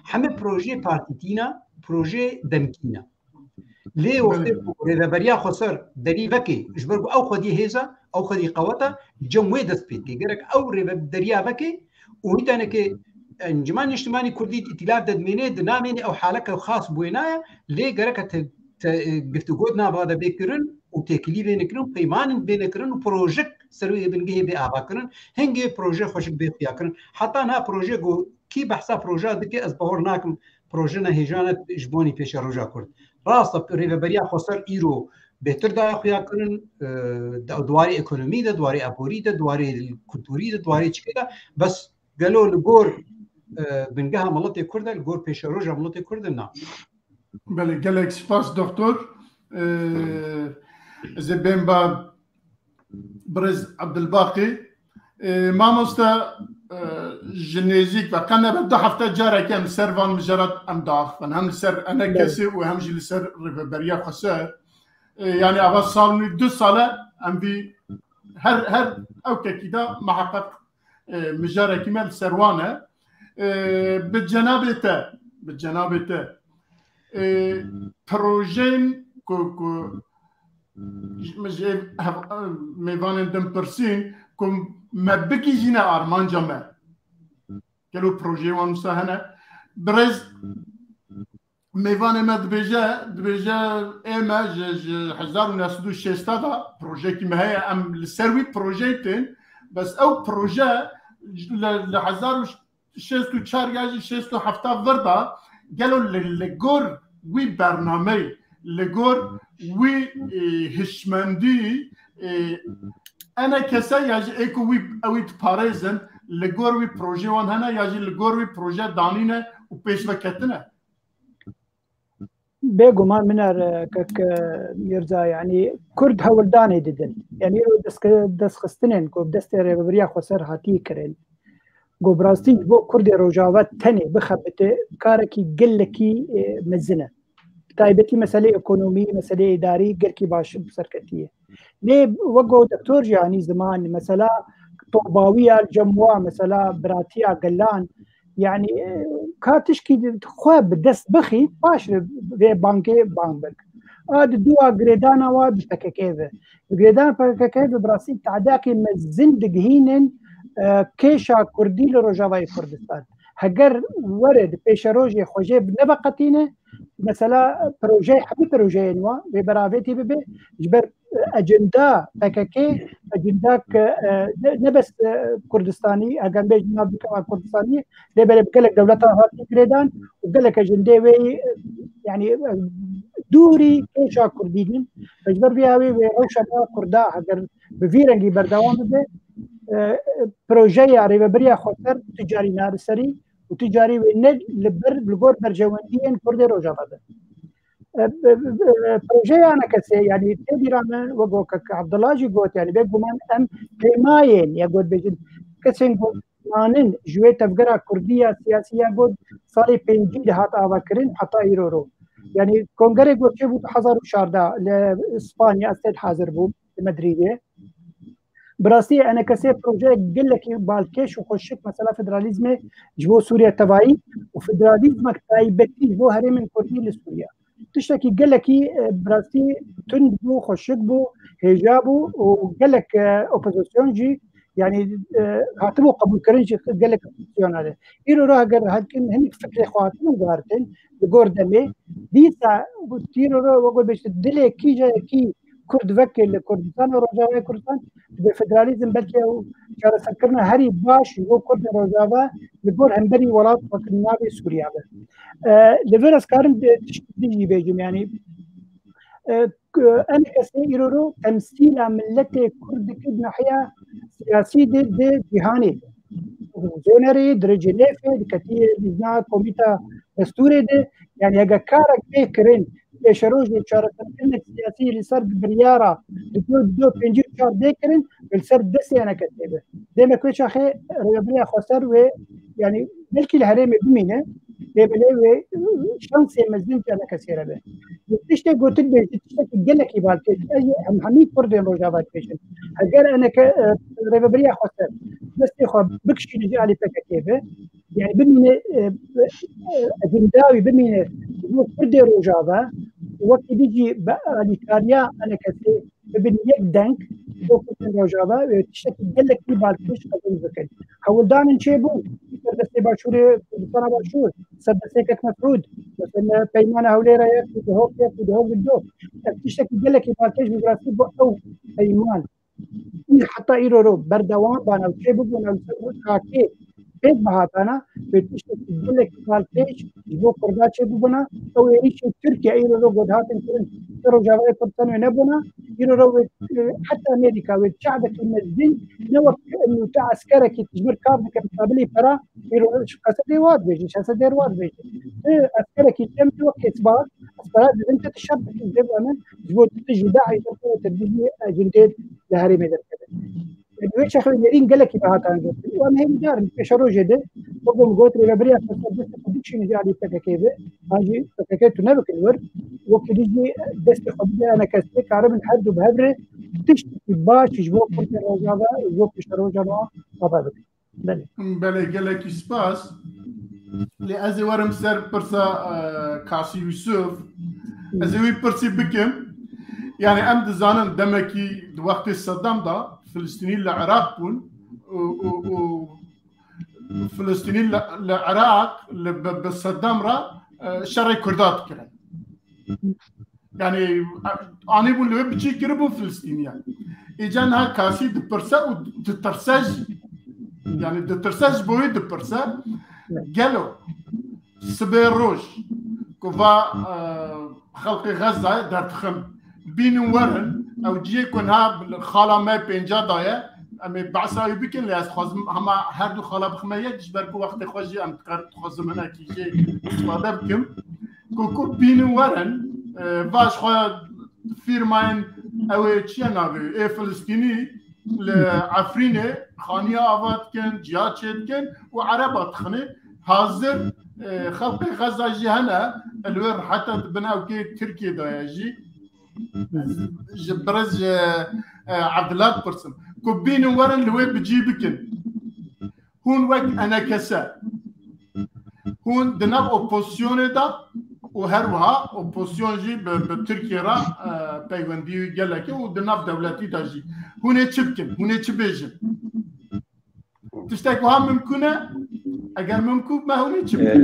Heme projê partîtî ne, projê demkî ne. Lê wextê ku rêveberiya xweser derî veke, ji ber ku ew xwedî hêz e, ew xwedî qewet e, cem wê dest pê dike. Gerek ew rêve-, deriya veke û hîtaneke Encûmena Niştimanî Kurdî di îtîlaf de dimêne, di namêne ew haleke xas bûyê nayê, lê gereke te, te, e, giftûgo di nava de bê kirin û têkilî bê nekirin, peymanên bê nekirin û projek ser wê bingehê bê avakirin, hingê proje xweşik bê xuyakirin. Heta niha proje ku kî behsa proja dike, ez bawer nakim proje ne hêja ne ji bonî pêşeroja Kurd. Rast e, rêveberiya xweser îro bêtir daye xuyakirin, e, di warê ekonomî de, di warê aborî de, di warê kulturî de, di warê çikê de, bes gelo li gor, e, bingeha miletê Kurd e, li gor pêşeroja miletê Kurd e, na. Belê, gelek spas doktor. E, ez ê bên ba birêz Abdulbaqî. E, mamoste, e, ji nêzîk ve qe nebe du hefte careke em li ser van mijarat em diaxivin. Hem li ser enekesê û hem jî li ser rêveberiya xweser. E, yani ava sal nû du sale em vî her, her ew kekî de muheqeq, e, mijarekî me li ser wan e. E, bi cenabê te, bi cenabê te, e, projeyên ku, ku ji, ji hev-, mêvanên din pirsîn ku me bigihîjîne armanca me. Gelo projeyê wan wisa hene? Birêz mêvanê me dibêje, dibêje ê me ji, ji hezar û neh sed û şêst de projeyekî me heye, em li ser wî projeyê tên, bes ew proje li, li hezar û şêst û çar ya jî şêst û heft vir de gelo li, li gor wî bernameyê, li gor wî, e, hişmendî, e, enekese ya jî ê ku wî, ew wî diparêzin, li gor wî proje wan hene ya jî li gor wî proje danîne û pêşveketine? Bêguman min er, e, kek, e, Mîrza, yanî Kurd hewldanê didin. Yanî îro dest-, destxistinên ku bi destê Rêveberiya Xweser hatiye kirin, ku bi rastî ji bo Kurdê Rojava tenê bixebite, karekî gelekî, e, mezin e. Bi taybetî meselê ekonomî, meselê îdarî gelkî baş bi ser ketiye. Lê wek ku doktor jî anî ziman, mesela tobawiya li cem wa, mesela biratiya gelan, yanî, e, ka tişkî xwe bi dest bixî, paş re vê bangê bang bik. A di dua girêdana wa bi P K K ve. Bi girêdana P K K ve bi rastî tehdiyakê mezin digihînin, e, kêşa Kurdî li Rojavayê Kurdistan. Heger were di pêşerojê xwe jê neveqetîne, mesela projeyê, hemî projeyên wa vê beravêtî bibe, ji ber, e, ecenda P K K, ecenda ke, e, ne, ne bes, e, Kurdistanî, eger bêjin nav bike Kurdistanî, lê belê bi gelek dewleta hatî girêdan û gelek ecendê wê, e, yanî, e, dûrî kêşa Kurdî din. Ji ber vê awê wê rewşa nava Kurda heger bi vî rengî berdewam bibe, e, e, projeya Rêveberiya Xweser tu carî nade serî û tu carî wê ne li ber, li gor berjewendiyên Kurdê Rojava be. E, e, e, projeya enekesê, yanî tê bîra min, wek ku kek Abdullah jî got, yanî bêguman em pêmayên, ya got bêjin, kesên ku manin ji wê tevgera kurdî ya siyasî ya got salê pêncî de hat avakirin heta îro ro. Yanî kongerê got çêbû du hezar û şardeh li Spanya, ez tê de hazir bûm, li Madrîdê. Bi rastî enekesê projeyek gelekî balkêş û xweşik mesela federalîzmê ji bo Sûriye tevayî û federalîzmek taybetî ji bo herêmên Kurdî li Sûriye. Tiştekî gelekî, e, bi rastî tund bû, xweşik bû, hêja bû û gelek, e, opozîsyon jî, yanî, e, hatibû qebûlkirin jî gelek opozîsyona de. Îro re heger her kim hinek fikrê xwe hatibû guhertin li gor demê, dîsa îro re wek bêjin dilê kîjeyekî Kurd veke li Kurdistan û Rojavayê Kurdistan, bi federalîzm belkî ew çareserkirina herî baş ji bo Kurdên Rojava li gor hemberî welat wek navê Sûriya be. E, li vir ez karim, e, tişt din jî bêjim, yanî, e, k-, enekesê îro ro temsîla miletê Kurd dike di nahiya siyasî de di cîhanê de. Zonerê, di Genêfê, diketî lîjna komîta destûrê de, yanî hege karek bê kirin, pêşerojê çareserkirine siyasî li ser biryara di du, du pêncî û çar bê kirin, li ser destê enekesê be. Dêmek wê çaxê rêveberiya xweser wê, yanî belkî li herêmê bimîne, lê belê wê şansê mezin ji enekesê re be. Tiştê gotin bêjin, tiştekî gelekî balkêş, ez ê hem hemî Kurdên Rojava dibêjin. Heger eneke, e, rêveberiya xweser destê xwe bikişîne ji alî P K K ve, Yani bimîne, e, e, ecenda wî bimîne ji bo Kurdê Rojava, wekî dî jî bi alîkariya enekesê bibin yek deng, bo Kurdên Rojava, e, tiştekî gelekî balkêş qezenc bikin. Hewldanin çêbûn, ser destê Başûrê Kurdistana Başûr, ser destê Kek Mesûd, mesela Peymana Hewlêra ye, ku Duhok ye, ku Duhok li Duhok. Ev tiştekî gelekî balkêş bû, bi rastî bo ew peyman. Î heta îro ro berdewam bana û çêbûbûna li ser rû çakê pêk bihatana, wê tiştekî gelekî balkêş ji bo Kurda çêbûbûna. Ew êrîşên Tirkiye îro ro got hatin kirin, ser Rojavayê Kurdistan wê nebûna. Îro ro wê, e, heta Amerîka wê çavekî mezin, ne wek em û te eskerekî tijmir kar dike bi kabilî pera, îro ro ji qesedê wa dibêjin, ji qesedê wa dibêjin. Tu eskerekî cem wek kesba, ez pera didin te tu şer dikî, vê bane, ji bo tu ji DAIŞ ve te dijî ecindê li herêmê derkeve. Yanî wê çaxê nêrîn gelekî bi hatan gotin. Û em hêvîdar in pêşerojê de, wek min got, rêvebiriya Xweser destê xwe bikişîne ji alî P K K ve, an jî P K K tu nebikin wir, wekî dî jî destê xwe bide enekesê, karibin her du bi hev re tiştekî baş ji bo Kurdên Rojava, ji bo pêşeroja me ava bikin. Belê. Belê, gelekî spas. Lê ez ê werim ser pirsa, e, Kasî Yusuf. Ez ê wî pirsî bikim. Yani em dizanin demekî di wextê Sedam de Filistînî li Iraq bûn û, û, û Filistînî li, li Iraq li, bi, bi Sedam re, e, şerê Kurda dikirin. Yani anîbûn li wê biçî kiribûn Filistîniyan. Îca niha Kasî dipirse û ditirse jî. Yani ditirse ji bo wê dipirse. Gelo sibê roj ku va, e, xelkê Xezayê derdixin, bînin werin, ew cihê ku niha xala me pênca daye, em ê behsa wî bikin, lê ez dixwazim hema her du xala bixime yek, ji ber ku wextê xwe jî em dikar-, dixwazim hinekî jê îstîfade bikim. Ku, ku bînin werin, e, va ji xwe fîrmayên ew ê çi ye navê wî? Ê Filistînî li Efrînê xaniya ava dikin, ciya çêdikin û ereba dixine. Hazir, e, xelkê Xeza jî hene, li wê riheta dibin ew kê Tirkiyê daye jî. Ji birêz ji, e, Evdila dipirsim. Ku bînin werin li wê bi cî bikin. Hûn wek enekese, hûn di nav opozisyonê de û her wiha opozisyon jî bi, bi Tirkiye re, e, peywendî gelek e û di nav dewletî de jî. Hûn ê çi bikin? Hûn ê çi bêjin? Tiştek wiha mimkûn e? Eger mimkûn be, hûn ê çi bikin?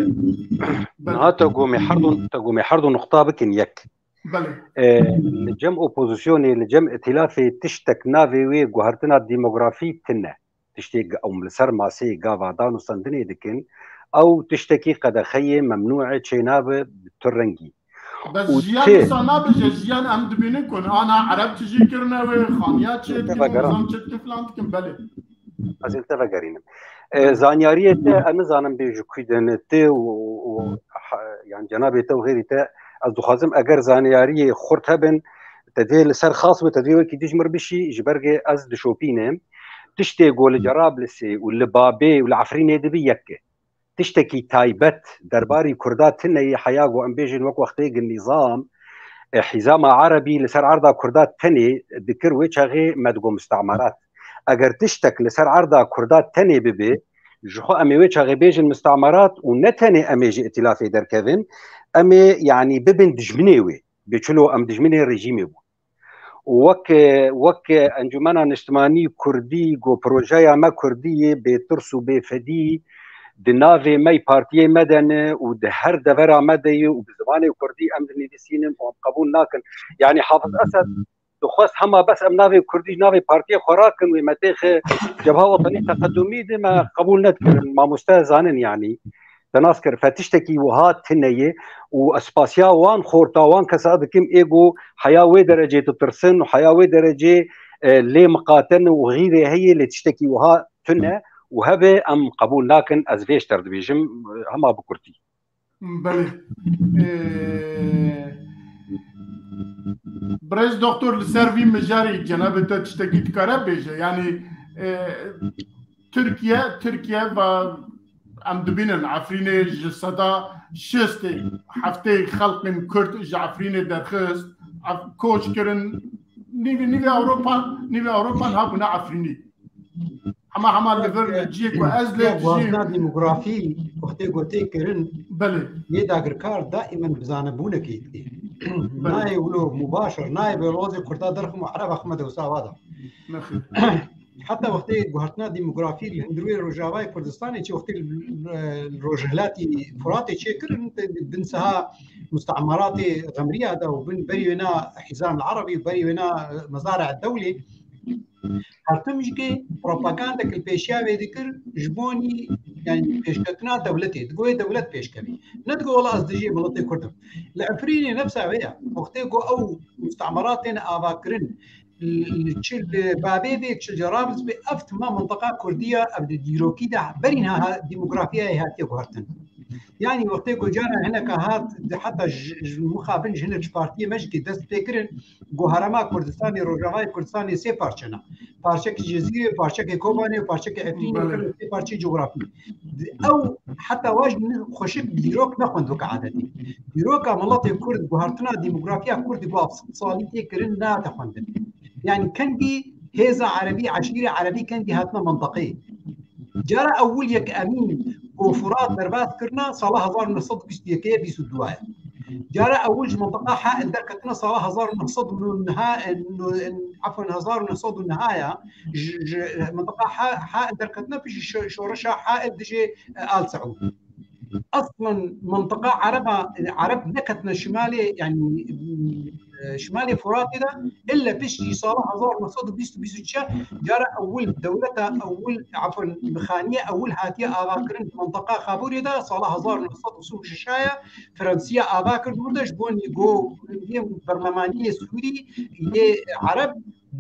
Niha te gomê herdû, te gomê herdû nuqta bikin yek. Belê. E, li cem opozisyonê, li cem îtîlafê tiştek navê wê guhertina demografî tune. Tiştê g-, em li ser maseyê gava danûstandinê dikin, ew tiştekî qedexeyê memnû e, çênabe bi tu rengî. Bes û jiyan çi? Wisa nabêje, jiyan em dibînin ku ana Ereb tijî kirine wê, xaniya çê dikin, nizam çê dikin, filan dikin, belê. Ez ê li te vegerînim. E, zanyariyê te, ez nizanim bê ji kû de ne te û, û, ha, yan cenabê te û xêrî te, ez dixwazim eger zanyariyê xurt hebin, te dê li ser xas be, te dê wekî dî ji mir bişî, ji ber ku ez dişopînim. Tiştê ku li Cerablisê û li Babê û li Efrînê dibî yek e. Tiştekî taybet derbarî Kurda tune ye, heya ku em bêjin wek wextê ku nîzam, e, hîzama erebî li ser erda Kurda tenê dikir, wê çaxê me digo mistemerat. Eger tiştek li ser erda Kurda tenê bibe, ji xwe em ê wê çaxê bêjin mistemerat û ne tenê em ê ji îtîlafê derkevin, em ê, yanî, bibin dijminê wê. Bê çilo em dijminê rejîmê bûn. Û wek, wek Encûmena Niştimanî Kurdî, ku projeya me Kurdî ye, bê tirs û bê fedî, di navê me yê partiyê me de ne û di her devera me de ye û bi zimanê Kurdî em dinivîsînin û em qebûl nakin. Yanî Hafiz Esed dixwest hema bes em navê Kurdî, navê partiyê xwe rakin wê, me têxe Cebha Wetenî Teqedumî de me qebûl nedikirin. Mamoste zanin, yanî te nas kir, fe tiştekî wiha tune ye û ez spasiya wan xorta, wan kesa dikim ê ku heya wê derecê ditirsin û heya wê derecê, e, lê miqatin û xîrê heye, lê tiştekî wiha tune û hebe em qebûl nakin, ez vê ji te re dibêjim, e, hema bi kurtî. Belê. Ee, Birêz Doktor, li ser vî mijarî cenabê te tiştekî dikare bêje? Yanî, e, Tirkiye, Tirkiye va em dibînin Efrînê ji seda şêstê heftê xelqên Kurd ji Efrînê derxist, ef-, koç kirin, nîvê, nîvê Ewropa, nîvê Ewropa habûne Efrînî. Ama hema li vir ciyê ku ez lê dijîm. Guhazna demografî wextê ku tê kirin, belê, yê dagirkar daîmen bi zanebûnekê dikê. Nayê wilo mubaşir, nayê bi lozê Kurda derxim û Ereba xime dewsa wa da. Heta wextê guhertina demografî li hundirûyê Rojavayê Kurdistanê çi wextê li, li Rojhilatî Furatê çêkirin, bin siha mustamaratê Xemriya de û bin berî wêna Hîzam el Erebî û berî wêna Mezara Dewlê, her tim jikê propagandek li pêşiya wê dikir ji bonî, yani pêşketina dewletê. Digo wê dewlet pêşkevê. Ne digo wela ez dijî miletê Kurd im. Li Efrînê nefsa wê ya. Wextê ku ew mustamarat tên ava kirin, li çi li Babê bê, çi li Cerablus bê, ev tima mintiqa Kurdî ya, ev di dîrokî de berî niha demografiyayê hatiye guhertin. Yanî wextê ku cara hineka hat, heta ji, ji mixabin ji hinek ji partiyê me jî dest pê kirin, ku herêma Kurdistanê, Rojavayê Kurdistanê sê parçe ne. Parçekî Cezîrê, parçekê Kobanê û parçekê Efrînê, belê, sê parçeyê cografî. Ew heta wa jî xweşik dîrok nexwend weke adetî. Dîroka miletê Kurd, guhertina demografiya Kurdî ku sed salî tê kirin, nehate xwendin. Yanî kengî hêza erebî, eşîrê erebî kengî hatine mintiqeyê. Cara ewil yek Emîn ku Furat derbas kirina sala hezar û neh sed û bîst û yekê bîst û duwa ye. Cara ewil ji mintiqa Hail derketina sala hezar û neh sed û neh, efwen, hezar û neh sed û neh ya, ji, ji mintiqa Ha-, Hail derketina piştî şo-, şoreşa Hail dijî, e, Al Saud. Aslen mintiqa Ereba, Ereb neketine şimalê, yani, e, şimalê Furatê de, illa piştî sala hezar neh sed û bîst û bîst û çar cara ewil, dewleta ewil, efwen, mixaniye ewil hatiye avakirin mintiqa Xabûrê de sala hezar neh sed û sî û şeş ya, Fransiya ava kir, wir de ji bo nîgo yê berlemaniyê Sûrî yê Ereb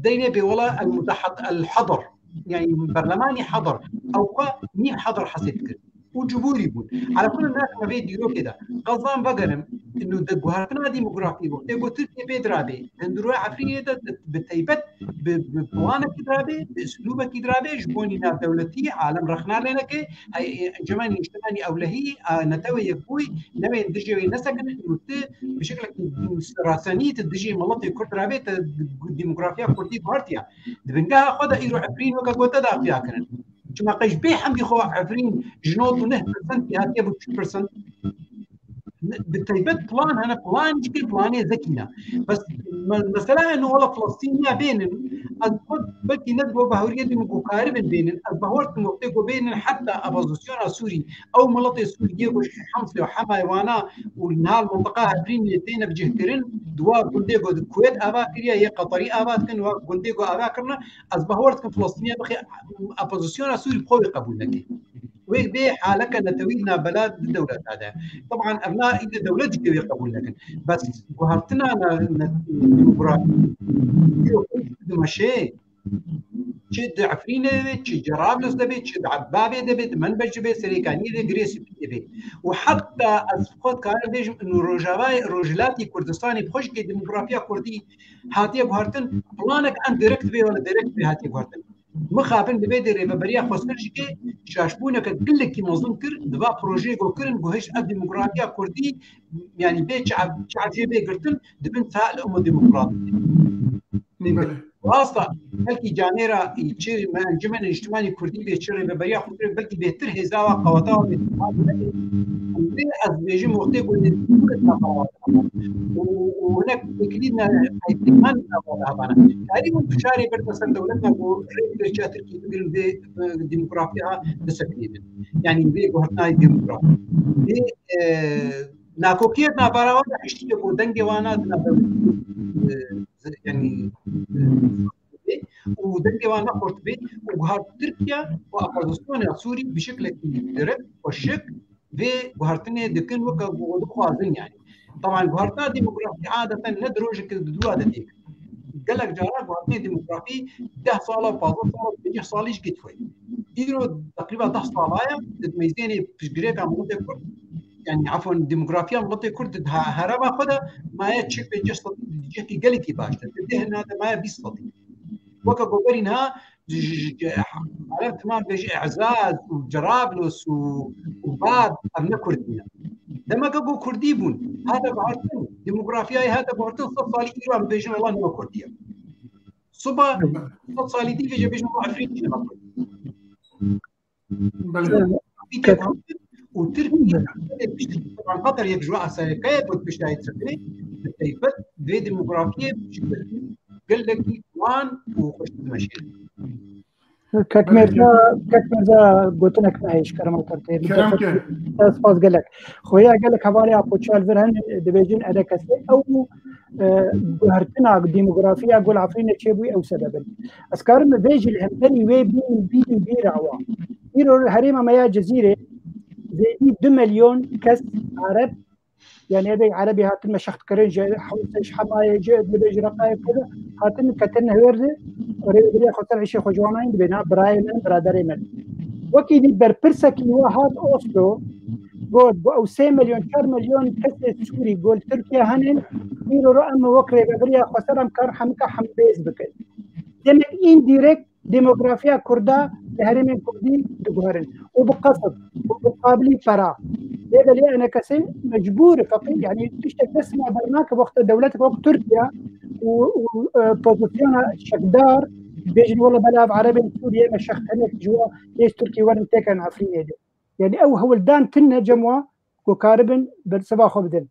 deynê bê wela el mudahat el hadr. Yani berlemanî hadr. Ew xwe nî hadr hesê dikir. Û cibûrî bûn. Ala kulin, naxime vê dîrokê de. Qezan vegerim, inu de guhertina demografî wextê ku Tirkiye pê dirabê, hundirûya Efrînê de bi teybet bi, bi planekî dirabê, bi uslûbekî dirabê, ji bo nîna dewletî, alem rexna lê neke, hey, Encûmena Niştimanî Ewlehî, a, Netewê Yekbûyî, newên dijê wê nesekinin, û tu bi şeklekî rasenî tu dijî miletê Kurd dirabê, te demografiya Kurdî guhertiya. Di bingeha xwe de îro Efrîn weke gote daxuya kirin. Çima qey ji bê hemdî xwe Efrîn ji nod û neh persent hatiye bo çil persent. Bi teybet plan hene, plan jî planê zekî ne. Bes me-, mesela eno wela Filistîniya bênin, ez xwe belkî ne digo bahuriyê dî min ku karibin bênin, ez bahwer dikim wextê ku bênin heta opozisyona Sûrî, ew miletê Sûrî yê ku ji Hemsê û Hemayê wana û niha li mintiqa Efrînê têne bicihkirin, di wa gundê ku di Kuwêt ava kiriye, yê Qeterî ava dikin, wa gundê ku ava kirine, ez bahwer dikim Filistîniya bixê opozisyona Sûrî bi xwe wê qebûl neke. Wê bê haleke netewî nabela di dewleta de. Teban ev na îde dewlet jî wê qebûl nekin. Bes guhertina na, na, demografî dimeşê, çi di Efrînê de bê, çi Cerablus de bê, çi di Ebabê de bê, di Menbecê bê, Serêkaniyê de, Girê Spî de bê. Û heta ez xwe dikarim bêjim, ino Rojavayê, Rojhilatî Kurdistanê bi xwe jî demografîya Kurdî hatiye guhertin, planek endirekt bê, wala direkt bê hatiye guhertin. Mixabin divê dê rêveberiya xwestir jî ke şaşbûneke gelekî mezin kir, di va projeyê ku kirin, ku hişt ev demografiya Kurdî, yanî bê çi ev, çi ev jê bê girtin, dibin sahil û demokrat. Belê. Rasta, belkî canêra çi me Encûmena Niştimanî Kurdî bê, çi rêveberiya xwestir, belkî bêhtir hêza wa qeweta wa bê. Lê ez dibêjim wextê ku lê û, û hinek têkilî ne, heytîman ne, ne, ne, ne. Karî hûn fişarê berdin ser dewleta ku rê li Tirkiyê bigirin vê, e, demografiya bisekinînin. Yanî vê guhertina demografî. Vê, e, nakokiyê navbera wan de hiştiye ku dengê wan a di nav, e, yanî, e, û dengê wan nexurt bê û guhart Tirkiye û opozisyona Sûrî bi şeklekî direkt, xweşik vê guhertinê dikin weke ku dixwazin yanî. Teban guhertina demografî adeten ne di rojekê di dû de têk. Gelek cara guhertinê demografî deh sala, pazdeh sala, pêncî salî jî gitxwe. Îro teqrîba deh sala ye, di meyzênê piştgirêka miletê Kurd, yanî efon demografiya miletê Kurd di ha-, herêma xwe de maye çil pêncî sedî di cihekî gelekî baş de. Di deh hina de maye bîst sedî. Weke goberî niha ji, ji, ji, ji, Ereb timam bêje Ezaz û Cerablus û, û Bab, ev ne Kurdî ne. Demeke ku Kurdî bûn, hate guhertin, demografiyayê hate guhertin, sed salî îro em bêjin, wela ne Kurdî ye. Siba sed salî dî vêce bêjin, wela Efrîn jî ne Kurdî. Belê. Û Tirkiye gelek piştî Qatar yek ji we esereke ye ku piştayê Tirkiyê bi taybet vê demografiyê ji gelekî wan û xweş dimeşê. Kek Mirza, Kek Mirza gotinek me heye ji kerema te. Kerem ke. Te spas gelek. Xuya gelek hevalê Apoçal vir hene dibêjin E D K S ew e, guhertina demografiya Gul Afrînê çêbû ew sebeb in. Ez karim vê jî li hemberî wê bînim, bînim bîra wan. Îro li herêma me ya Cizîrê zêdî du milyon kes Ereb, yani ev ê Erebî hatin me şext kirin ji Hewsê, ji Hemayê, ji Idlibê, ji Reqayê, kurdî hatin ketin hêr de rêveberiya xweser îşê xwe ji wan nayîn dibê, na birayê min, biraderê min. Wekî dî berpirsekî we hat Oslo, got, got ew sê milyon, çar milyon kesê Sûrî gol Tirkiye henin, îro ro em wek rêveberiya xweser em kar hemika hembêz bikin. Demek îndirekt demografiya Kurda li herêmên Kurdî diguherin. Û bi qesd, û bi qabilî pera. Lê belê E N K S mecbûr e feqî, yani tiştek dest ma bernake wexta dewletek wek Tirkiye û, û, e, pozisyona şekdar, bêjin wela bela ev Erebên Sûriyê me şext hinek ji wa yê ji Tirkiyê werin têken Efrînê de. Yani ew hewldan tine cem wa ku karibin bersiva xwe bidin.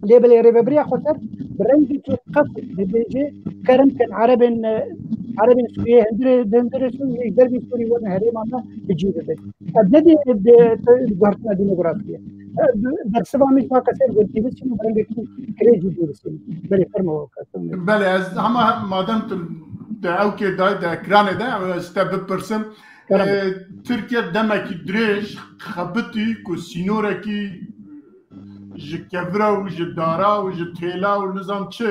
Lê belê rêveberiya xweser bi rengekî qet dibêje, kerem kin Erebên, e, Erebên Sûriyê hundirê, hundirê Sûriyê, ji derbî Sûrî werin herêma me bi cî bibin. Ev ne dê, dê, dê guhertina demografiyê. Ev bersiva min ji van kesê gotî bisin û bi rengekî kirêjî dû bisin. Belê, fermo weke. Belê, ez hema madem tu de ew kê dayî de ekranê de, ez te bipirsim. Kerem. E, Tirkiye demekî dirêj xebitî ku sînorekî ji kevira û ji dara û ji têla û nizam çi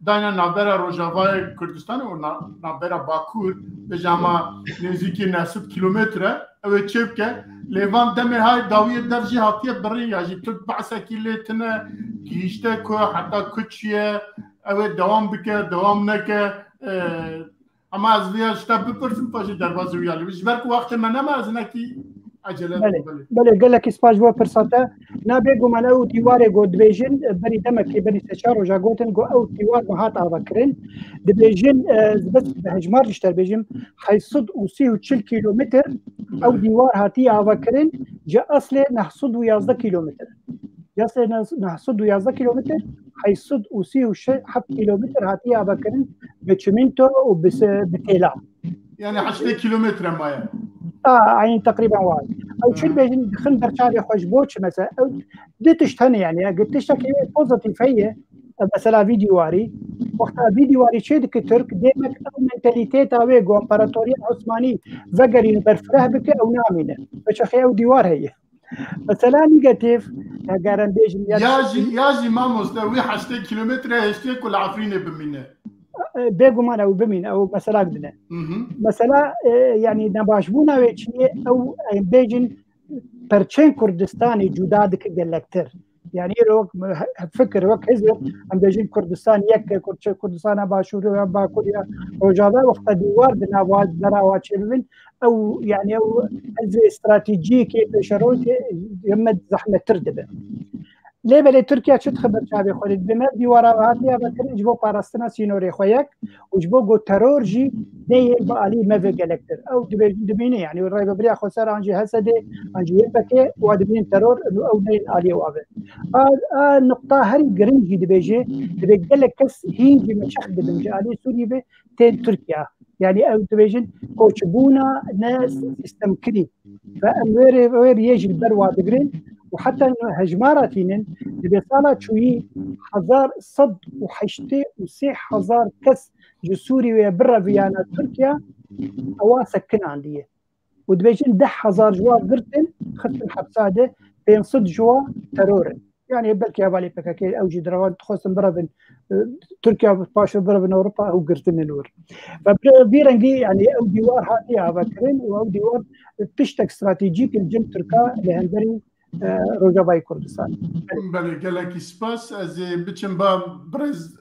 dayne navbera Rojavayê Kurdistanê û na-, navbera Bakur, bêje hema nêzîkî neh sed kîlometre, ew ê çê bike. Lê van demê hay dawiyê dev jî hatiye birîn ya jî tu behsekî lê tine gihîşte ku heta ku çi ye, ew ê dewam bike, dewam neke. E, Ama ez vêya ji te bipirsim, paşê derbazê wî alî. Ji ber ku wextê me nema, ez hinekî ecele dikim, belê. Belê, gelekî spas ji bo pirsa te. Na bêguman ew dîwarê ku dibêjin, berî demekê, berî sê çar roja gotin ku ew dîwar me hat avakirin. Dibêjin, e, ez bes bi hejmar ji te bêjim, heyt sed û sî û çil kîlometr ew dîwar hatiye avakirin, ji eslê neh sed û yazdeh kîlometr. Yasê neh sed û yazdeh kîlometr, heyt sed û sî û heft kîlometr hatiye avakirin bi çimento û bi se-, bi têla. Yani heştê kîlometre maye. A, eyn teqrîben wa. Ew çi dibêjin, dixin ber çavê xwe ji bo çi mesela? Ew du tişt hene yani. Eger tiştekî wê pozîtîf heye, mesela vî dîwarî. Wexta vî dîwarî çê dike Tirk, demek ew mentalîteta wê ku împaratoriya Osmanî vegerîne ber fireh bike, ew namîne. Bi çaxê ew dîwar heye. Mesela negatif, eger em bêjin ya Ya jî, ya jî mamoste, wî heştê kîlometre hiştiye ku li Efrînê bimîne. E, bêguman ew bimîne, ew meselak din e. Hı hı. Mesela, e, yani nebaşbûna wê çi ye, ew, em bêjin perçên Kurdistanê cuda dike gelektir. Yani îro wek me-, he-, fikir, wek hizb, em bêjin Kurdistan yek e, Kurd-, Kurdistana Başûrê ya Bakur ya Rojava, wexta dîwar di nava, derawa çê bibin, ew, yani ew hizbê stratejîkê pêşerojê yeme zehmettir dibe. Lê belê Tirkiye çi dixe ber çavê xwe dê? Dibê me dîwara hatiye vekirin ji bo parastina sînorê xwe yek û ji bo ku teror jî neyên bi alî me ve gelektir. Ew dibê-, dibîne, yani rêveberiya xweser an jî H S D, an jî Y P G, wa dibînin teror, ew neyên aliyê wa ve. A, a nuqta herî giring jî dibêje, dibê gelek kes hîn jî me çex dibin ji alî Sûriyê ve tên Tirkiye. Yani ew dibêjin koçbûna ne sîstemkirî. Ve em wê rê, wê riyê jî li ber wa digirin û heta hejmara tînin, dibê sala çûyî hezar sed û heştê û sê hezar kes ji Sûriyê bireviyana Tirkiye, ewa sekinandiye. Û dibêjin deh hezar ji wan girtin, xistin hepsa de, pênc sed ji wan teror in. Yani belkî hevalê P K K ew jî direwan dixwestin birevin, e, Tirkiye paşê birevin Ewropa, ew girtinin wir. Ve bi vî rengî, yani ew dîwar hatiye avakirin û ew dîwar tiştek stratejîk li cem Tirka li hemberî, e, Rojavayê Kurdistan. Belê, gelekî spas. Ez ê biçim ba birêz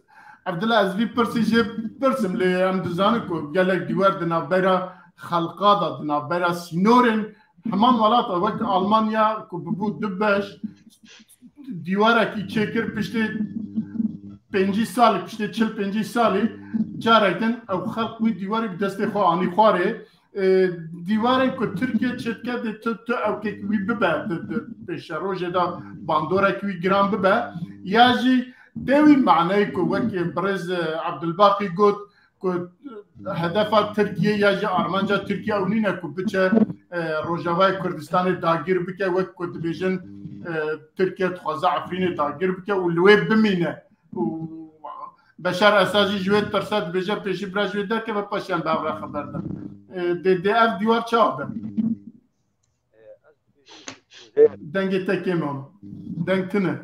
Evdila, ez vî pirsî jê pirsim, lê em dizanin ku gelek dîwar di navbera xelqa de, di navbera sînorên heman welata wek Almanya ku bibû du beş, dîwarekî çêkir piştî pêncî salî, piştî çil pêncî salî, carek din ew xelq wî dîwarî bi destê xwe anî xwarê. e, dîwarên ku Tirkiye çêdike dê tu, tu ewkek wî bibe, di, di pêşerojê de bandorek wî giran bibe, ya jî tê wî maneyê ku wek birêz, e, Abdulbaqî got ku hedefa Tirkiye ya jî armanca Tirkiye ew nîne ku biçe, e, Rojavayê Kurdistanê dagir bike, wek ku dibêjin, e, Tirkiye dixwaze Efrînê dagir bike û li wê bimîne. Û Beşar Esad jî ji wê tirse dibêje pêşî bira ji wê derkeve, paşiyan bi hev re xeber da. E, dê, dê ev dîwar çawa be? Dengê te kêm e. Deng tune.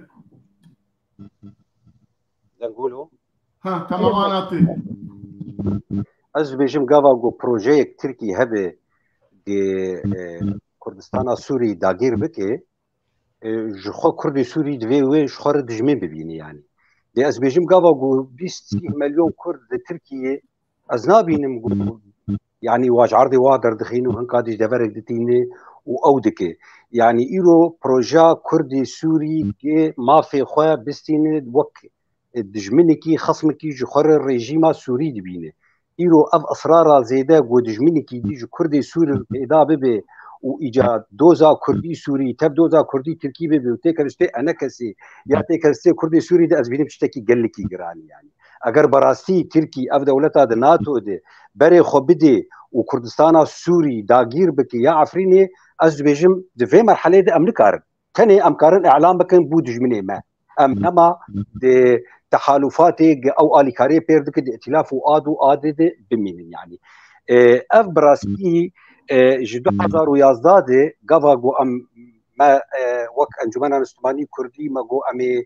Dengolo. Ha, tamam, ana tê. Ez dibêjim gava ku projeyek Tirkî hebe dê, e, Kurdistana Sûrî dagir bike, e, ji xwe Kurdê Sûrî divê wê ji xwe re dijmin bibîne yanî. Dê ez bêjim gava ku bîst sî milyon Kurd li Tirkiyê, ez nabînim ku yanî wa ji erdê wa derdixîne û hinka dî ji deverek ditîne û ew dike. Yanî îro projeya Kurdê Sûrî ki mafê xwe bistîne wek dijminekî, xismekî ji xwe re rejîma Sûrî dibîne. Îro ev israra zêde ku dijminekî dî ji Kurdê Sûrî pêda bibe û îca doza Kurdî Sûrî, tev doza Kurdî Tirkî bibe û têkevistê enekesê ya têkevistê Kurdê Sûrî de ez bînim tiştekî gelekî giran e yanî. Eger bi rastî Tirkî ev dewleta di NATO de berê xwe bidê û Kurdistana Sûrî dagîr bike ya Efrînê, ez dibêjim di vê merhelê de em nikarin. Tenê em karin îlan bikin bû dijminê me. Em nema di tehalufatê gi ew alîkariyê pêr dike di îtilaf û ad û adê de bimînin yanî. E, ev bi rastî, e, ji du hezar û yazdeh de gava ku em me, e, wek Encûmena Niştimanî Kurdî me got em ê,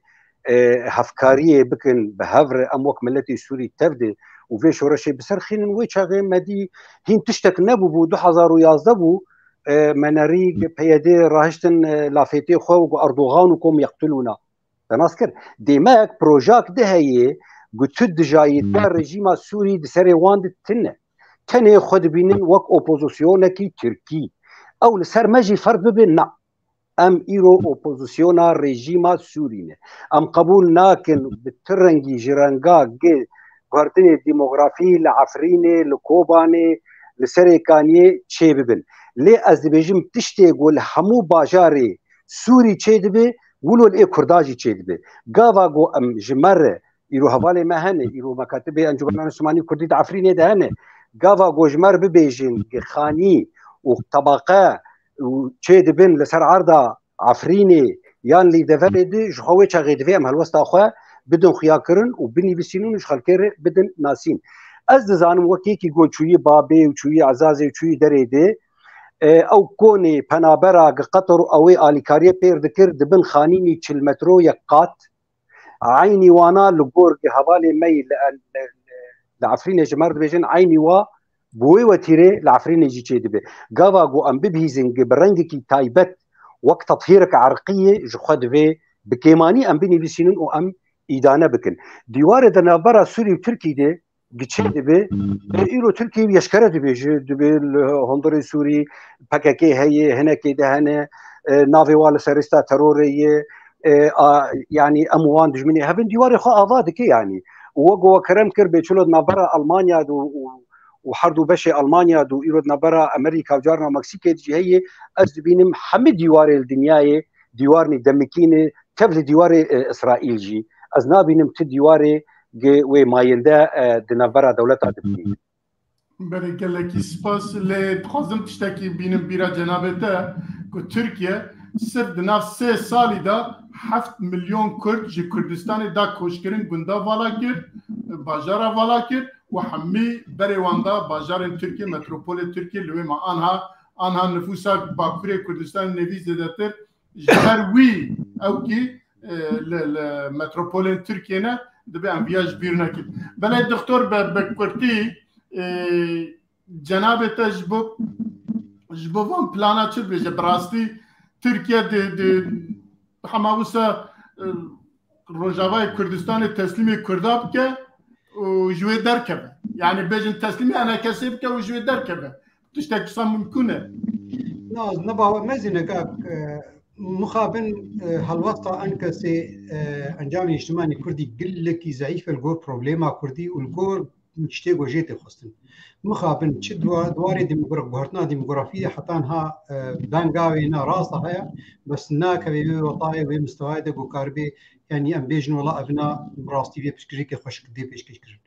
e, hevkariyê bikin bi hev re, em wek miletê Sûrî tev de û vê şoreşê bi ser xînin, wê çaxê me dî hîn tiştek nebûbû, du hezar û yazdeh bû, e, me nerî P Y D rahiştin, e, lafêtê xwe û got Erdogan û kom yeqtulûna. Te nas kir. Demek projak de heye, got tu dijayî te rejîma Sûrî di serê wan de tine. Tenê xwe dibînin wek opozisyonekî Tirkî. Ew li ser me jî ferz bibe, na. Em îro opozisyona rejîma Sûrî ne. Em qebûl nakin bi ti rengî ji renga gi guhertinê demografî li Efrînê, li Kobanê, li Serêkaniyê çêbibin. Lê ez dibêjim tiştê ku li hemû bajarê Sûrî çêdibe, wilo li ê Kurda jî çêdibe. Gava ku em ji me re, îro hevalê me hene, îro mekatibê Encûmena Niştimanî Kurdî di Efrînê de hene, gava ku ji me re bibêjin ki xanî û tebaqe û çêdibin li ser erda Efrînê yan li deverê di, ji xwe wê çaxê divê em helwesta xwe bidin xuyakirin û binivîsînin û ji xelkê re bidin nasîn. Ez dizanim wek yekî got çûyî Babê û çûyî Ezazê û çûyî derê di, e, ew konê penabera gi Qeter û ew ê alîkariyê pêr dikir, di bin xanînî çil metro yek qat, eynî wana li gor gi hevalê me yî li, li, li Efrînê ji me re dibêjin, eynî wa bi wê wetîrê li Efrînê jî çêdibe. Gava ku em bibihîzin gi bi rengekî taybet wek tethîrek erqî yê ji xwe divê bi kêmanî em binivîsînin û em îdane bikin. Dîwarê di navbera Sûrî û Tirkî de gi çêdibe, e, îro Tirkî eşkere dibêje, dibê li hundirê Sûrî P K K heye, hinekê de hene, e, navê wa li ser lîsta terorê ye, e, a, yanî em wan dijminê hev in, dîwarê xwe ava dike yanî. Û wek we kerem kir bê çilo di navbera Almanya de û, û, û her du beşê Almanya de û îro di navbera Amerîka û carna Meksîkê de jî heye, ez dibînim hemî dîwarê li dinyayê dîwarnî demikî ne, tev li dîwarê, e, Îsraîl jî. Ez nabînim ti dîwarê gi wê mayînde, e, di navbera dewleta de bînin. Belê, gelekî spas. Lê dixwazim tiştekî bînim bîra cenabê te ku Tirkiye sirf di nav sê salî de heft milyon Kurd ji Kurdistanê da koçkirin, gunda vala kir, bajara vala kir û hemî berê wan da bajarên Tirkiye, metropolê Tirkiye li wê ma anha, anha nifûsa Bakurê Kurdistanê nêvî zêdetir ji ber wî ewkî, e, li, li metropolên Tirkiye ne, dibe em viya ji bîr nekin. Belê doktor, bi, bi kurtî, e, cenabê te ji bo, ji bo van plana çi dibêje? Bi rastî Tirkiye di, di hema wisa, e, Rojavayê Kurdistanê teslîmê Kurda bike û ji wê derkeve. Yanî bêjin teslîmê enekesê bike û ji wê derkeve. Tiştek wisa mimkun e? Na, ez ne bawer, mezîne kak, e, mixabin, e, helwesta enkesê, e, Encamê Nîştimanî Kurdî gilekî zeîf e li gor problema Kurdî û li gor tiştê ku jê tê xwestin. Mixabin çi dua-, diwarê demogra-, guhertina demografî de heta niha, e, bengavê ne rasta heye, bes nakeve wê wetayê, wê mistewayê de ku karibê, yanî em bêjin wela evna bi rastî vê piştgirêkê xweşik dê pêşkêş kirin.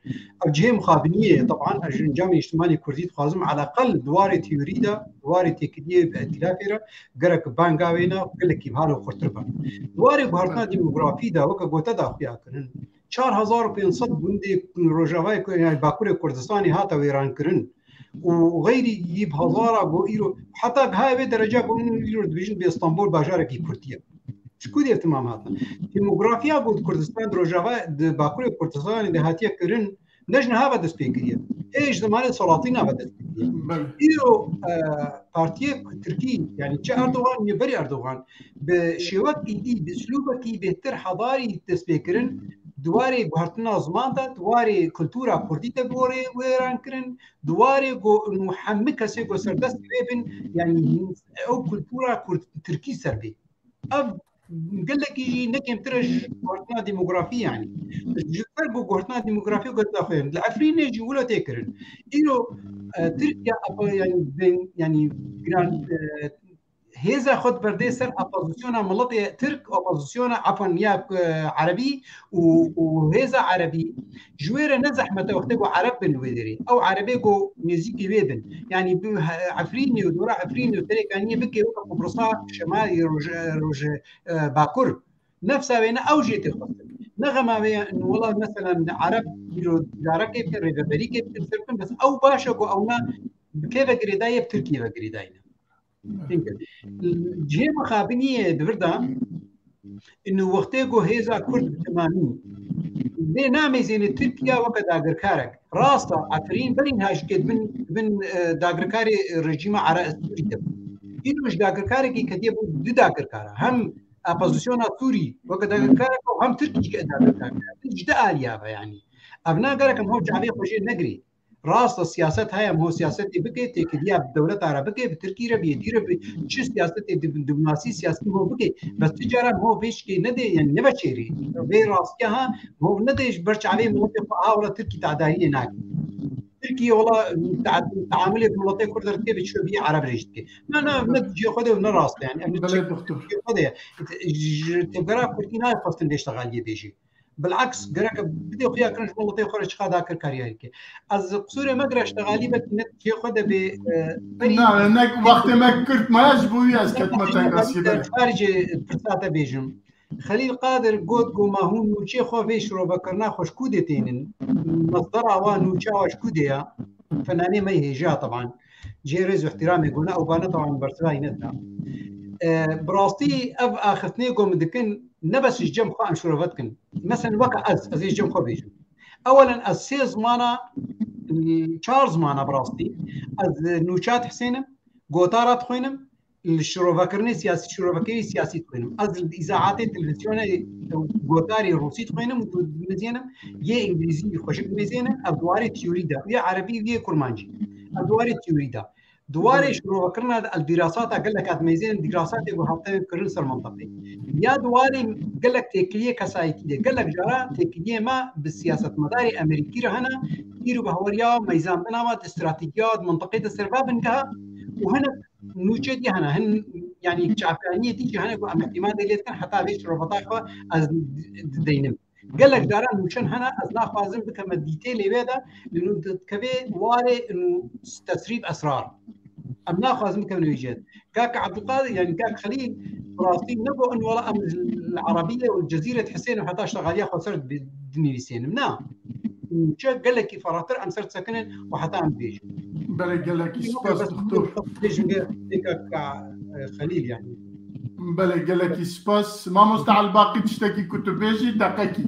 Ev cihê mixabiniyê ye, teban ez ji encamê nîştimanê kurdî dixwazim, eleqel diwarê teorî de, diwarê têkiliyê bi îtîlafê re gerek bengavê ne gelekî bi halo xurtir be. Diwarê guhertina demografî de weke gote daxuya kirin. Çar hezar û pênc sed gundê Rojavayê Ku-, yani Bakurê Kurdistanê hate wêrankirin û xeyrî yî bi hezara ku îro heta giha vê dereca ku îro dibêjin bê Stenbol bajarekî Kurdî ye. Ji ku dê temam hatin? Demografiya ku di Kurdistan, di Rojava, di Bakurê Kurdistanê de hatiye kirin, ne ji niha ve dest pê kiriye. Ê ji zemanê Selatîna ve dest pê kiriye. Îro, e, partiyê Tirkî, yani çi Erdogan, yê berî Erdogan, bi şêwek îdî, bi uslûbekî bêhtir hedarî dest pê kirin, di warê guhertina ziman de, di warê kultura kurdî de bi wê wêran kirin, di warê ku û hemî kesê ku serdestî wê bin, yani ew kultura kurd, tirkî ser bê. Ev gelekî jî ne kêmtir e ji guhertina demografî yani. Ji ber ku guhertina demografî guhertina xwe. Li Efrînê jî wilo tê kirin. Îro, e, Tirkiye apa yani ben, yani giran, e, hêza xwe diberdê ser opozisyona miletê Tirk, opozisyona, efwan, ya, e, Erebî û, û hêza Erebî ji wê re ne zehmet e wextê ku Ereb bin wê derê. Ew Erebê ku nêzîkî wê bin. Yani bi he-, Efrînê û dora Efrînê û Serêkaniyê bike weke Qubrisa Şemalî Roj-, Roj-, e, Bakur. Nefsa wê ne ew jê tê xwestin. Ne xema wê ye, wela meselen Ereb îro carekê bikin, rêveberîkê bikin, ser bikin, bes ew baş e ku ewna bi kê ve girêdayî ye, bi Tirkiyê ve girêdayî ne. Çimkî cihê mixabiniyê di vir de, inu wextê ku hêza Kurd bi temamî lê namêzêne Tirkiye weke dagirkarek. Rast e, Efrîn berî niha jî kê dibin, dibin, e, dagirkarê rejîma Ere-, Sûrî de bû. Îro ji dagirkarekî ketiye bû du dagirkara. Hem opozisyona Sûrî weke dagirkarek û hem Tirkî jî dagirkarek. Ji di aliya ve yani. Ev na gerek em ho çavê xwe jê negirê. Rast e, siyaset heye, em ho siyasetê bike, têkiliya bi dewleta re bike, bi Tirkî re, bi yêdî re, bi çi siyasetê, dip-, diplomasî siyasî ho bike. Bes ti cara em ho vê şikê nedê, yani neveçêrê. Vê rastiya ha, ho nedê ji ber çavê miletê xwe, aha wela Tirkî tedariyê nake. Tirkiye wela te-, teamulê bi miletê Kurd re dike, bi çi bî Ereb re jî dike. Na, na, ne cihê xwe de ne rast e, yani. Em Belê doktor. Cihê xwe de ye. Ji tevgera Kurdî nayê xwestin vê ştegaliyê bêjê. Bilaks, gerek bidê xuya kirin ji miletê xwe re çiqa dakirkariya dike. Ez qisûrê me gire, ştegalî belkî ne cihê xwe de bê, e, berî Na, ne, wextê me girt maye, ji bo wî ez ketime tengasiyê, belê. Xaricê pirsa te bêjim. Xelîl Qadir got ku ma hûn nûçê xwe vê şirovekirina xwe ji ku dê tênin? Mesdera wa nûça wa ji ku dê ya? Fenanê me hêja teban. Cihê rêz û ihtiramê gona ew bane teban bersivayî nedida. E, bi rastî ev axiftinê ku min dikin, ne bes ji cem xwe em şirove dikin. Meselen weke ez, ez ê ji cem xwe bêjim. Ewelen ez sê zimana, çar zimana bi rastî, ez nûça dihsênim, gotara dixwînim, li şirovekirinê siyasî, şirovekirî siyasî dixwînim. Ez li îzaatê televîzyonê gotarê rûsî dixwînim û dimizênim, yê îngilîzî xweşik dimizênim, ev diwarê teorî de, yê erebî, yê kurmancî. Ev diwarê teorî de. Diwarê şirovekirina de, el dîrasata gelek hat mêzên dîrasatê ku hate kirin ser mintiqê. Ya diwarê gelek têkiliyê kesayetî de, gelek cara têkiliyê me bi siyasetmedarê Amerîkî re hene, îro bi haweriya meyzandina me di stratejiya di mintiqê de ser va bingeha û hinek nûçê dî hene, hin, yanî çavkaniyê dî jî hene ku em îhtîmalê lê dikin heta vê şiroveta xwe ez dideynim. Gelek caran nûçin hene, ez naxwazim bikeme dîtêlê wê de, li nû dikevê warê nû tesrîb esrar. Em naxwazim bikevin wê jêr. Kak Abdulkadir, yani Kak Xelîl, bi rastî ne ku in wela em li Erebiye û Cezîre dihesênin heta ştexaliya xweser dinivîsênim. Na. Nûçe gelekî ferahtir em ser disekinin û heta em dibêjin. Belê, gelekî spas, doktor. Bêjin Kak, e, Xelîl yani. Belê, gelekî spas. Mamoste Elbaqî, tiştekî ku tu bêjî, deqekî.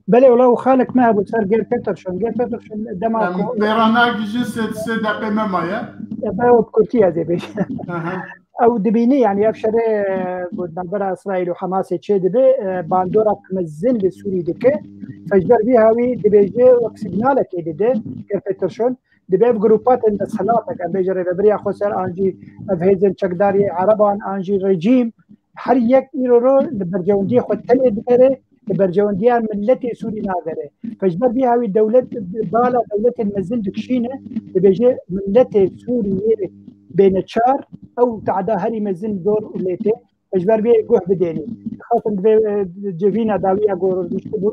Belê, wela û xalek me hebû ser Gêr Peterson. Gêr Peterson dema Em ku pêra nagihîjin, sê, sê deqê me maye. E, be, bi kurtî ez ê bêjim. Aha. Ew dibînî, yani ev şerê, e, ku navbera Îsraîl û Hamasê çêdibe, e, bandora mezin li Sûrî dike. Ji ber vî hawî dibêje wek signalekê dide Gêr Peterson. Dibê ev grûpa tên desthilatek, em bêje rêvebiriya xweser, an jî ev hêzên çekdariyê Ereban, an jî rejîm, her yek îro ro li berjewendiyê xwe tenê digere, Li berjewendiya miletê Sûrî nagere. Ji ber vê hawî dewlet, bala dewletên mezin dikişîne, dibêje miletê Sûriyê bêneçar, ew te'da herî mezin zor û lê tê. Ji ber vê guh bidênî. Xasin divê, e, civîna dawiya ku rojniştibû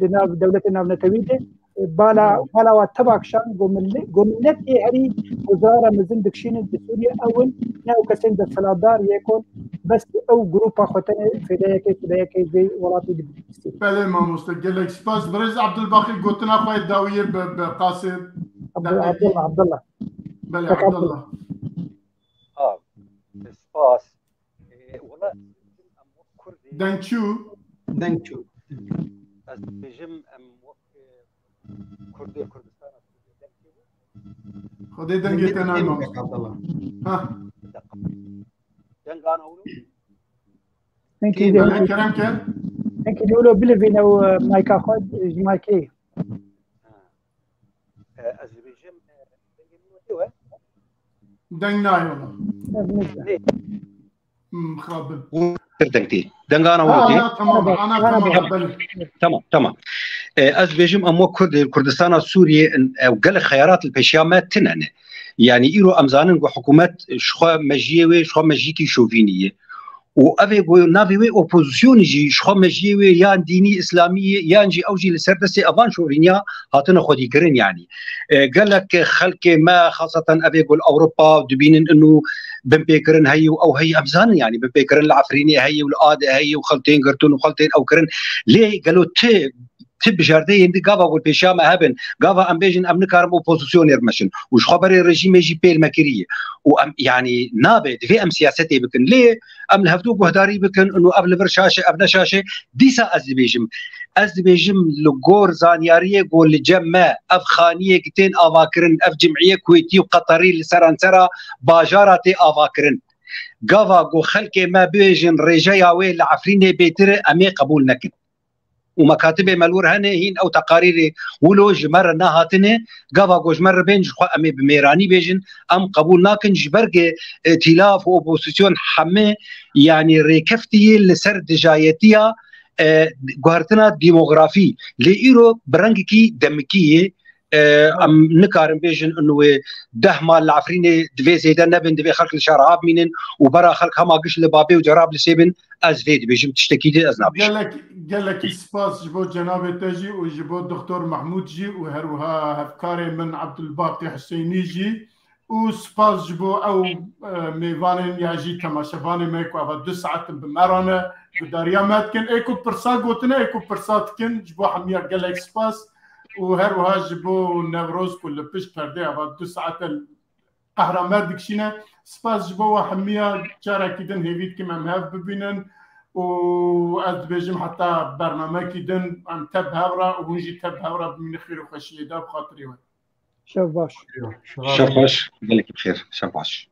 di nav dewletên navnetewî de, e, bala, bala wa teva kişan, ku millet, ku millet ê herî ku zarara mezin dikişînin di Sûriyê, ew in, ne ew kesên desthilatdar yê ku bes ew grupa xwe tenê fêdeyekê, fêdeyekê vê welatê dibînin. Belê mamoste, gelek spas. Birêz Abdulbaqî gotina xwe yê dawiyê bi, bi qasê Abdul-, deqekî. Abdullah, Abdullah. Belê, Kak Abdullah. Abdullah. Ha, spas. Ee, wala, em wek Kurdê Deng çû? Deng çû. Ez dibêjim em wek, e, Kurdê Kurdistana Sûriyê deng çê bû. Xwedê dengê te nayê mamoste. Kak Abdullah. Ha. Bir dakika. Deng ana wilo? Thank you, Belê, kerem ke. Thank you, Dewlo, bilivîne û, e, mayka xwe, e, ji maykê. Ha. E, ez dibêjim, e, dengê min wê we? Deng nayê wala. Ez nizam. Nê. Hmm, xirab bin. Û kir deng tê. Dengana Ha, wilo tê. Ana tamam, ana tamam, belê. Tamam, tamam. E, ez dibêjim em wek Kurd, Kurdistana Sûriyê, in, ew gelek xeyarat li pêşiya me tine ne. Yani îro em zanin ku hikûmet ji xwe mejiyê wê, ji xwe mejiyekî şovînî ye. Û ev ê ku navê wê opozisyonî jî ji xwe mejiyê wê yan dînî îslamî ye, yan jî ew jî li ser destê evan şovîniya hatine xwedîkirin yani. E, gelek xelkê me, xaseten ev ê ku li Ewropa dibînin inu binpêkirin heye û ew heye em zanin yani binpêkirin li Efrînê heye û li Adê heye û xeltên girtin û xeltên ew kirin. Lê gelo ti, ti bijardeyên di gava ku pêşiya me hebin, gava em bêjin em nikarin opozisyonê bimeşin û ji xwe berê rejîmê jî pêl me kiriye û em, yani nabe, divê em siyasetê bikin. Lê em li hevdû guhdarî bikin, û ev li vir şaş e, ev ne şaş e. Dîsa ez dibêjim, ez dibêjim li gor zanyariyê ku li cem me ev xaniyê ki tên avakirin, ev cimiyê Kuwêtî û Qeterî li seransera bajara tê avakirin. Gava ku xelkê me bibêjin rêjeya wê li Efrînê bêtir e, em ê qebûl nekin. Û mekatibê me li wir hene, hîn ew teqarîrê wilo ji me re nehatine, gava ku ji me re bên, ji xwe em ê bi mêranî bêjin, em qebûl nakin, ji ber ku, e, îtîlaf û opozîsyon heme, yanî rêkeftî ye li ser dijayetiya, e, guhertina demografî. Lê îro bi rengekî demikî ye, e, em nikarin bêjin inu wê deh mal li Efrînê divê zêde nebin, divê xelk li şara bimînin û bera xelk hema giş li babê û cerab li sê bin, ez vê dibêjim, tiştekî dî ez nabêjim. Gelek, gelekî spas ji bo cenabê te jî û ji bo Doktor Mehmûd jî û her wiha hevkarê min Abdulbaqî Husênî jî û spas ji bo ew, e, mêvanên ya jî temaşevanê me ku ava du saet in bi me re ne, gudariya me dikin. Ê ku pirsa gotine, ê ku pirsa dikin, ji bo hemiya gelek spas û her wiha ji bo Newroz ku li pişt perdê ava du saet e qehra me dikişîne. Spas ji bo we hemiya, carekî din hêvî dikim em hev bibînin û ez dibêjim heta bernamekî din em tev hev re û hûn jî tev hev re bimînin xêr û xweşiyê de bi xatirê we. Şev baş. Şev baş, gelekî bi xêr. Şev baş.